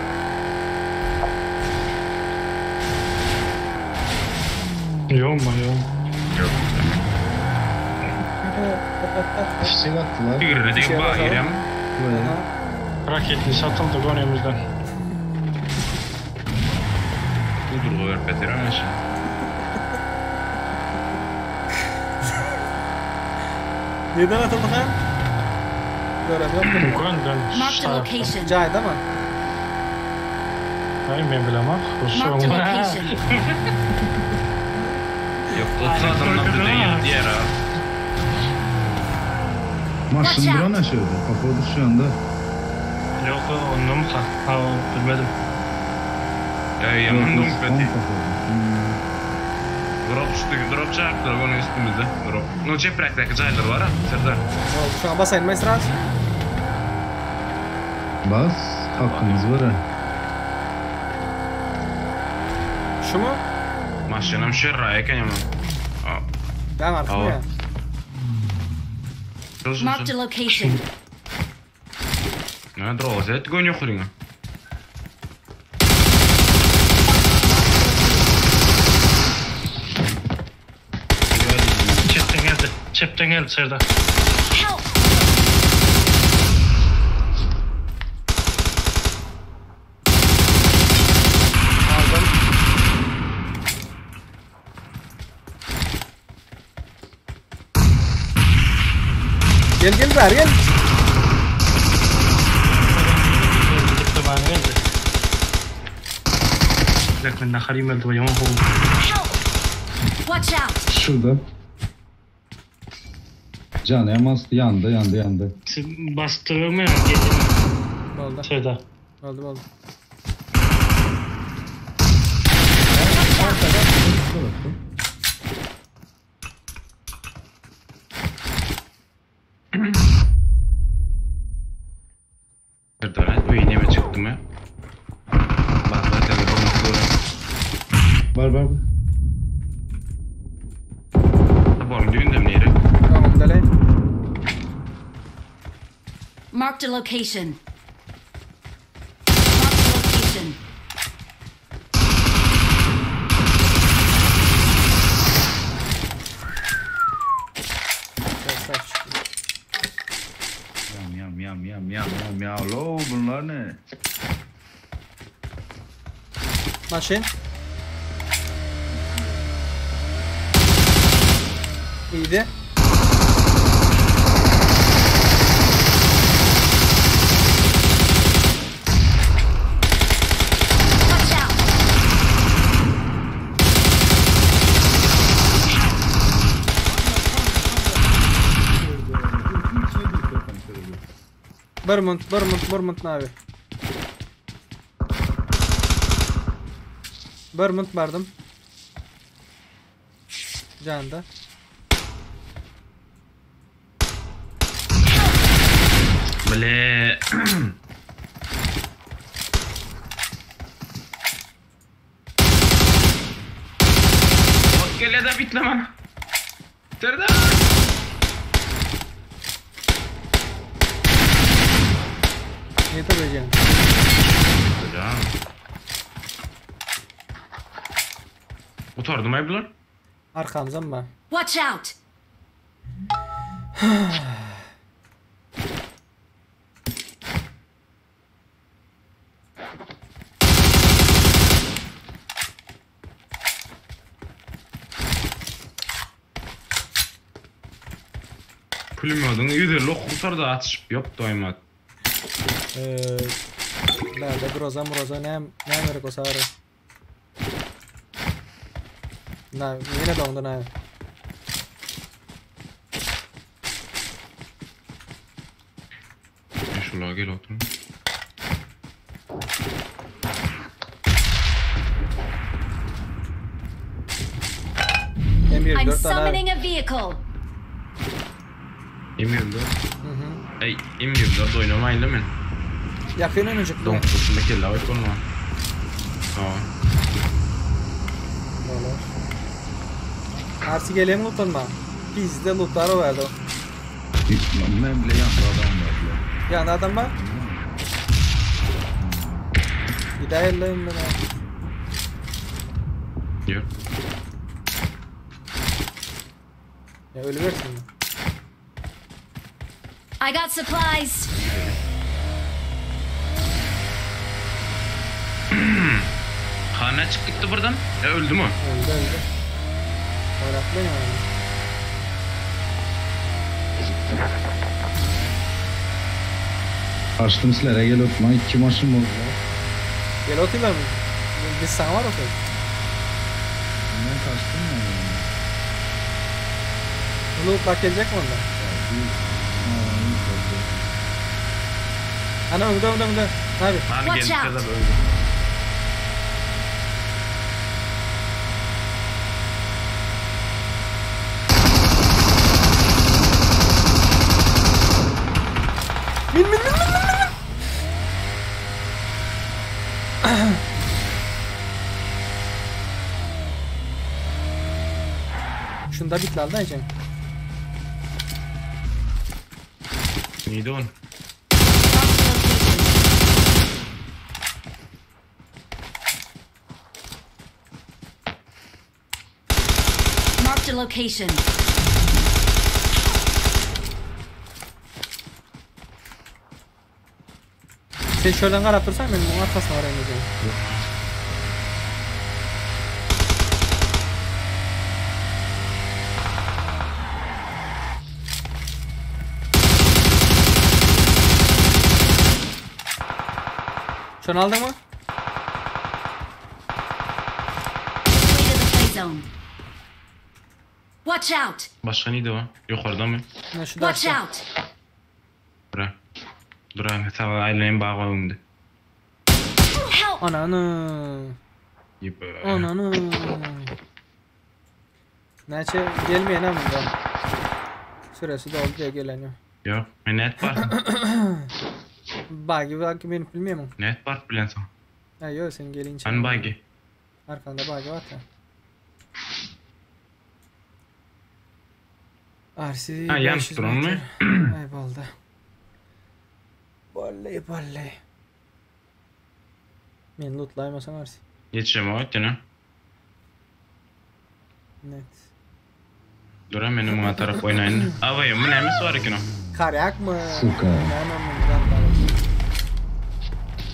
Yok mu yok. Yok. Fişek attılar. Yürü Bir şey de bak bakalım. İrem. Buraya. Aha. Raketli satıldı önümüzden. Dur ver petire maşin. Neden atıldı ha? Görem yok mu? Gönden. Marked a location. Cayda mı? Ay ben bilemem. Marked a location. Yok 30 adamdan bir değil diğer ha. Maşın Watch out. duran aşağıda. Kapalı şu anda. Yok ondan mı ka? Ha bilmedim. Ya yaman Yok, don on peti. kapalı. Hmm. Drop düştü, drop çarptılar onun üstümüzde. Drop. No çepraktaki caylar var ha, Serdar. Oldu. Şu an basayım mesraz. Bas. Hakkımız var ha. Şu mu? Maşinam şerra eken yaman. Aa, Ben artık Tamam. ya. Dur Marked a location. Ne drop et gön yok. Çepden geldi Serdar. Help! Aldım. Gel gel bari gel. Diploman geldi. Bak ben nahar yemeldi bu yaman oldu. Help! Watch out! Şurada. Can yamaz yandı yandı yandı. Siz bastırır mı ya? Gelin. Oldu. Serdar. Oldu oldu. Serdar aýt öýüne mi çykdy mı? Bak zaten bir doğru. Var var. Tabarın düğünde mi nere? Tamam dele. Marked a location. Marked a location. Krasavçik. Yam yam yam yam yam yam yam. Lo bunlar ne? Maşyn. İyiydi. Watch out! Bermont, Bermont, Bermont abi. Bermont bardım. Canda. Bile. Ot gel da bitlemen. Serdar. Ne tabii Hocam. Oturdu mu bular? Arkamızdan mı? Watch out! Pulümödün 150 kurtar da atışıp yok doymadı. Nerede groza mroza ne ne gerek o sarı. Na yine dondu ne? Şuraya gel oturun. I'm M24 tane abi. summoning a vehicle. M24. Ey M24 oynamayın değil mi? Yakın önecek. Donk tutunda kelle var olma. Tamam. Arsi geleyim lootlanma. Bizde lootları vardı. Ben bile yandı adam var bile. Yani adam var. Gidelim ben. Yok. Ya ölü versin mi? I got supplies. Hane çıktı gitti buradan. E öldü mü? Öldü öldü. Oynatmayın yani. Açtım sizlere gel oturma. İki maçım oldu. Gel oturayım mı? Biz sana var okey. Ben kaçtım ya. Loot bak gelecek mi ondan? Ana önde önde önde. Abi. Hani Watch geldi out. kadar öldü. Min min min min min min. Şunda bitli aldı Aycan. Neydi on? Marked a location. Marked a location. Sen şuradan garap dursan men muň arkasyna baraýyn diýeceğim. Şony aldyňmy? Way to the play zone. Watch out! Başga nide o? Ýokarda mı? Ne şu Watch daşda. out! Dura. Dura saga aýlaýyn baga öňde. Help! Ananı. Ýip. Ananı. Näçe gelmeyen ama bunda. Süresi doldu diye gelen yok. Ýok, men net bar. Bagi bagi benim bilmiyor musun? Net bar bilensoň. Ha yok sen gelince. Hani bagi? Arkanda bagi var ya. RC Ha, ýanyp 500 duranmy? metre. Ay boldy. Bolly bolly. Men lootlaýmasaň RC. Ýetişem o ýene. Net. Dura meni muňa tarap oýnaýyn. Awaý, bu näme var eken o? Karyak mı? Suka. Näme mundan barasy?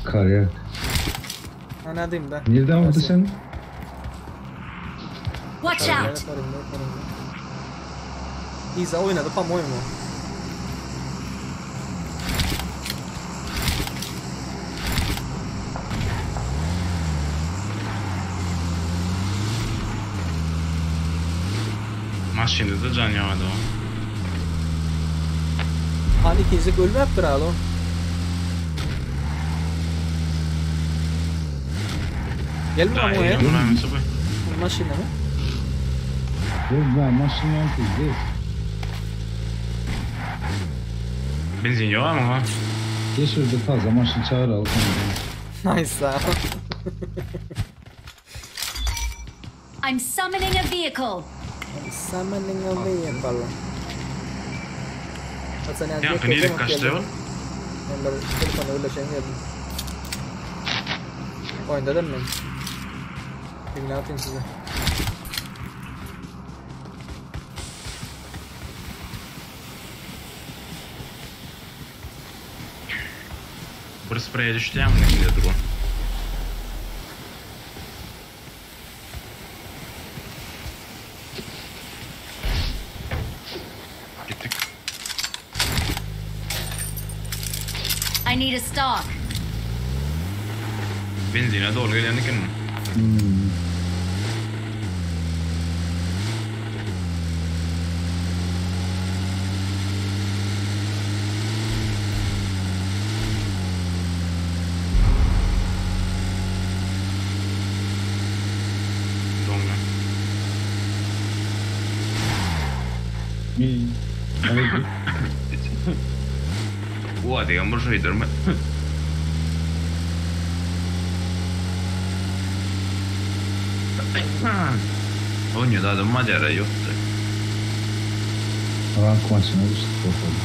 Karyak. Anladım da. Nereden vurdu sen? Watch out! İza oynadı по-моему. Maşynda da jan ýok o. Hani ikinci bölüm yaptır alo. Gelme ama ya. Bu näme bu? Maşina mı? Yok ben maşın pizde. Benzin ýok ama ha. Geçirdi fazla maşın çağır al. Nice. I'm summoning a vehicle. Summoning a vehicle. Hasan yani Ýa, neydi kaçtı ol? Ben böyle telefonu öyle şey geldim. Oyunda değil mi? Birini atayım size. Bir spreye düşdi ýa muň içinde dur. Gittik. I need a stock. Benzine doğru gelen eken mi? Hmm. Doňa. Mi. Haydi. Bu diýen bir şeydir mi? Oňa da adam madara ýokdy. Rank maçına düştük bakalım.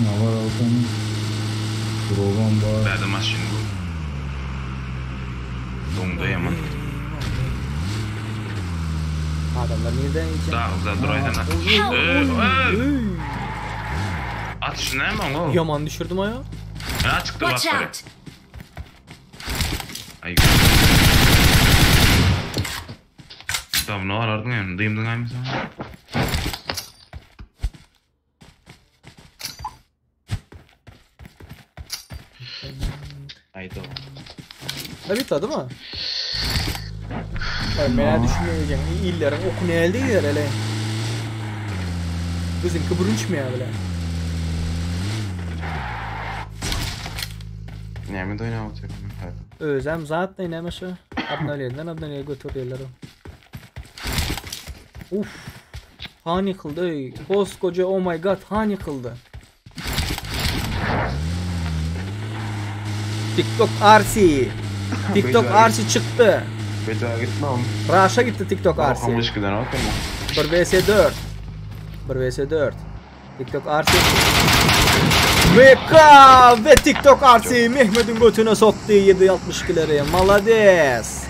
Ne var Alkan'ın? Program var. Bäde maşyn bu. Doňda ýaman. Adamlar nereden yiyecek? Dağ uzak duraýsana. At şunu näme o? Yaman düşürdüm aya. Ha çykdy Watch bak. out! Ay. Tamam ne arardın yani? Dıyımdın aynı sen. Haydi. Ne bitti değil mi? Hayır, men düşünmeyeceğim. İllerin oku ne elde gider hele. Bizimki burun ya bile. Näme doýna oturyp. Özem zaten näme şu? Abnaliyeden abnaliye götürüyorlar o. Uf. Han yıkıldı ey. Koskoca oh my god han yıkıldı. TikTok RC. TikTok RC çıktı. Beca gitme oğlum. Raşa gitti TikTok RC. Hamuş giden oturma. 1 vs 4. 1 vs 4. TikTok RC. MK ve TikTok RC Mehmet'in götüne soktu 7.62'leri. Malades.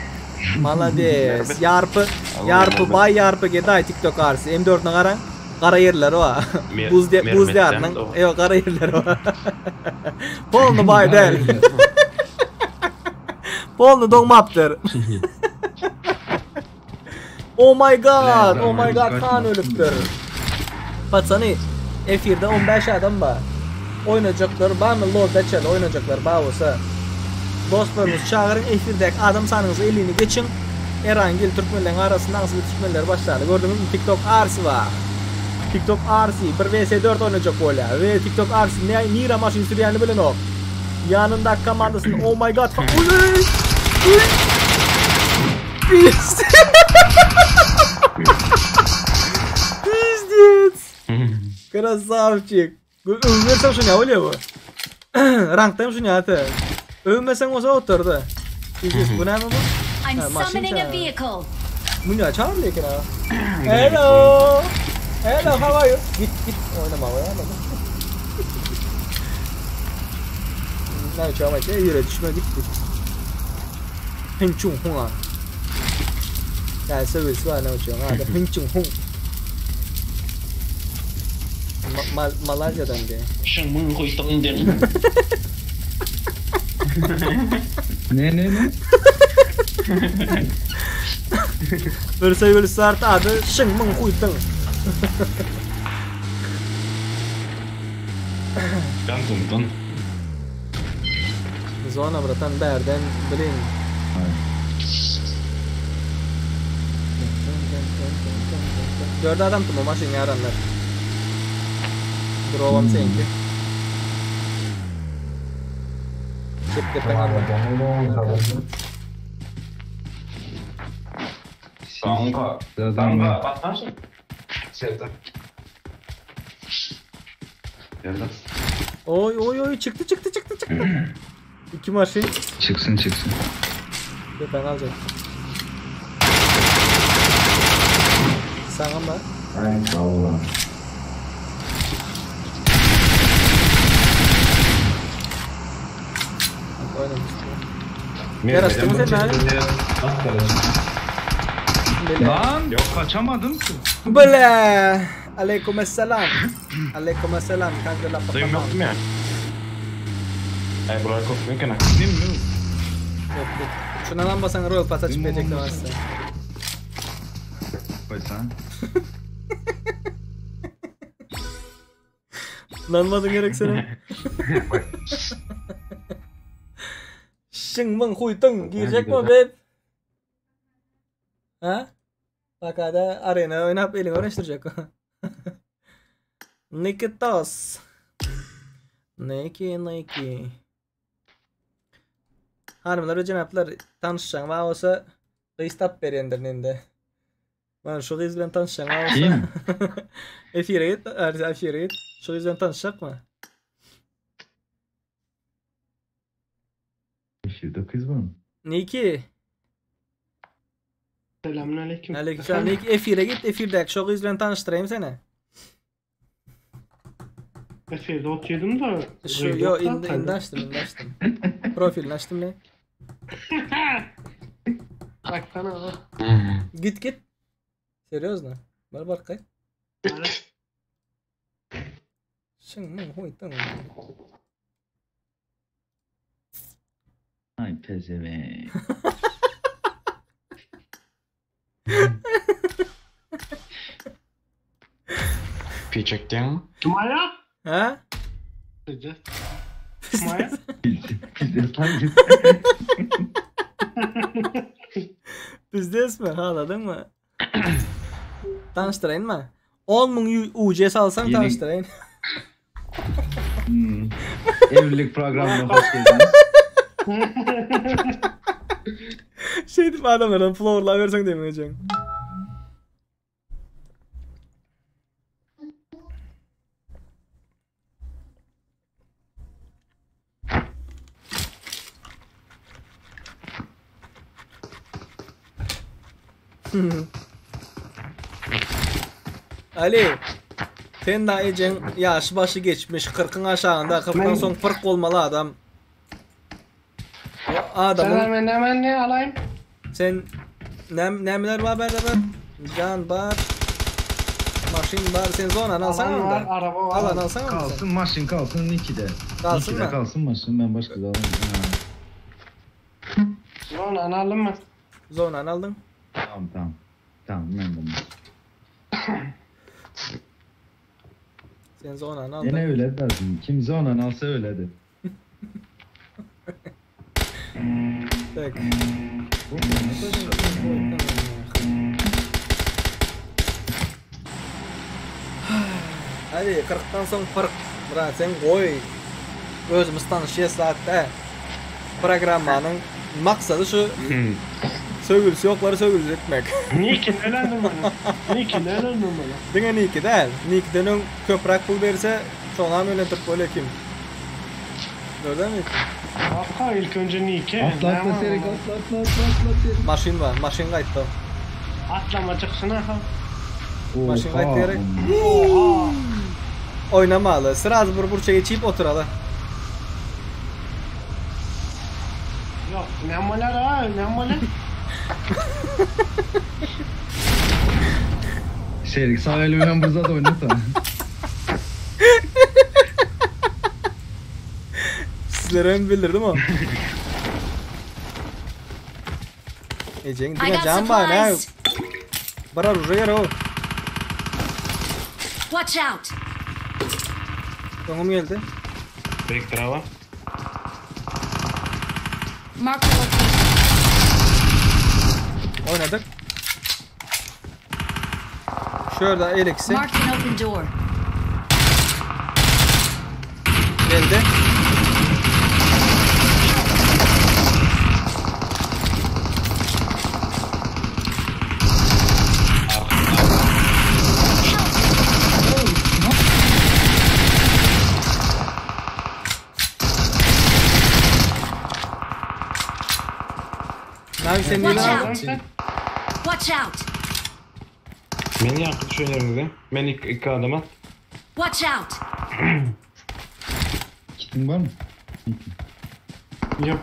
Malades. Yarpı, yarpı bay yarpı geday TikTok RC. M4'üne garan. Gara ýerleri bar. Buz buz diýarnyň ýok gara ýerleri bar. Polny baý däl. Polny dogmapdyr. Oh my god, oh my god, han ölüpdir. Patsany, efirde 15 adam bar. Oýnajaklar barmy lobby açaly oýnajaklar bar bolsa. Dostlaryňyzy çagyryň efirdäki adam sanyňyzy 50-ni geçiň. Erangel türkmenleriň arasynda aňsy türkmenler başlaly. Gördüňizmi TikTok Arsi bar. TikTok Arsi 1 vs 4 oýnajak bolýar. We TikTok Arsi ne nira maşyn sürýänini bilenok. Ýanyndaky komandasyny oh my god. Uy! Uy! Pizdец. Красавчик. Övmesen şunu ya oluyor bu. Rankta şunu ya ate. Övmesen olsa oturdu. Pizdец bu ne bu? I'm summoning a vehicle. Bu ne çağır lekin ha. Hello. Hello how are you? Git git oynama oynama. Ne uçağıma şey yürü düşme git git. Hınçung hung Yani seviyesi var ne uçuyorsun ha. Hınçung hung. Ma Ma Malazya'dan diye. Şın koydum dedim. Ne ne ne? Bir sevgili art adı Şın Mın Huydun. Ben kumdan. Zona bratan berden bilin. Dörde adam tüm maşın yaranlar. Drovam seninki. Çip tepen adam. Kanka. Kanka batmarsın. Sevda. Sevda. Oy oy oy çıktı çıktı çıktı çıktı. İki maşın. Çıksın çıksın. Ben alacağım. Sana mı? Ay sağ ol. Yarastı mı sen abi? Lan yok kaçamadım ki. Bele. Aleyküm selam. Aleyküm selam. Kanka la Duyum yoktu mu yani? Ay bular kopmuyor ki ne? Değil mi? Yok yok. Şuna lan basan Royal Pass açıp verecektim aslında. Koysan. Lanmadın gerek sana. Şın mın huydun girecek mi be? Ha? Bak hadi arena oynap elini uğraştıracak. Nikitas. Niki Niki. Hanımlar ve cenaplar tanışacağım var olsa kız tap berendir indi. Ben şu kız bilen tanışacağım var olsa. Kim? Efire git, efire git. Şu kız bilen tanışacak mı? Şurada kız var mı? Niki. Selamünaleyküm. Aleykümselam. Niki efire git, efirde şu kız bilen tanıştırayım seni. Efirde oturdum da. Şu yo indi, indi açtım, indi açtım. Profilini açtım ne? Baksana bak. Git git. Серьезно? Bar bak kay. Şın mın huy tın. Ay pezevenk. Piçekten. Maya? Ha? Maya? Pizdes lan biz. Bizdes mi? Haladın mı? Tanıştırayım mı? 10 bin UC salsan Yeni- tanıştırayım. Hmm. Evlilik programına hoş geldiniz. Şey diyeyim adamlara flower'lar versen demeyeceğim. Ali sen da ecen yaşı başı geçmiş 40'ın aşağında 40'dan son 40 olmalı adam. O adamın Sen hemen hemen ne alayım? Sen ne neler var bende var? Can var. Maşyn bar sen zonany alsaň Alan var, onda. araba var. Alan alsaň onda sen. Kalsyn maşyn kalsyn Nikide. Kalsyn Nikide mı? kalsyn maşyn ben başga da alamam. Ha. Zonany aldın mı? Zonany aldyň. Tamam tamam. Tamam ben de. Sen zonany Yine aldyň. öyle dersin. Kim zonan alsa öyle de. Tak. Bu ne Hadi 40'dan soň 40. Murat sen goý. Özümiz tanyşýas zatda. Programmanyň maksady şu sögülsi ýoklary sögülsi etmek. Nikin ölendim bana. Nikin ölendim bana. Diňe Niki däl. Nikiden öň köpräk pul berse, şoňam ölendirip bolýar kim. Gördüňmi? Baka ilk önce Nike. Atla atla Serik atla atla atla atla Serik. Maşyn bar, maşyn gaýtdy. Atlama çıksın ha. Maşyn Oha. gaýtdy gerek. Oýnamaly. Sraz bir burça geçip oturaly. Yok ne molar ha ne molar. Serik sağ eli bilen burada da oynata. Sizlere hem bildirdim o. Eceň I diňe got can bar ne? supplies. Bara ruja ýer o. Watch out. Öňüm geldi. Bektir ama. Marked a location. Oynadık. Şurada eliksi Marked an open door. geldi. Navi sen Watch neyle out. Watch out. Meni yakıp şöyle Men ilk, ilk adama. Watch out. Kitin var mı? Yok.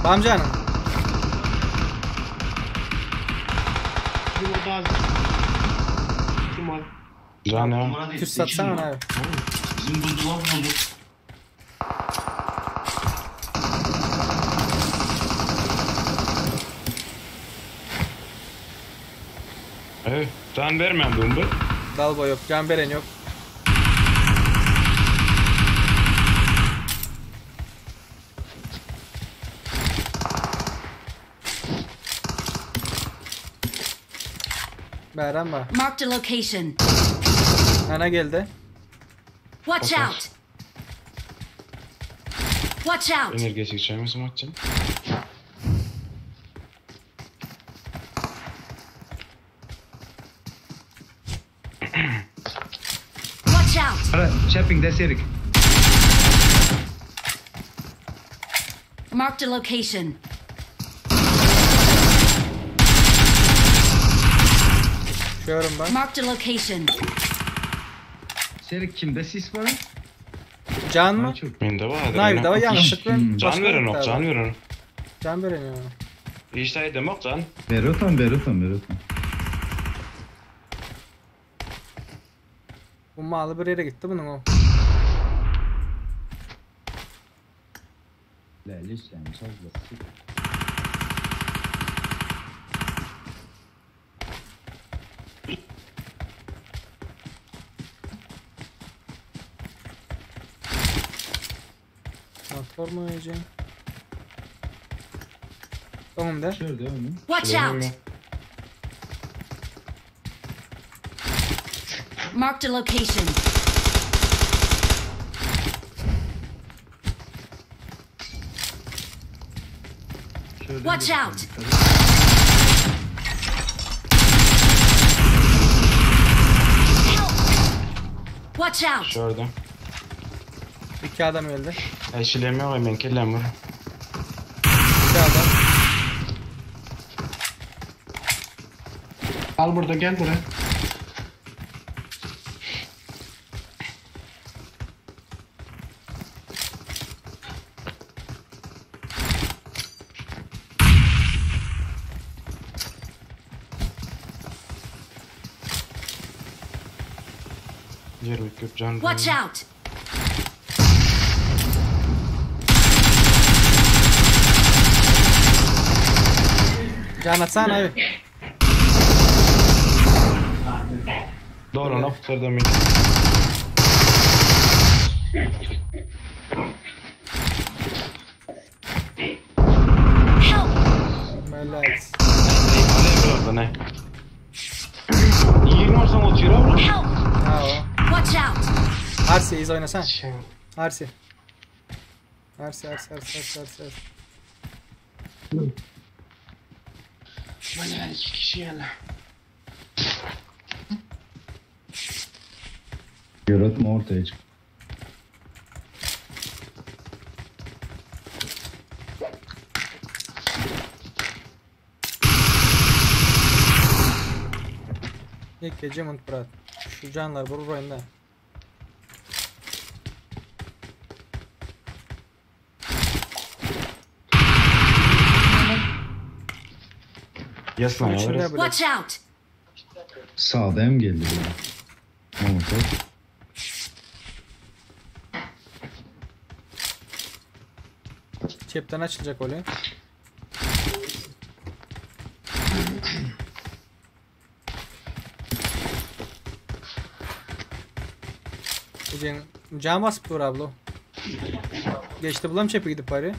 Bamcanım. Bir burada az. Kim var? Can ya. Tüs satsana abi. Bizim buzdolabı bulduk. Evet. Can vermem dumbu. Dalbo yok, can veren yok. Bayram var. Marked a location. Ana geldi. Watch out. Watch out. Enerji çekeceğim atacağım. Watch out. Ara Chapping'de Serik. Marked a location. Şuyorum ben. Marked a location. Serik kimde sis var? Can mı? Çok. Mende var. Navi de var yanlışlıkla. Can Başka veren bir ok, can tane. veren. Can veren ya. İşte demek can. Berotan Berotan Berotan. Bu malı bir yere gitti bunun o. Leliş yani çok basit. Motor mu yiyeceğim? Önümde. Şurada önüm. Watch out. Marked a location. Watch out. Watch out. Şurada. İki adam öldü. Eşilemi yok ben kellem var. İki adam. Al burada gel buraya. Ýer üýtgep jan. Watch out! Can atsana abi. Dolanyp serdemi. Melek. Ne? Ýygyň bolsaň otyr abla. Ha Watch out! Arsi iz oynasana. Arsi. Arsi Arsi Arsi Arsi Arsi. Arsi. Bana iki kişi geldi. Yaratma ortaya çık. İlk gece munt brat. Şu canlar bu oyunda. Yasna İçinde ya. bile. Watch out! Sağda hem geldi böyle. Molotov. Çepten açılacak öyle. Ecen can basıp dur abla. Geçti bulam çepe gidip bari.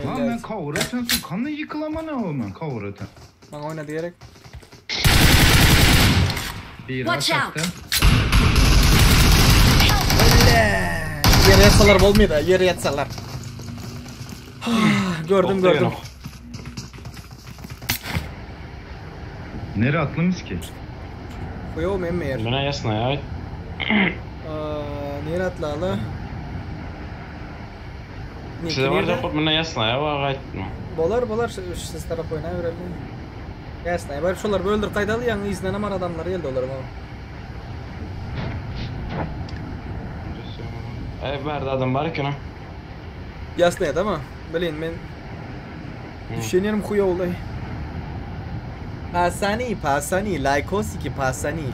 Lan ben cover atan kanı yıkılama ne oğlum ben cover atan. Bana oyna diyerek. Bir Watch out. aşağıda. Yere yatsalar olmuyor da yere yatsalar. gördüm gördüm. Nereye atlamış ki? Koyalım emmi yer. Bana yasna ya. Aa, nereye atlalı? Size var da bana yasna ya var gaýtma. Bolar bolar siz taraf oynay verelim. Yasna, bari şolar öldür kaydalı yan izlenem adamlar geldi olar ama. Ey bärde adam bar eken ha. Yasna değil mi? Bilin men Düşünüyorum huya olay. Pasani, pasani, lajkosiki pasani.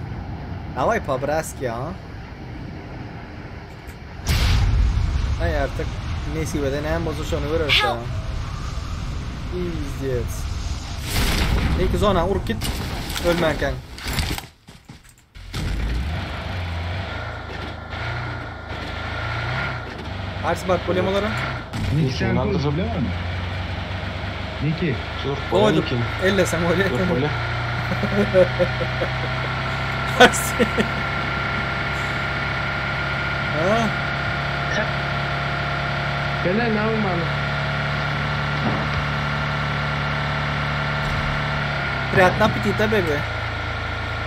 Давай по-братски, а? Ay artık nesibeden hem bolsa şonu görürüz ha. Пиздец. Neyki zona urup git. Ölmänkäň. Arsi bak bolýam olara. Niki sen koy biliyor musun? Niki. Oýdu. Elle sen bolýa. Dur bolýa. Arsi. Ha? Gelen ne olmalı? Приятно аппетита, бебе.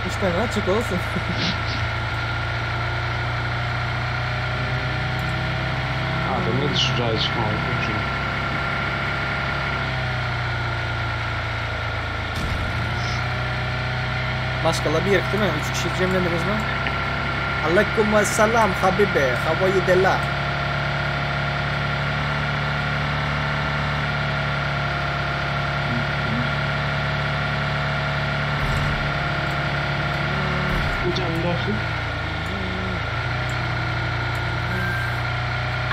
İşte açık olsun. Adam ne düşeceği çıkmalı. Başkalar bir yer değil mi? Üç kişi cemlendiniz mi? Aleyküm selam habibi. Havayı dela. Can dostum.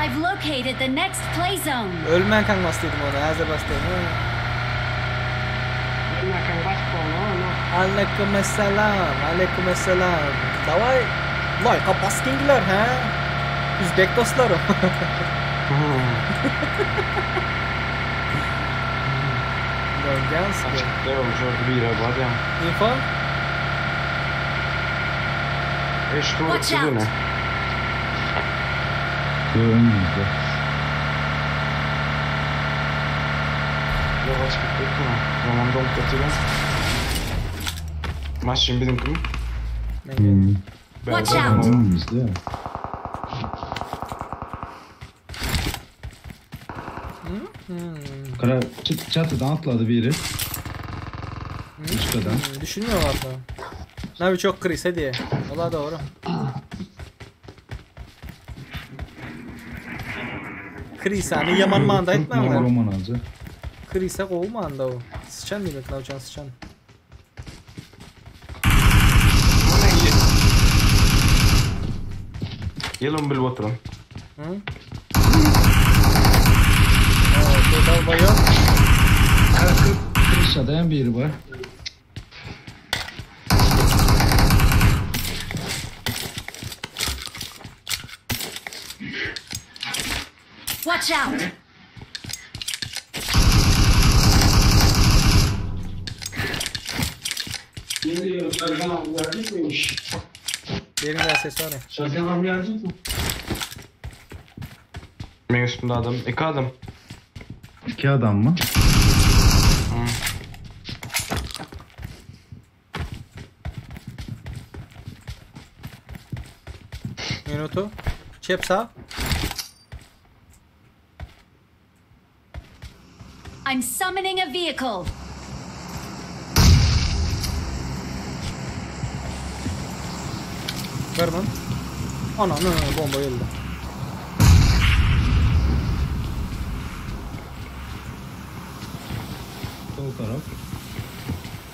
I've located the next play zone. Ölmen kan bastıydım ona. Hazır bastıydım. Ölmeken bas onu onu. Aleyküm selam. Aleyküm selam. Davay. Like baskingler ha. Üzbek dostlarım. Döngenski. Devam şurada bir yere var ya. Info? Eş Watch out. ne? Önümüzde. Yok açık ettik mi? Zaman donk getirdim. Maşin bizimki mi? Hmm. Watch out. Önümüzde. Kara çatıdan atladı biri. Başkadan. Düşünmüyorum hatta. Navi çok kriz hadi. Valla doğru. Krisany ýaman manda aýtmaň. Roman alja. Krisa gowy manda o. Syçan diýmek, nawçan syçan. Ýylym bilip oturan. Hı? Evet, dalbaýa. Krişada hem biri bar. Watch out! Ne diyor? Serkan abi gelecek miymiş? Birinde ses var ya. Serkan abi gelecek mi? Meň üstümde adam, iki adam. İki adam mı? Minutu. Çep sağ. I'm summoning a vehicle. Vermem. Ana ne ne bomba geldi. Sol taraf.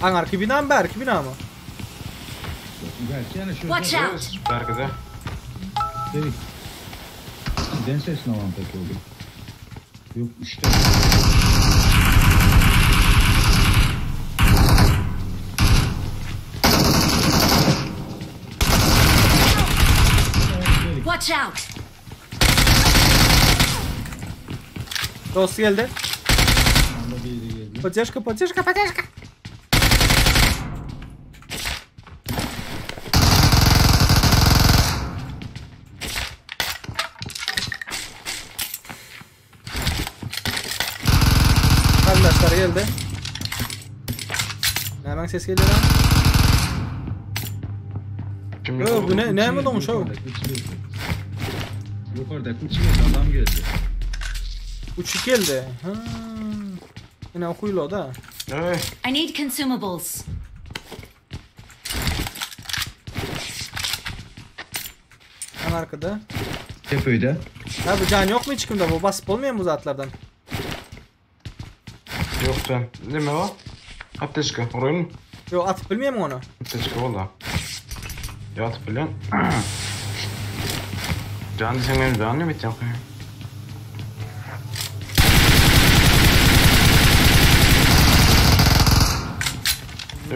Aňarky bina mı berki bina mı? Belki yani şurada. Watch out! Berkide. Dedik. Ben sesini alan pek oldu. Yok işte. Watch out! Dost geldi. Anda biri geldi. Поддержка, поддержка, поддержка. Arkadaşlar geldi. Hemen ses geliyor lan. Şimdi Yo, bu ne ne mi dolmuş o? Yukarıda uçuyor adam geldi. Uçuk geldi. Ha. Yine okuyla da. Ey, I need consumables. En arkada. Tepeyde. Ha bu can yok mu hiç kimde bu? Basıp olmuyor mu bu zatlardan? Yok sen. Ne mi o? Apteçka, orayın. Yo atıp bilmiyor mu onu? Apteçka oldu. Ya atıp biliyorsun. Can diyeceğim benim can ne biteceğim?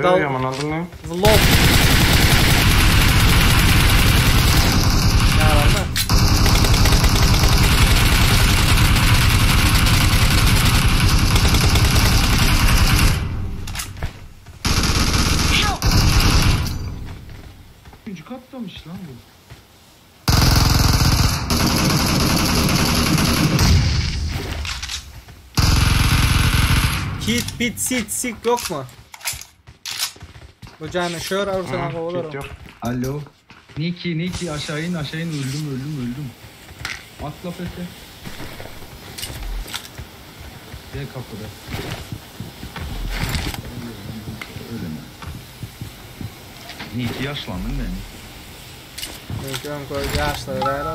Dal- Ey, yaman aldın lan. Vlog. Ne var lan? Help! Üçüncü kattamış lan bu. Kit, bit, sit, sik yok mu? Bu canı şör arursan aga olur. Kit yok. Alo. Niki Niki aşağı in aşağı in öldüm öldüm öldüm. Atla pete. Gel kapıda. Öyle mi? Niki yaşlandın beni. Çünkü ön koy yaşları ver.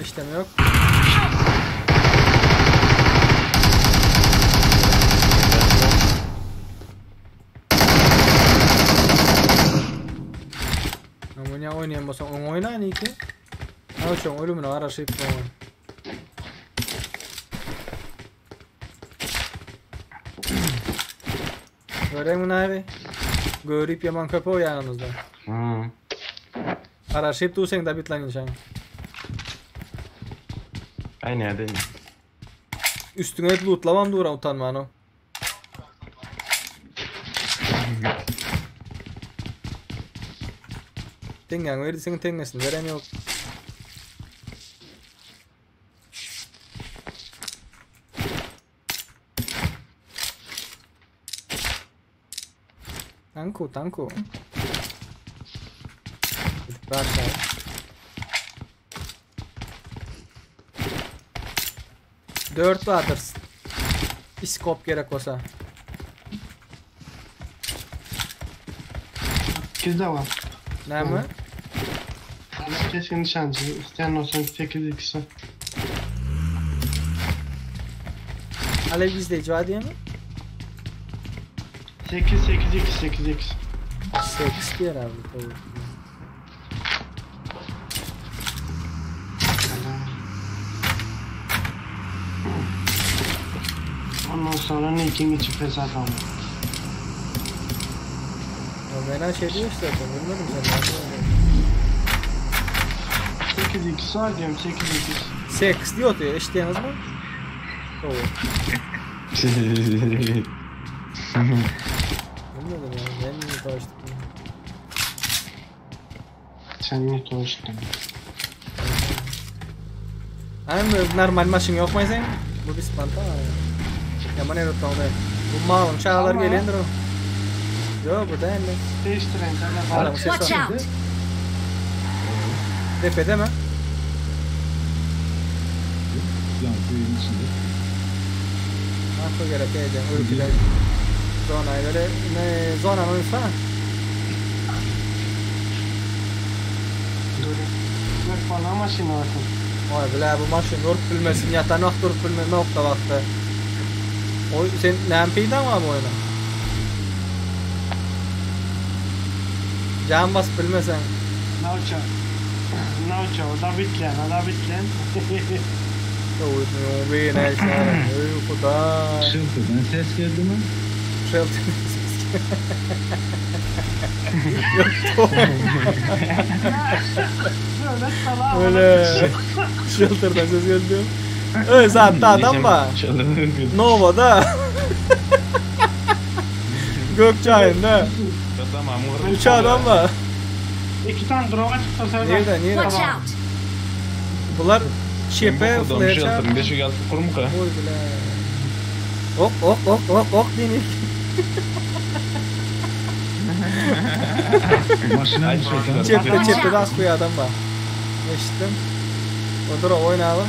İşlem yok. Ama ne oynayan bolsa onu oynayın iki. Ne uçan ölümüne araşıp bu. Göreyim abi. Görüp yaman köpe o yanımızda. Hmm. Araşıp dursan da bit lan inşallah. Ay ne değil. Üstüne lootlamam dura utanma ano. Tengen verirsen tengesin veren yok. Tanko tanko. Gidip aşağı. 4 bardyr. Iskop gerek bolsa. 8 de var. Näme? Keskin nişancı. İsteyen olsun 8 ikisi. Alev izleyici var diye mi? 8 8 2 8 2. 8 diýer abi. Tabii. Ondan sonra Nick'in içi fesat oldu. Ya ben şey diyor işte zaten. Bilmedim sen. Ne 8 2 var diyorum 8 2. 8 diyor diyor. Eşitliğiniz mi? Doğru. Bilmedim ya. Ben mi tanıştık? Sen ne tanıştın? Hem normal maşın yok mu sen? Bu bir spanta. Yaman herif oldu. Bu malın çağlar gelendir o. Yo bu da indi. Değiştiren Adam ses Watch var. out! Tepede mi? Yani köyün içinde. Ne gerek edeceğim? Ülkeler. Zonayı böyle ne zonanı oynasana. Dur falan maşını bakın. Oy bile bu maşın durup bilmesin yatan vakt durup bilme nokta vaktı. Oy sen ne peyda mı bu oyuna? Can bas bilmesen. Navça. Navça o da bitlen o da bitlen. Oy be ne işler. Oy kuda. Shelter'dan ses geldi mi? Shelter ses geldi. Yok. Böyle salağa Öyle. Shelter'dan ses geldi. Öyle zaten adam var. Nova'da. Gökçay'ında. Tamam. Üç adam var. İki tane droga çıktı Serdar. Nerede nerede? Watch out! Bular çepe flare çarp. Shelter'ın beşi geldi kurmuka. Oy bile. Ok ok ok ok ok denik. Maşına mı sokan? Çepe çepe de askuya adam var. Eşittim. Odur oyna abi.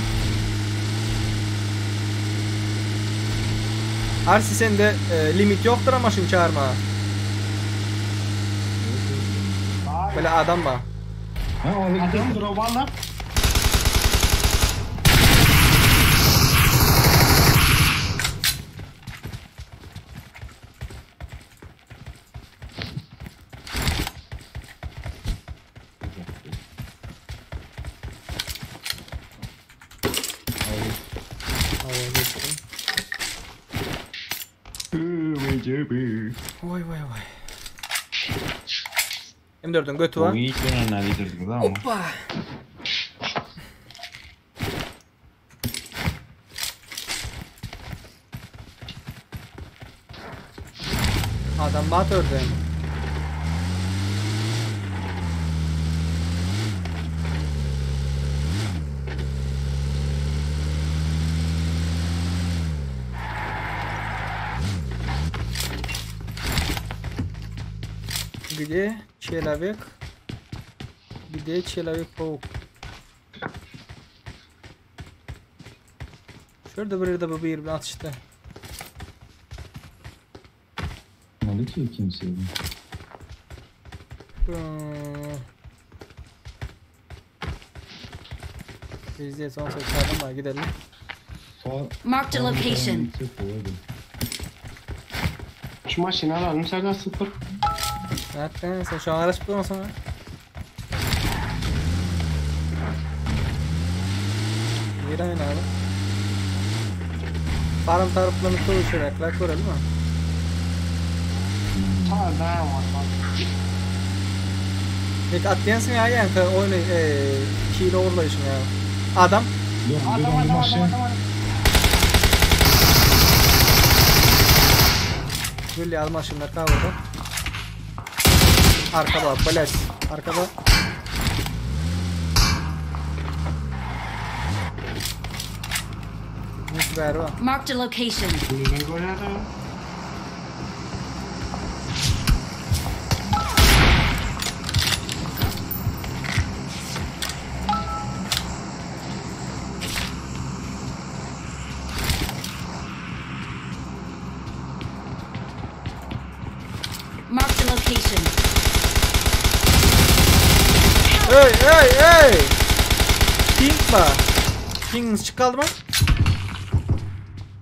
Arsi sende e, limit yoktur ama şimdi çağırma. Böyle adam var. Ha alıp Adam droga alıp Hava geçtim. Vay vay vay. M4'ün götü var. Bu ilk yönenler yedirdik ama. Hoppa. Adam bat ördü. Где человек? Где человек-паук? Şurada bir yerde bu bir atıştı. Aldı ki kimse. Bizde son ses adam var gidelim. Marked a location. Şu maşını alalım Serdar sıfır. Zaten sen şu an araç bulamazsın ha. Yere abi. Farm taraflarını konuşaraklar görelim mi? Ta dayan var bak. Peki atlayansın ya yani oyunu kilo orlayışın ya. Adam. Adam adam adam adam. Gülli almaşınlar kavurdu. Arkada, блять, arkada. Nasıl bir var? Marked a location. Ben gol atarım. ba. Pinginiz çyk galdymy?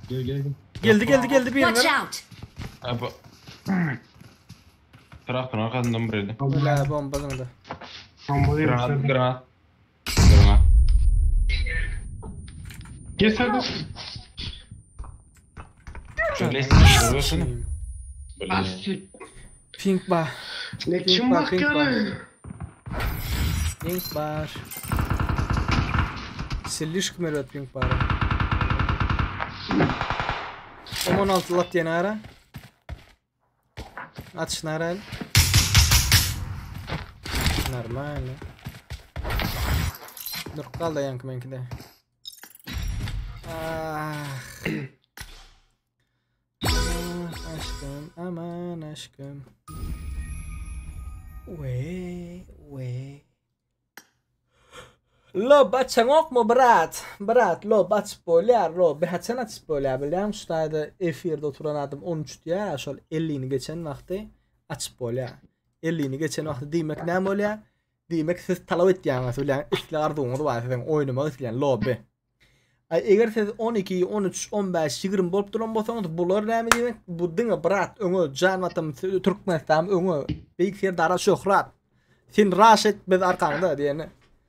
Gel gel. Geldi geldi geldi bir Watch out! Ha bu. Traktörün arkasından biriydi. La bomba zyňdy. Bomba Granat, diýip. granat. Granat. Geç hadi. Şöyle şöyle. Böyle. Ping ba. Ne Ping kim ba, ping ba. bakýar? Ping bar. Slişkom erbet ping bar. 16 lat diýen ara. Aç naral. Normal. Dur kal da yankı menkide. Ah. Ah, aşkım aman aşkım. We we. Lob açaňokmy brat? Brat lob açyp bolýar, lob haçan açyp bolýar bilýäňmi? Şu taýda efirde oturan adam 13 diýýär, şol 50-ni geçen wagty açyp bolýar. 50-ni geçen wagty diýmek näme bolýar? Diýmek siz talap etýäňiz, bilýän isleg arzuwyňyz bar siziň oýnamak isleýän lobby. Ay eger siz 12, 13, 15, 20 bolup duran bolsaňyz, bular näme diýmek? Bu diňe brat öňe jan watam Türkmenistan öňe Beýik Serdara şöhrat. Sen raş et biz arkaňda diýeni.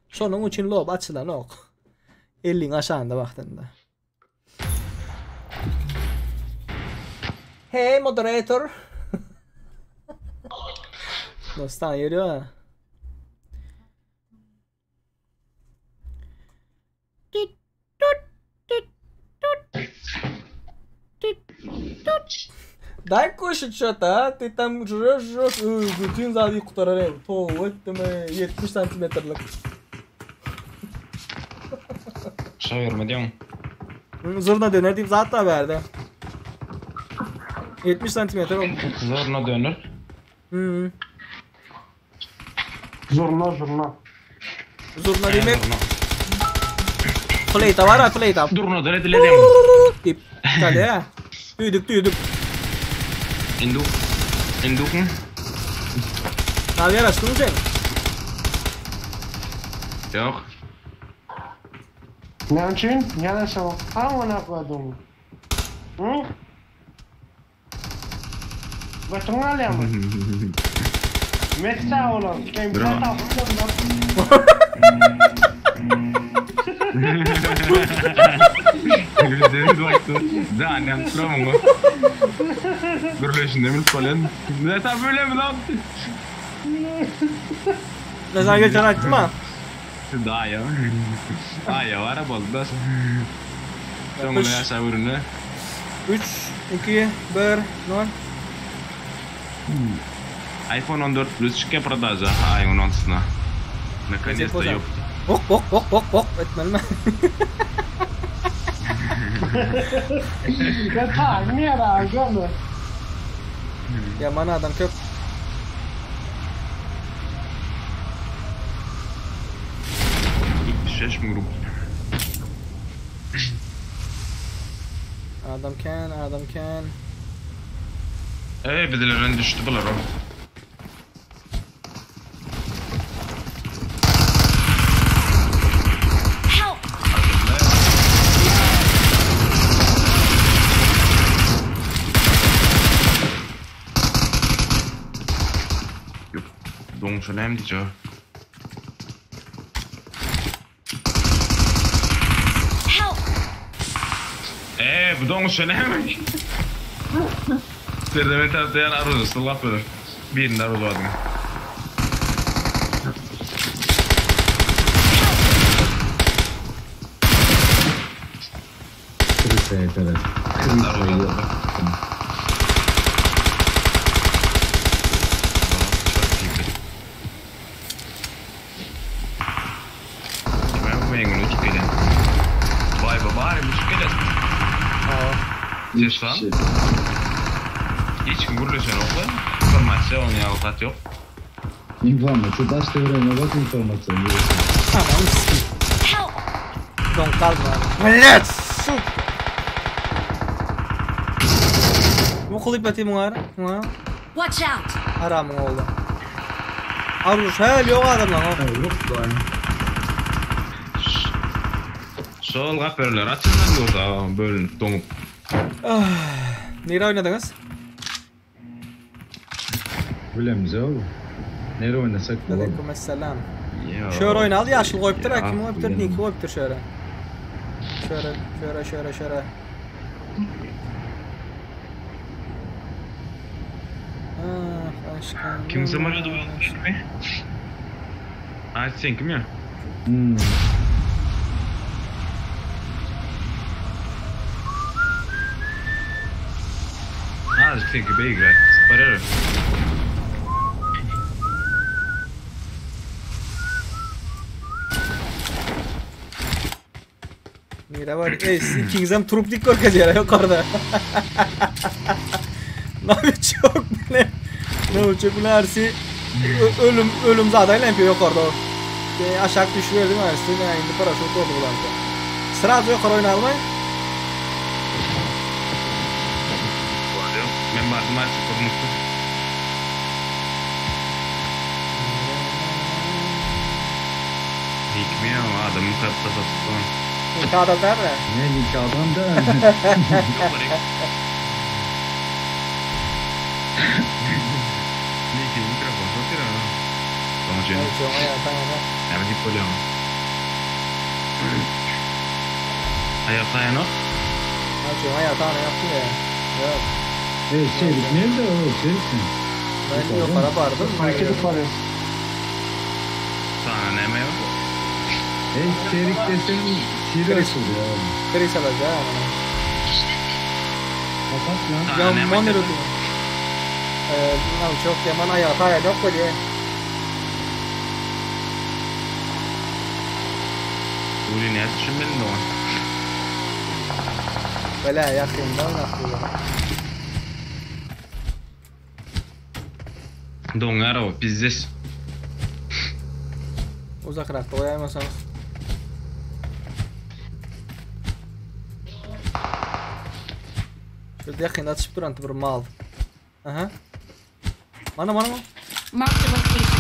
Şonuň üçin lob açylanok. 50-iň aşağında wagtynda. Hey moderator. Dostan geliyor ha. Tut tut tut tut. Tut tut. Дай кушать что-то, а? Ты там жрешь, жрешь, ıı, bütün zady kutarar ev. Tow etdim, 70 santimetrlik. Şaýyrma diýen. Zurna döner diýip zat da berdi. 70 santimetre oldu. Zoruna döner. Hı. Zurna zurna. Zurna diýmek Fleyta var ha fleyta. Durna döner dile diýen. Diýip çalýar. Tüýdük tüýdük. Induk. Induk mu? Abi yaraştın mı sen? Yok. Ne üçin? Ýanaşa. Aman koydum. Hı? Götüň alýarmy? Messa oğlum. Kim Bravo. Gözlerimiz baktı. Da annem turamam mı? Gürleşinde mi falan? Ne sen böyle mi lan? Ne zaman geçen açtım ha? Daha ya. Ay ya var oldu da. Sen bunu yaşa ürünü. 3, 2, 1, 0. iPhone 14 Plus çıkıyor продажа. Ay 16'sına. Наконец-то yok. Ok ok ok ok ok etmeli mi? Ya tamam ya gömü. Yaman adam köp. Şeş mi grup? Adam can, adam can. Ey bizilerden düştü bular o. Help! Yok. Donmuş önemli diyeceğim. Help! Eee bu donmuş önemli. Serdeme tarafta arzu sallap böyle. Birinde arzu vardı. Arzu vardı. Ben bu yengin uçup gelen. Vay be bari uçup gelen. Ses lan. Hiç kim gürleşen yoktu. Informasyon onun avukat yok. Informasiýa daş devrene bak informasiýa. Tamam. Help! Don kalma. Millet! Su. Bu kılıp atayım var. Ha? Watch out! Haramın oldu. Aruz hel yok adam lan. Yok lan. Şol gaperler açylman dursa bölünip doňup. Nire oynadyňyz? Bilemizok. Nere oynasak bolar. Aleyküm esselam. Şöyle oynaly yaşyl goýupdyr, a kim goýupdyr? Niki goýupdyr şöyle. Şöyle, şöyle, şöyle, şöyle. Ah, aşkım. Kim samolyody mi? Ay sen kim ya? Hmm. Ha seninki beýigräk. Barar. Nire var? Ey, siz ikiňizem trup dik görkezýär ýokarda. Naviçok bilen. Naviçok bilen Arsi ölüm ölüm zada aýlanyp ýokarda. E, aşak düşüberdim Arsi, men indi paraşut boldy bulanka. Srazu ýokary oýnalmaý. Men bardym Arsi kurmuştu. Hikmi ya adamı kapsa satıp Niki adam dälmi? Ne Niki adam da. Niki mikrofon satyr ha. Soňa çenli. Näme diýip bolýar? Aýak taýanok. Naviçok aýak taýanok diýýär. Ýok. Ey Serik nerede o Serik sen? Men ýokara bardym. Hareket edip barýar. Sana näme ýok? Ey Serik desen Siri açıldı ya. Kris alacak amına. Kapat lan. Ýaman ýöredi. Eee, Naviçok ýaman aýak taýanok bolýar. Uri näme düşünmedin dogan? Bele ýakynda oýnap bolýar. Doňar o pizzes. Uzakrakda goýaýmasaňyz. Şurada ýakynda atyşyp duran bir mal. Aha. Mana mana mana. Marked a location.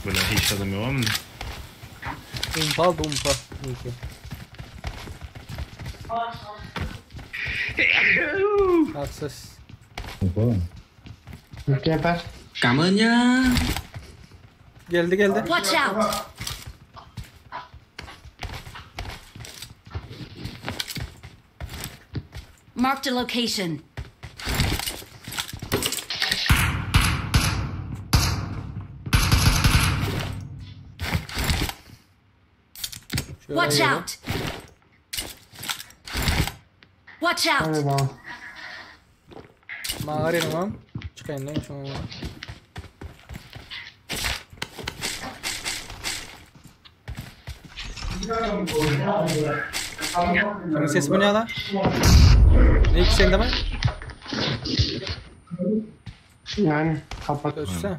Böyle hiç adam yok mu? Umpa aldy umpa. Niki. Haksız. Opa. Geber. Cảm ơn nhá. Geldi geldi. Watch out! Marked a location. Şöyle Watch yiyelim. out! Watch out! Hadi bakalım. Mağara tamam. Çıkayım lan şuna. Kimin sesi bu ne lan? Ne iki sende mi? Yani kapat. Ötsene.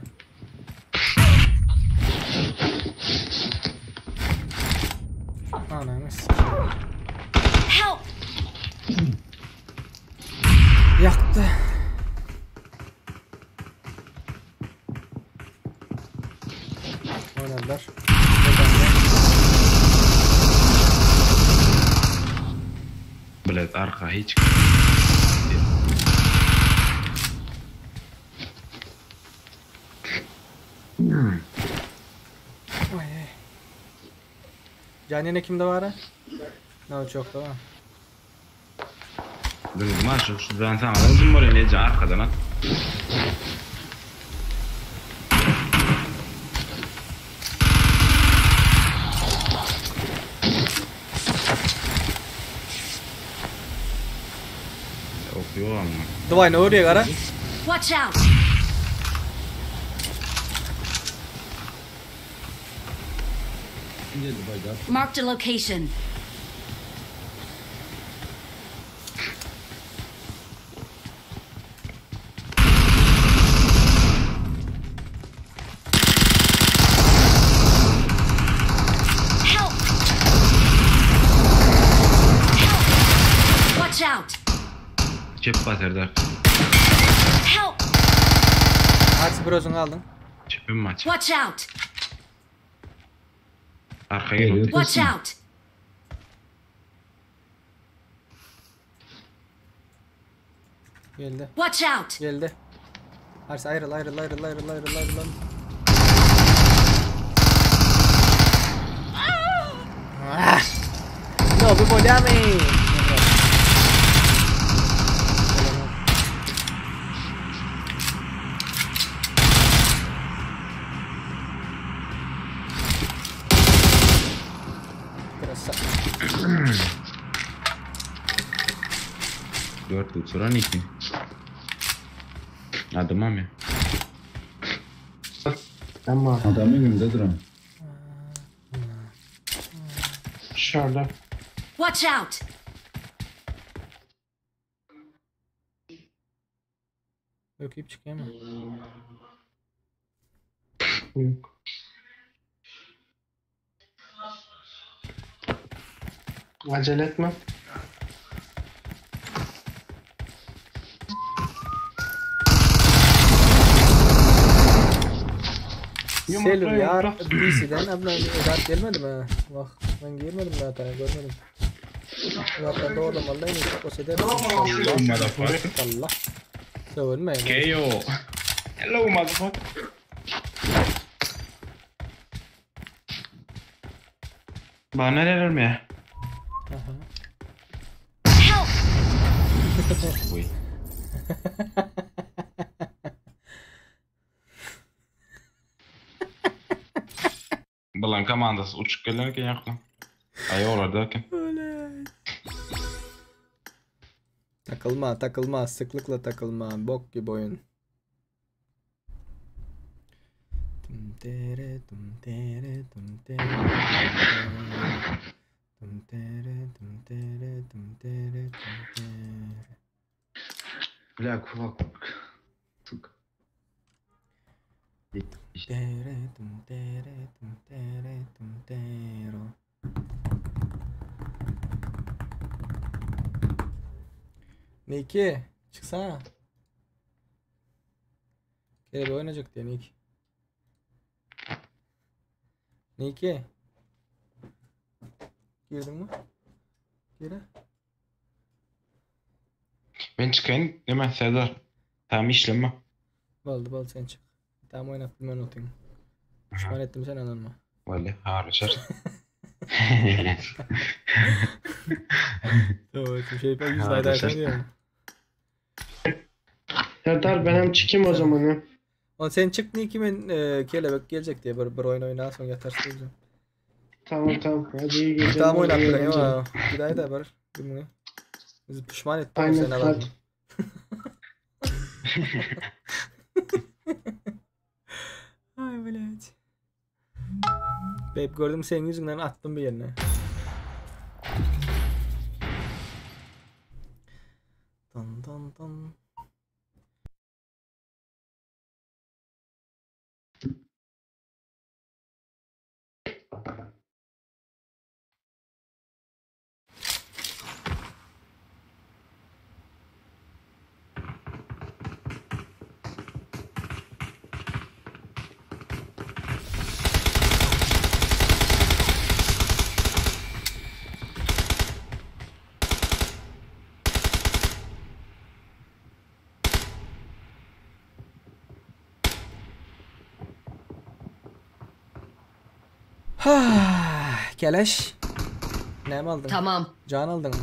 Ananı sikeyim. Help! Yaktı. Oynadılar. Bilet arka hiç. Oy. ey. Can yine kimde var ha? Ne çok da var. Dün şu şu ben sana aldım oraya nece arkadan at. Okuyor ama. Dwayne ne oraya gara? Watch out! Geldi bayda. Marked a location. Help! Help! Watch out! Çep bar Serdar. Help! Arsi bir özüň galdyň. Çepim bar çep. Watch out! Arka gel. Watch out! Geldi. Watch out! Geldi. Arsi aýryl aýryl aýryl aýryl aýryl aýryl. Ah! No, bu bolýamy? Dört uçuran iki. Adamam ya. Tamam. Adam önümde duran. Dışarıda. Watch out! Öküp çykýarmy? Yok. Acele etme. Yumrukla, Selvi ýar yumrukla. DC-den abla zat gelmedi mi? Wah, men girmedim zaten görmedim. Zaten doğrulamalı o sede. Motherfucker. Allah. Sövülmeyin. KO. Hello motherfucker. Bana neler mi? Aha. Help! Uy. Bilan komandası uçup gelerken yakın. Ay olarda eken. Takılma takılma sıklıkla takılma bok gibi oyun. Tum tere tum tere tum tere tum tere tum tere tum tere tum tere. Бля, kulak. Сука. Tere tum tere tum tere tum tero. Niki çıksana. Kelebe oynayacak diye Niki. Niki. Girdin mi? Gire. Ben çıkayım değil mi Serdar? Tamam işleme. Boldy boldy sen çyk. Tam oynap bilmän otyň. Puşman etdim sen ananma. Vallahi harlaşar. Tamam şey ben yüz ayda diyorum. Serdar ben hem çıkayım o zaman ya. On sen çyk Niki men e, kelebek geljek diye bir, bir oyun oýna soň ýatarsyn diýdim. Tamam tamam. Hadi iyi geceler. Tamam oynap iyi bilen eğlenceler. ya. Bir daha da bir. Bunu. Bizi puşman etdim Aynen, sen alanma. hadi. Ay блядь. Babe gördüm senin yüzünden attım bir yerine. Dan dan dan. Keleş. Ne mi aldın? Tamam. Can aldın mı?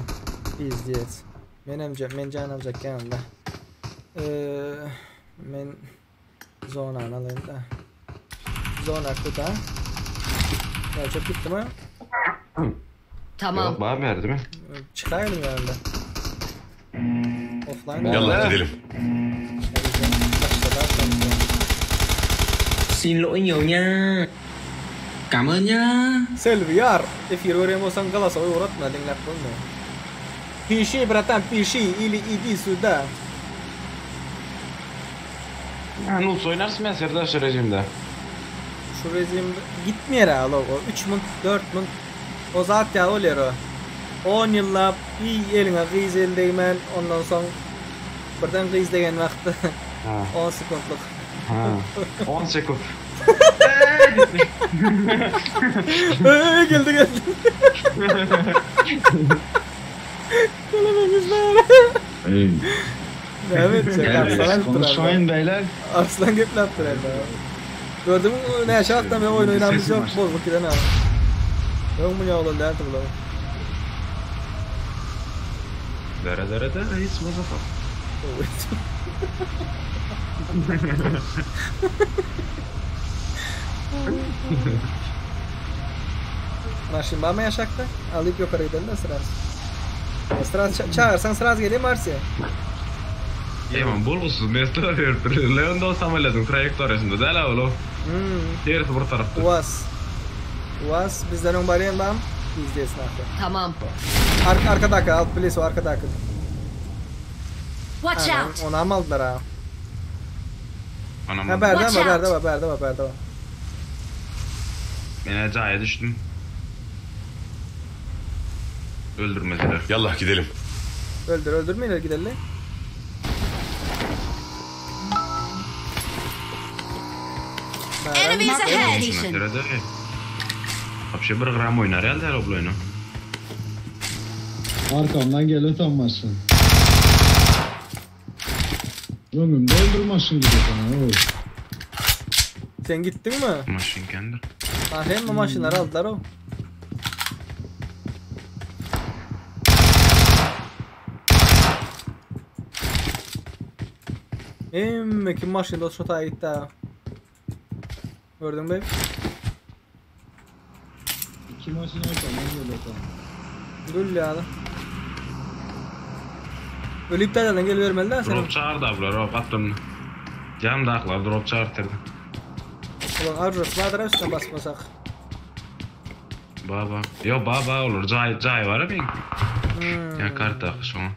Pizdiyet. Men hem men can alacak yanında. Ee, men zona alayım da. Zona kuta. Ya çok gitti mi? Tamam. Yok bana verdi mi? Çıkayım yanında. Offline. Yallah gidelim. Xin lỗi nhiều nha. Cảm ơn nhá. Selvi yar. Efir görýän bolsaň galasowy uğratma diňläp bolmaýar. Пиши, братан, пиши или иди сюда. Ha, Nuls oynarsın ben Serdar şu rejimde. Şu rejim gitmeýär ha o 3 mun 4 mun o zat ýa bolýar o. 10 ýyllap bir eliňe gyz el degmän ondan soň Birden gyz degen wagtda Ha. 10 sekuntlyk. Ha. 10 sekund. Eee geldi geldi. Ey. Evet, çek Arslan alyp durar. Konuşmayın beyler. Arslan gepläp durar. Gördün mü näçe wagtdan beri oýun oýnamyz Sesim ýok, açtı. bozuk giden ha. Öň muny oglan däldi bular. Dere dere dere hiç motherfucker. Maşyn barmy ýaşakda? Alyp ýokary gidelim de sraz. Sraz çagyrsaň sraz gelýär Marsiýa. Eman bolgusyz mesele berip dur. Leon samolýotyň traýektoriýasynda däl ha ol. Hmm. Tersi bir tarapda. Uaz. Uaz bizden öň barýan bam. Pizdes nahı. Tamam. Ar arkadaki al please o arkadaki. Watch Anam, out! Onu am aldylar ha. Anam. Ha berde Watch var, berde out. var, berde var, berde var. Men jaýa düşdüm. Öldürmediler. Yallah gidelim. Öldür, öldürmeyin gidelim. Enemies ahead! Dere dere. Apşe bir gram oynar ýaly däl obla oýna. Arkamdan geliyor tam maşın. Ömrümde öldür maşın gibi sana. Oy. Sen gittin mi? Maşyn kendir. Ha hem bu maşınları aldılar o. Emme kim maşında şu taya gitti ha. Gördün mü? İki maşın arkamdan geliyor tam. Gül ya. Ölüp de gel vermeliler sana. Drop çağırdı abla, drop attım. Jam daklar drop çağırtırdı. Ulan arjos vardır üstüne basmasak. Baba. Yo baba olur. Jay jay var ya Hmm. Ya karta şoňa.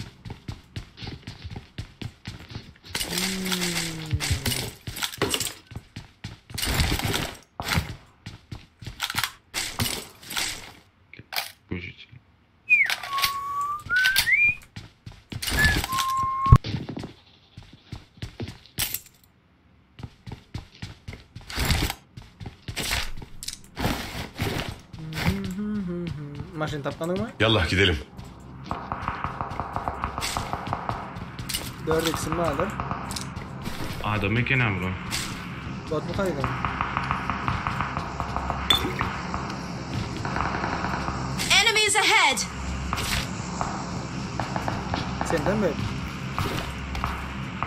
Gužić. Maşın tapmadın mı? Yallah gidelim. 4 x'im vardır. Adam eken abla. Bot mu kaydın? Enemies ahead! Senden mi?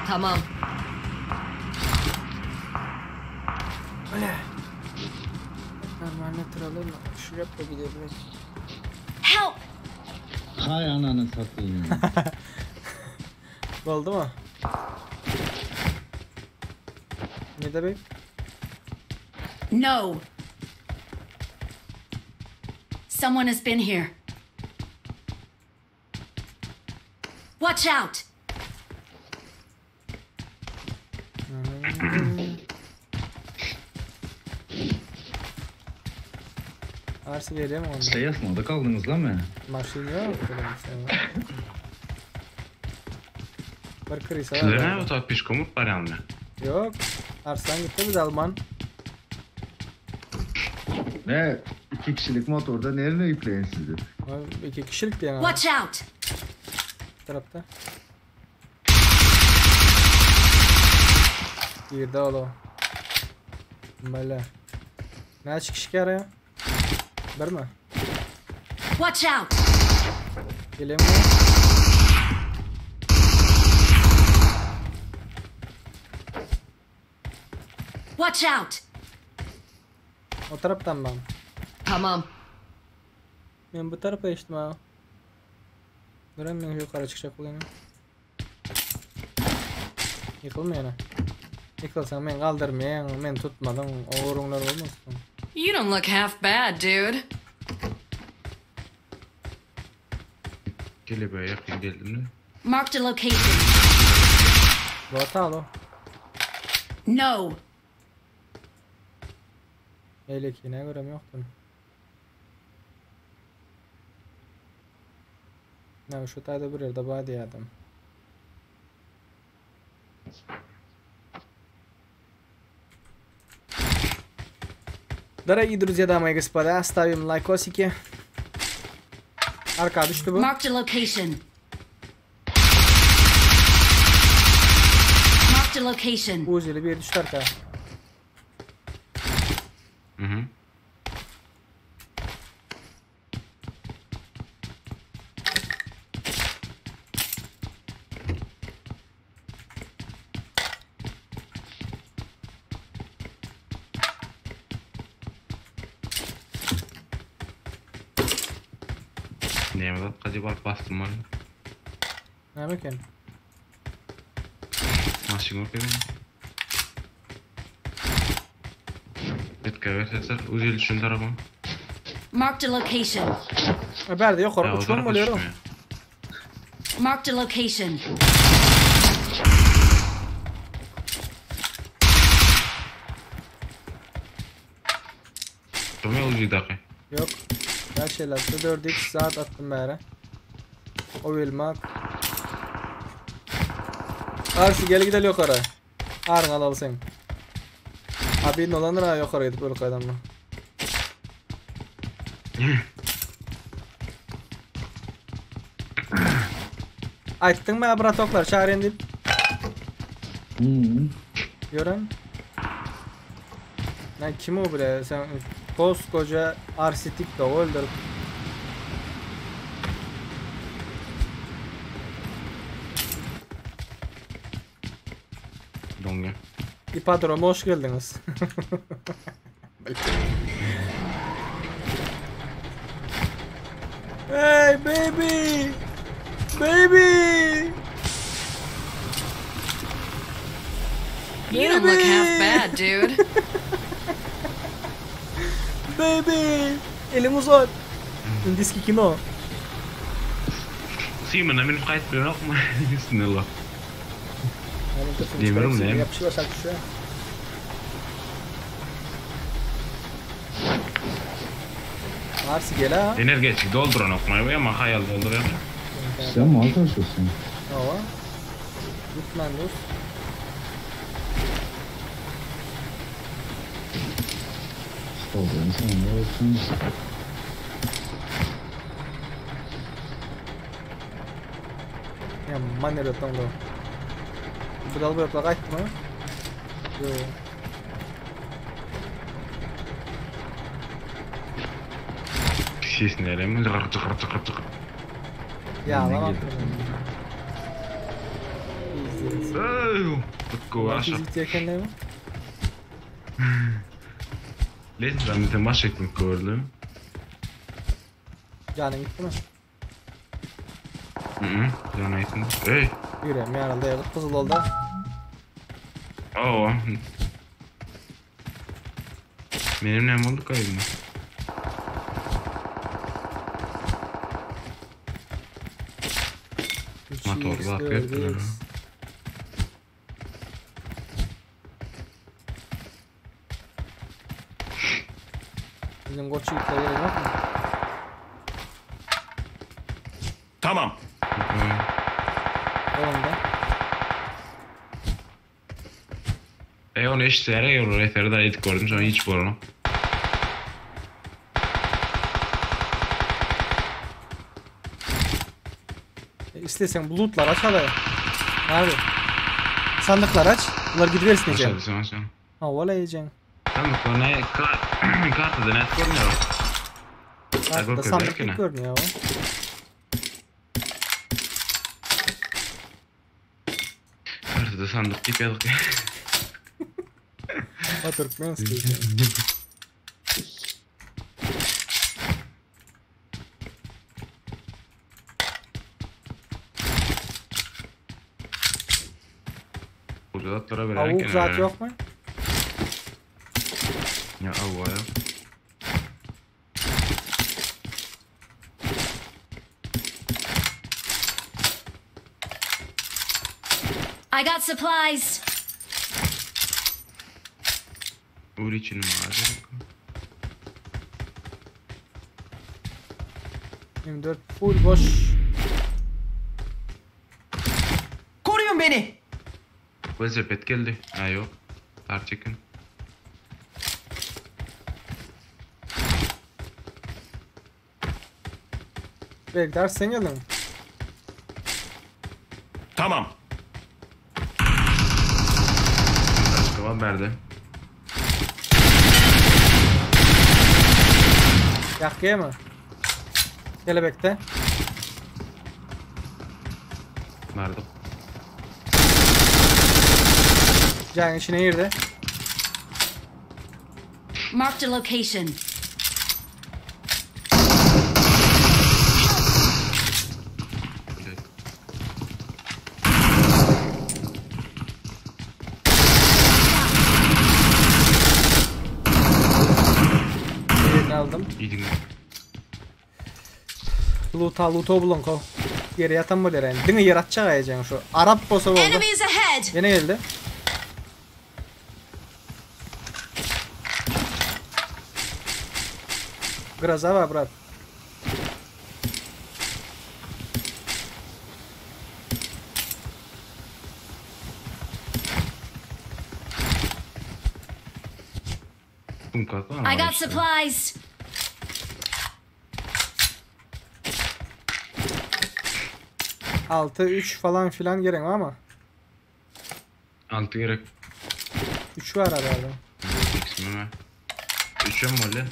Tamam. Öyle. Normal natural mı? Şuraya da gidebiliriz. Help! Hay ananı satayım. Oldu mu? Ne de bey? No! Someone has been here. Watch out! Arsi vereyim onu. Şey yasmada kaldınız lan mı? Maşın yok. Bir kriz var. Sizler ne otak pişkomut var ýanynda? Yok. Arslan gitti biz Alman. Ne? İki kişilik motorda nereye yükleyin sizi? Abi, İki kişilik diyen abi. Watch out! Bu tarafta. Girdi oğlum. Böyle. Ne kişi ki araya? Bir mi? Watch out! Geleyim mi? Watch out! O taraftan ben. Tamam. Ben bu tarafa geçtim ha. Duran ben yukarı çıkacak olayım. Yıkılma yana. Yıkılsan ben kaldırmayan, ben tutmadım. O urunlar olmasın. You don't look half bad, dude. Gelip ýakyn geldim de. Marked a location. Bu hatalı o. No! Eylekine görem yoktu. Ne şu tayda bir yerde badi adam. Дорогие друзья, дамы и господа, ставим лайкосики. Arka düşdi bu. Marked a location. Marked a location. Uzili bir düşdi arka. Mhm. Näme zat gajy baryp basdym ony. Näme eken? Maşyn görkezin. Etkä berseler uzil düşen tarapa. Marked a location. E bärde ýokary Ya, o uçman tarafa bolýar. düşmüyor. Marked a location. Durma uzildaky. Ýok. 556 4x saat atdym bäre. O bilmak. Arsi gel gideli ýokary. Aryň alaly sen. Abi nolandyr ha ýokary gidip ölüp gaýdanma. Aýtdyň mä bratoklar çagyryn diýip. Hmm. Gören. Lan kim o bre? Sen koskoca RC TikTok'u öldürüp. Doňýa. Ipodroma hoş geldiňiz. Hey baby! Baby! You don't look half bad, dude. Baby! Elim uzat. Indiski kino. Simona minip gaýdyp bilenokmy? Üstüne lak. Demir mi näme? Ýapyşyp aşak düşýär. Arsi gel ha. Energetik dolduranokmy? Bu ýaman haýal doldurýar. Sen mal taşıyorsun. Hawa. Gitmän dur. Stolun sen ne olsun. Ya maner ötdüm da. Bu dal bu ýapla gaýtdymy? Ýok. Sesini näme? Jygyr jygyr jygyr jygyr. Ýa, lan. Tutku aşa. Fizik eken näme? Lezzen sen baş etmek gördüm. Janyň gitdimi? Mhm. Can etdim. Ey. Ýüregim ýaryldy, ýa gyzyl boldy. Oo. Benim nem oldu kaybım? Motor 3x, bak ettiler. 4x. Bizim goç ýigitler gerek ýokmy? Tamam. Onda. E onu eşitlere yorur eteri de edip gördüm sonra hiç borunu. E, İstesen bulutlar aç hala. Abi. Sandyklar aç. Bular gidiversin Aşağı ejek. düşün aşağı. Ha wala ejek. Tamam bu ne kar kartada net görünüyor. Kartada sandyk dik görünüyor o. Kartada sandyk dip yazık. Ha Türkmenski. Burada atlara Avuk vererken. zat yok mu? Ya avu ya. I got supplies. Uğur için mi abi? 24 full boş. Koruyun beni. Welosiped geldi. Ha ýok. Tarç eken. Begdar sen geldiň. Tamam. Başga var berde. Ýakýa mı? Kelebekde. Bardyk. Jaýyň içine girdi. Marked a location. Birini aldım. Gidin. Luta luta bulun ko. Ýere ýatan bolýar yani. Diňe ýer atjak aýajaň şu. Arap bolsa boldy. Enemies ahead! Ýene geldi. Groza var brat. Sumka I got supplies. Altı, 3 falan filan gerek var mı? Altı gerek. 3 var herhalde. X mi? Üçe mi öyle?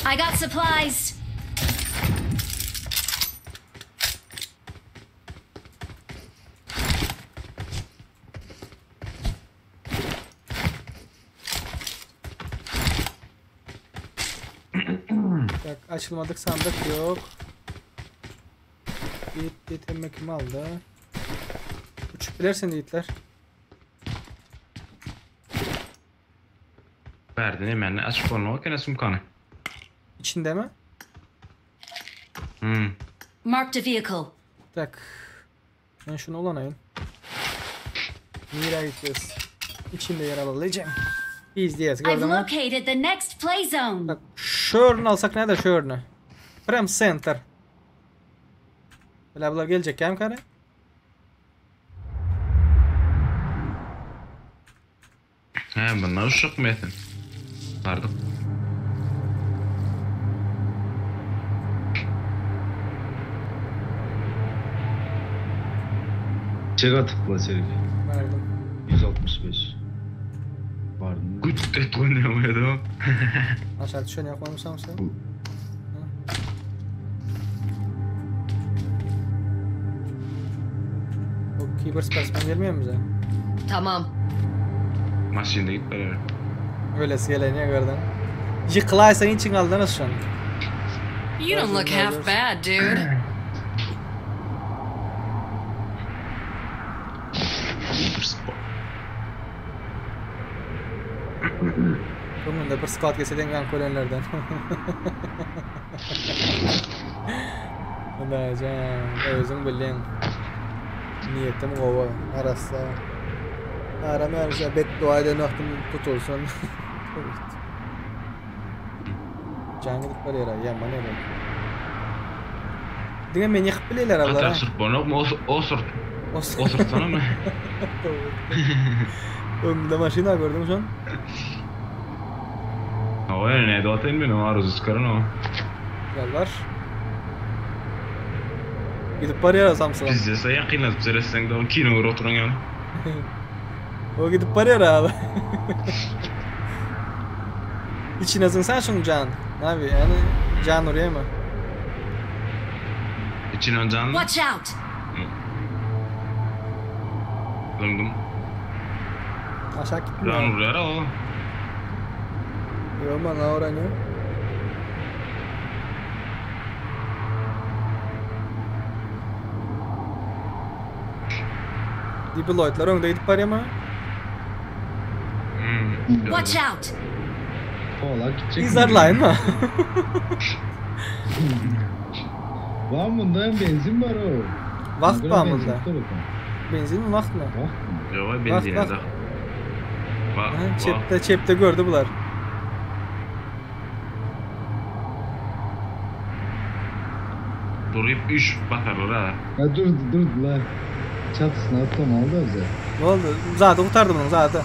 I got supplies. Bak açılmadık sandık yok. Yiğit, Yiğit emme kim aldı? Uçup bilirsin Yiğitler. Verdin hemen açık olma o kene sumkanı. İçinde mi? Hmm. Marked a vehicle. Tak. Ben şunu olanayım. Nereye gideceğiz? İçinde yer alabileceğim. İzleyeceğiz I've gördün mü? located the next play zone. Şörünü alsak nerede şörünü? Prem Center. Böyle bular gelecek hem kare? He bunlar uşak mı etin? Pardon. Çek atıkla Serif. Verdim. 165. Var mı? Güt et oynayamadım. Aşağı düşen yapmamışsam sen. O Keeper Spaceman gelmiyor mu bize? Tamam. Maşinde git beraber. Öylesi gelen ya gördün. Yıkılaysan için aldınız şu an. You don't look half bad, dude. Bugün de bir squat geçseydim ben kolenlerden. Ulan özün bilin. Niyetim kova. Arası. Aram yarışı beddua eden vaktim tutulsun. Can gidip var yere, yaman yere. Diňe men ýykyp bilýärler Atar abla. sürt bonok mu? O sürt. O sürtsana mı? Öňümde maşina gördüm şu an. O ne de atayım benim arzu çıkarın o. Gel var. Gidip barýar samsylan. Bizde sen yakınlaşıp seretsen de o kino oturan yani. O gidip barýar abi. İçine sen şunu can. Abi yani can oraya mı? İçine can. Watch out! Döndüm. Aşağı gittim. Can vuruyor o. Yok bana öğreniyor. Dibi Lloyd'lar öňde gidip barýar mı? Watch out! Kovalar gidecek. mi? İzarlayın mı? Var mı bunda hem benzin var o. Vakt Bunda var benzin bunda. tutar o zaman. Benzin mi vakt mı? Yok benzin Bak, de. bak. Bak Aha, bak. Çepte çepte gördü bular. Duryp üýşüp basarlar ha. Ha durdy durdylar. Çatysyna atlamaly da bize. Boldy. Zady gutardy munuň zady.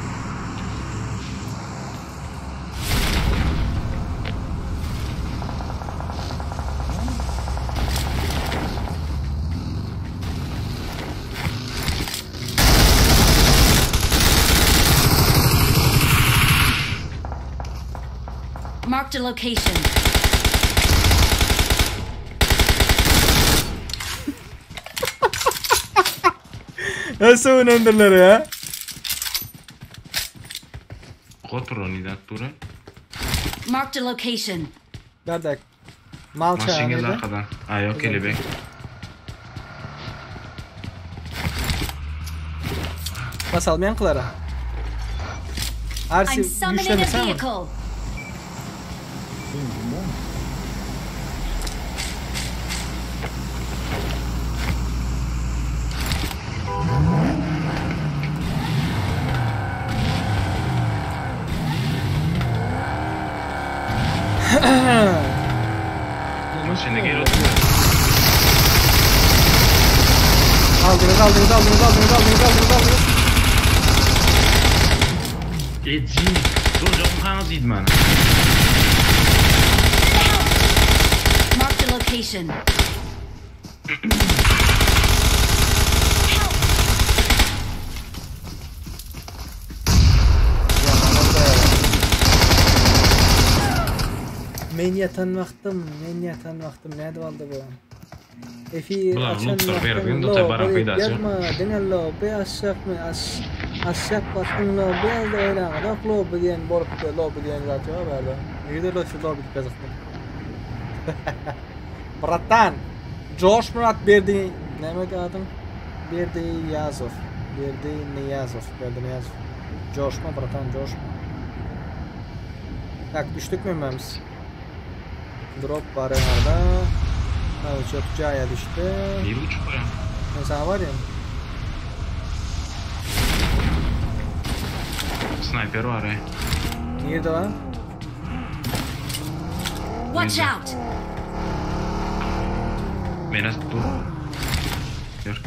Marked a location. Nasıl önemliler ya? Gotur ony dat duran. Marked a location. Nerede? Mal Maşyn geldi çağırdı. arkadan. Ha yok kelebek. Basalım yankılara. Arsi I'm summoning a güçlenirsen mi? vehicle. Maşyna gel otur. Aldınız aldınız aldınız aldınız aldınız aldınız aldınız. Eci. Dur canım kanat idmanı. Marked a location. Men yatan wagtym, men ýatan wagtym nädip aldy bu? Efir Bular açan lootlar wagtym berip, indi otaý baran loby peýdasy ýok. ýazma, diňe lobby aşjakmy, aş aşak basdyň lobby ýazdy oýnaňyzok lobby diýen bolupdy, lobby diýen zat ýok bärde. Nirede lo şu lobby diýip ýazypdyr. Bratan, Joşmyrat Berdi, näme adyň? Berdi Ýazow, Berdi Nyýazow, Berdi Nyýazow. Joşma bratan, joşma. Tak, düşdük mi hemmämiz? Drop bar ýerde. Ha, çok jaýa düşdi. Bir uçup barýan. Men sana barýan. Sniper var ey. Nirede lan? Watch out! Menas dur. Gör.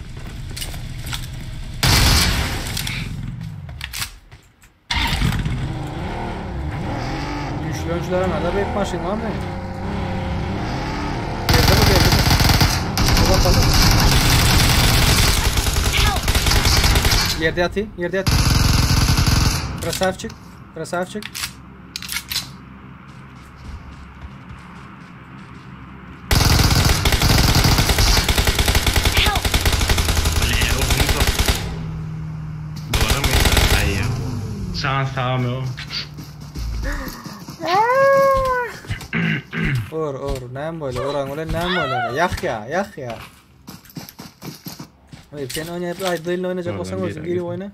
Güçlü oyunculara nerede bir maşın var mı? Geldi mi geldi mi? Dur bakalım. Yerde yatayım, yerde yat. Красавчик, красавчик. Ble, oğlum da. Duvara mı? Ay ya. Şans tamam yo. Or or näme bolýar? Oraň bilen näme bolýar? Ýahýa, ýahýa. Oý, sen oýnaýap, aý, dylny oýnajak bolsaň Oradan özüň bir girip oýna.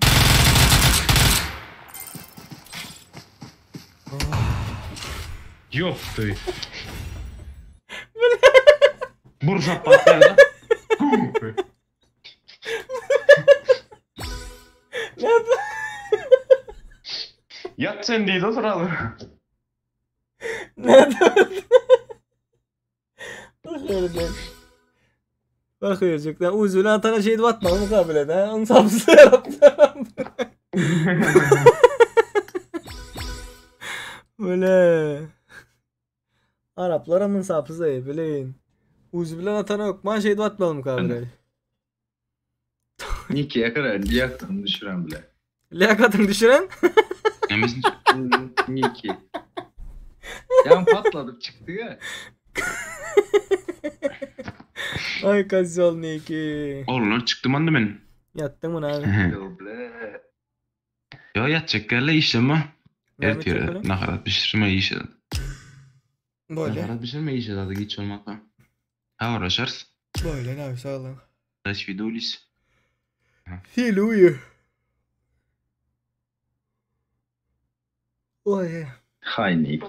Yok duy. Bursa patladı. Yat sen değil oturalım. Näde? Bakıyoruz. Bakıyoruz. Uzun atana şey batma mukabele de. Onu sapsı yarattı. Böyle. Araplar amın sapsız ey bileyin. Uzi bilen atana yok. Man şey batma mukabele. Niki yakar, liyakatını düşüren bile. Liyakatını düşüren? Niki. Yan patladıp çıktı ya. Ay kazyol Niki. Oğlum çıktım andı ben. Yattın mı abi? Ya yatacak gelle işleme. Näme Ertire etjek naharat pişirme işi. Böyle. Naharat pişirme işi zaten geç olmakla. Ha uğraşarız. Böyle abi sağ olun. Taş videolis. Hil uyu. Oy. Hay Nick.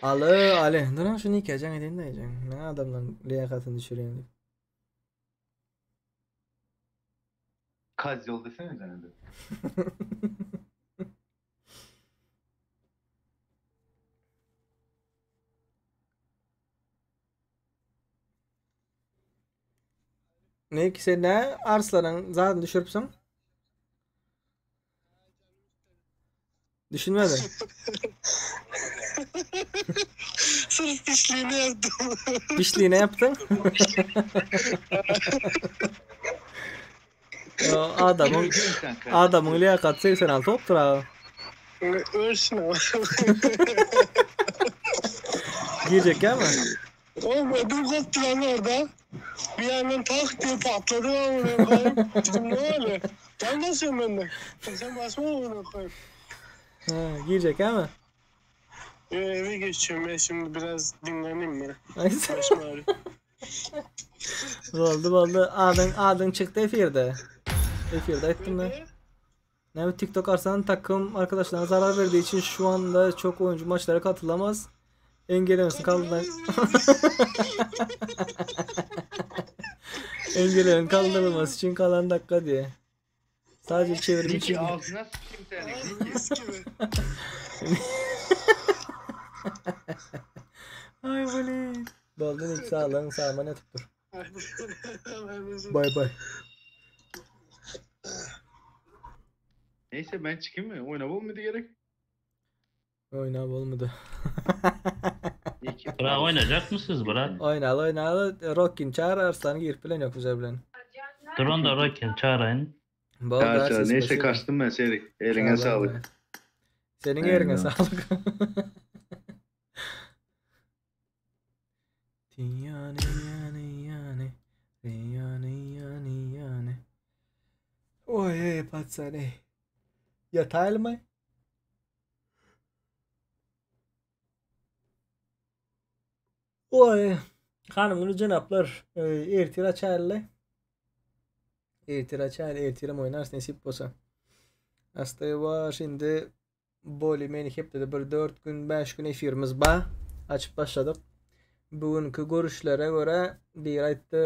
Alı Ali. Dur lan şunu yıkayacağım edeyim de yiyeceğim. Ne adamların liyakatını düşürüyor. Kaz yol desene sen de. Ne ki sen ne Arslanyň zadyny düşüripsiň? Düşünmedim. Sırf pişliğini yaptım. Pişliğini yaptın? Adamın adamın liyakat 86 opdur abi. Ölsün ama. Girecek ya mı? Oğlum ödüm koptu lan orada. Bir yandan tak diye patladı lan oraya koyayım. Dedim ne öyle? Ben basıyorum ben de. Sen basma oraya koyayım. Ha, girecek ha mı? Eve geçiyorum ben şimdi biraz dinleneyim ben. Ay, Başım ağrıyor. Boldy boldy. Adyň adyň çykdy efirde. Efirde aýtdym da. Näme TikTok Arslan takım arkadaşlarına zarar verdiği için şu anda çok oyuncu maçlara katılamaz. Engellemesin kaldırın. Engellemenin kaldırılması için kalan dakika diye. Sadece çevrim Niki için. ağzına sıçayım seni. Niki. Ay blin. Boldy Niki sağlığın sağman yatıp dur. Bay bay. Neyse ben çıkayım mı? Oynamam mıydı gerek? Oyna olmadı. Bırak oynayacak mısınız bırak? Oynaly oynaly. Rockin çağır Arslan girip bilen yok bize bilen. Drone da Rocken çağırayın. Boldy Çağır çağır. Arses Neyse spasibo. kaçtım ben Serik. Eline Sağ ol, sağlık. bay. Senin yerine Eyvallah. sağlık. Yani yani yani yani yani yani. Oy ey patsane. Yataylı mı? Oy. Hanımlar cenaplar. Ertir açarlı. Ertir açarlı. Ertirem oynarsın nesip bolsa. Aslında şimdi Boli meni hepde bir 4 gün 5 gün efirimiz ba. Açıp başladık. Bugünkü görüşlere göre bir aytdy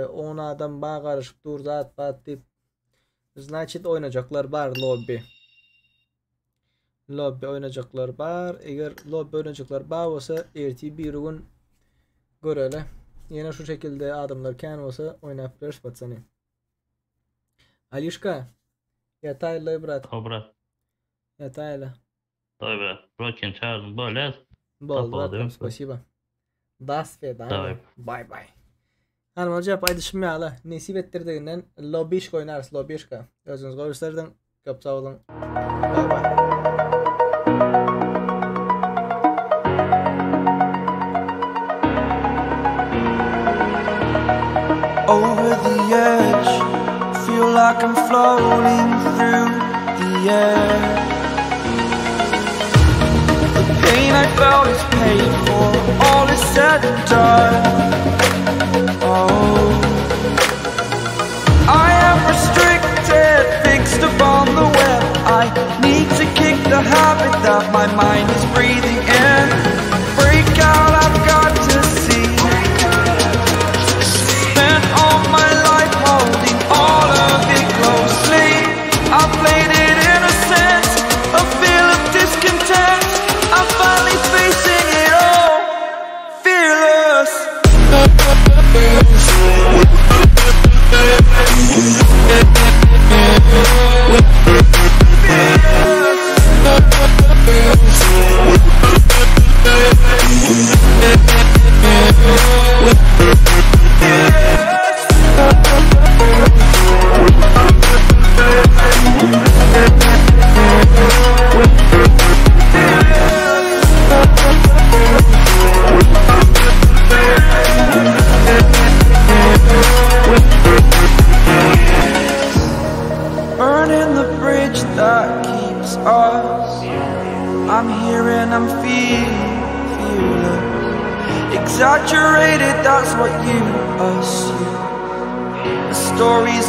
10 adam ba garyşyp dur zat bat diýip. Значит oýnajaklar bar lobby. Lobby oýnajaklar bar. Eger lobby oýnajaklar bar bolsa erti bir gün göreli. Ýene şu şekilde adamlar kän bolsa oýnap bileris patsany. Alişka. Ýataýly brat. O brat. Ýataýly. Давай brat. Rocken çağırdım böyle. Boldy Tapalım, bratym, spasibo. Da svedaniýa. Daway. Bye bye. Hanım hocam aýdyşym ýaly nesip etdirdiginden lobişka oýnarys lobişka. Özüňiz goýuşlardyň. Köp sag boluň. Bye bye. Over the edge, feel like I'm floating through the air. The pain I felt is paid for, all is said and done. Oh, I am restricted, fixed upon the web. I need to kick the habit that my mind is breathing in. Break out, I've got to see. Spent all my life holding all of it closely. I played it innocent, a feel of discontent. I'm finally facing it all, fearless. Burning the bridge that keeps us. I'm here and I'm feeling fearless. Exaggerated, that's what you assume. The stories.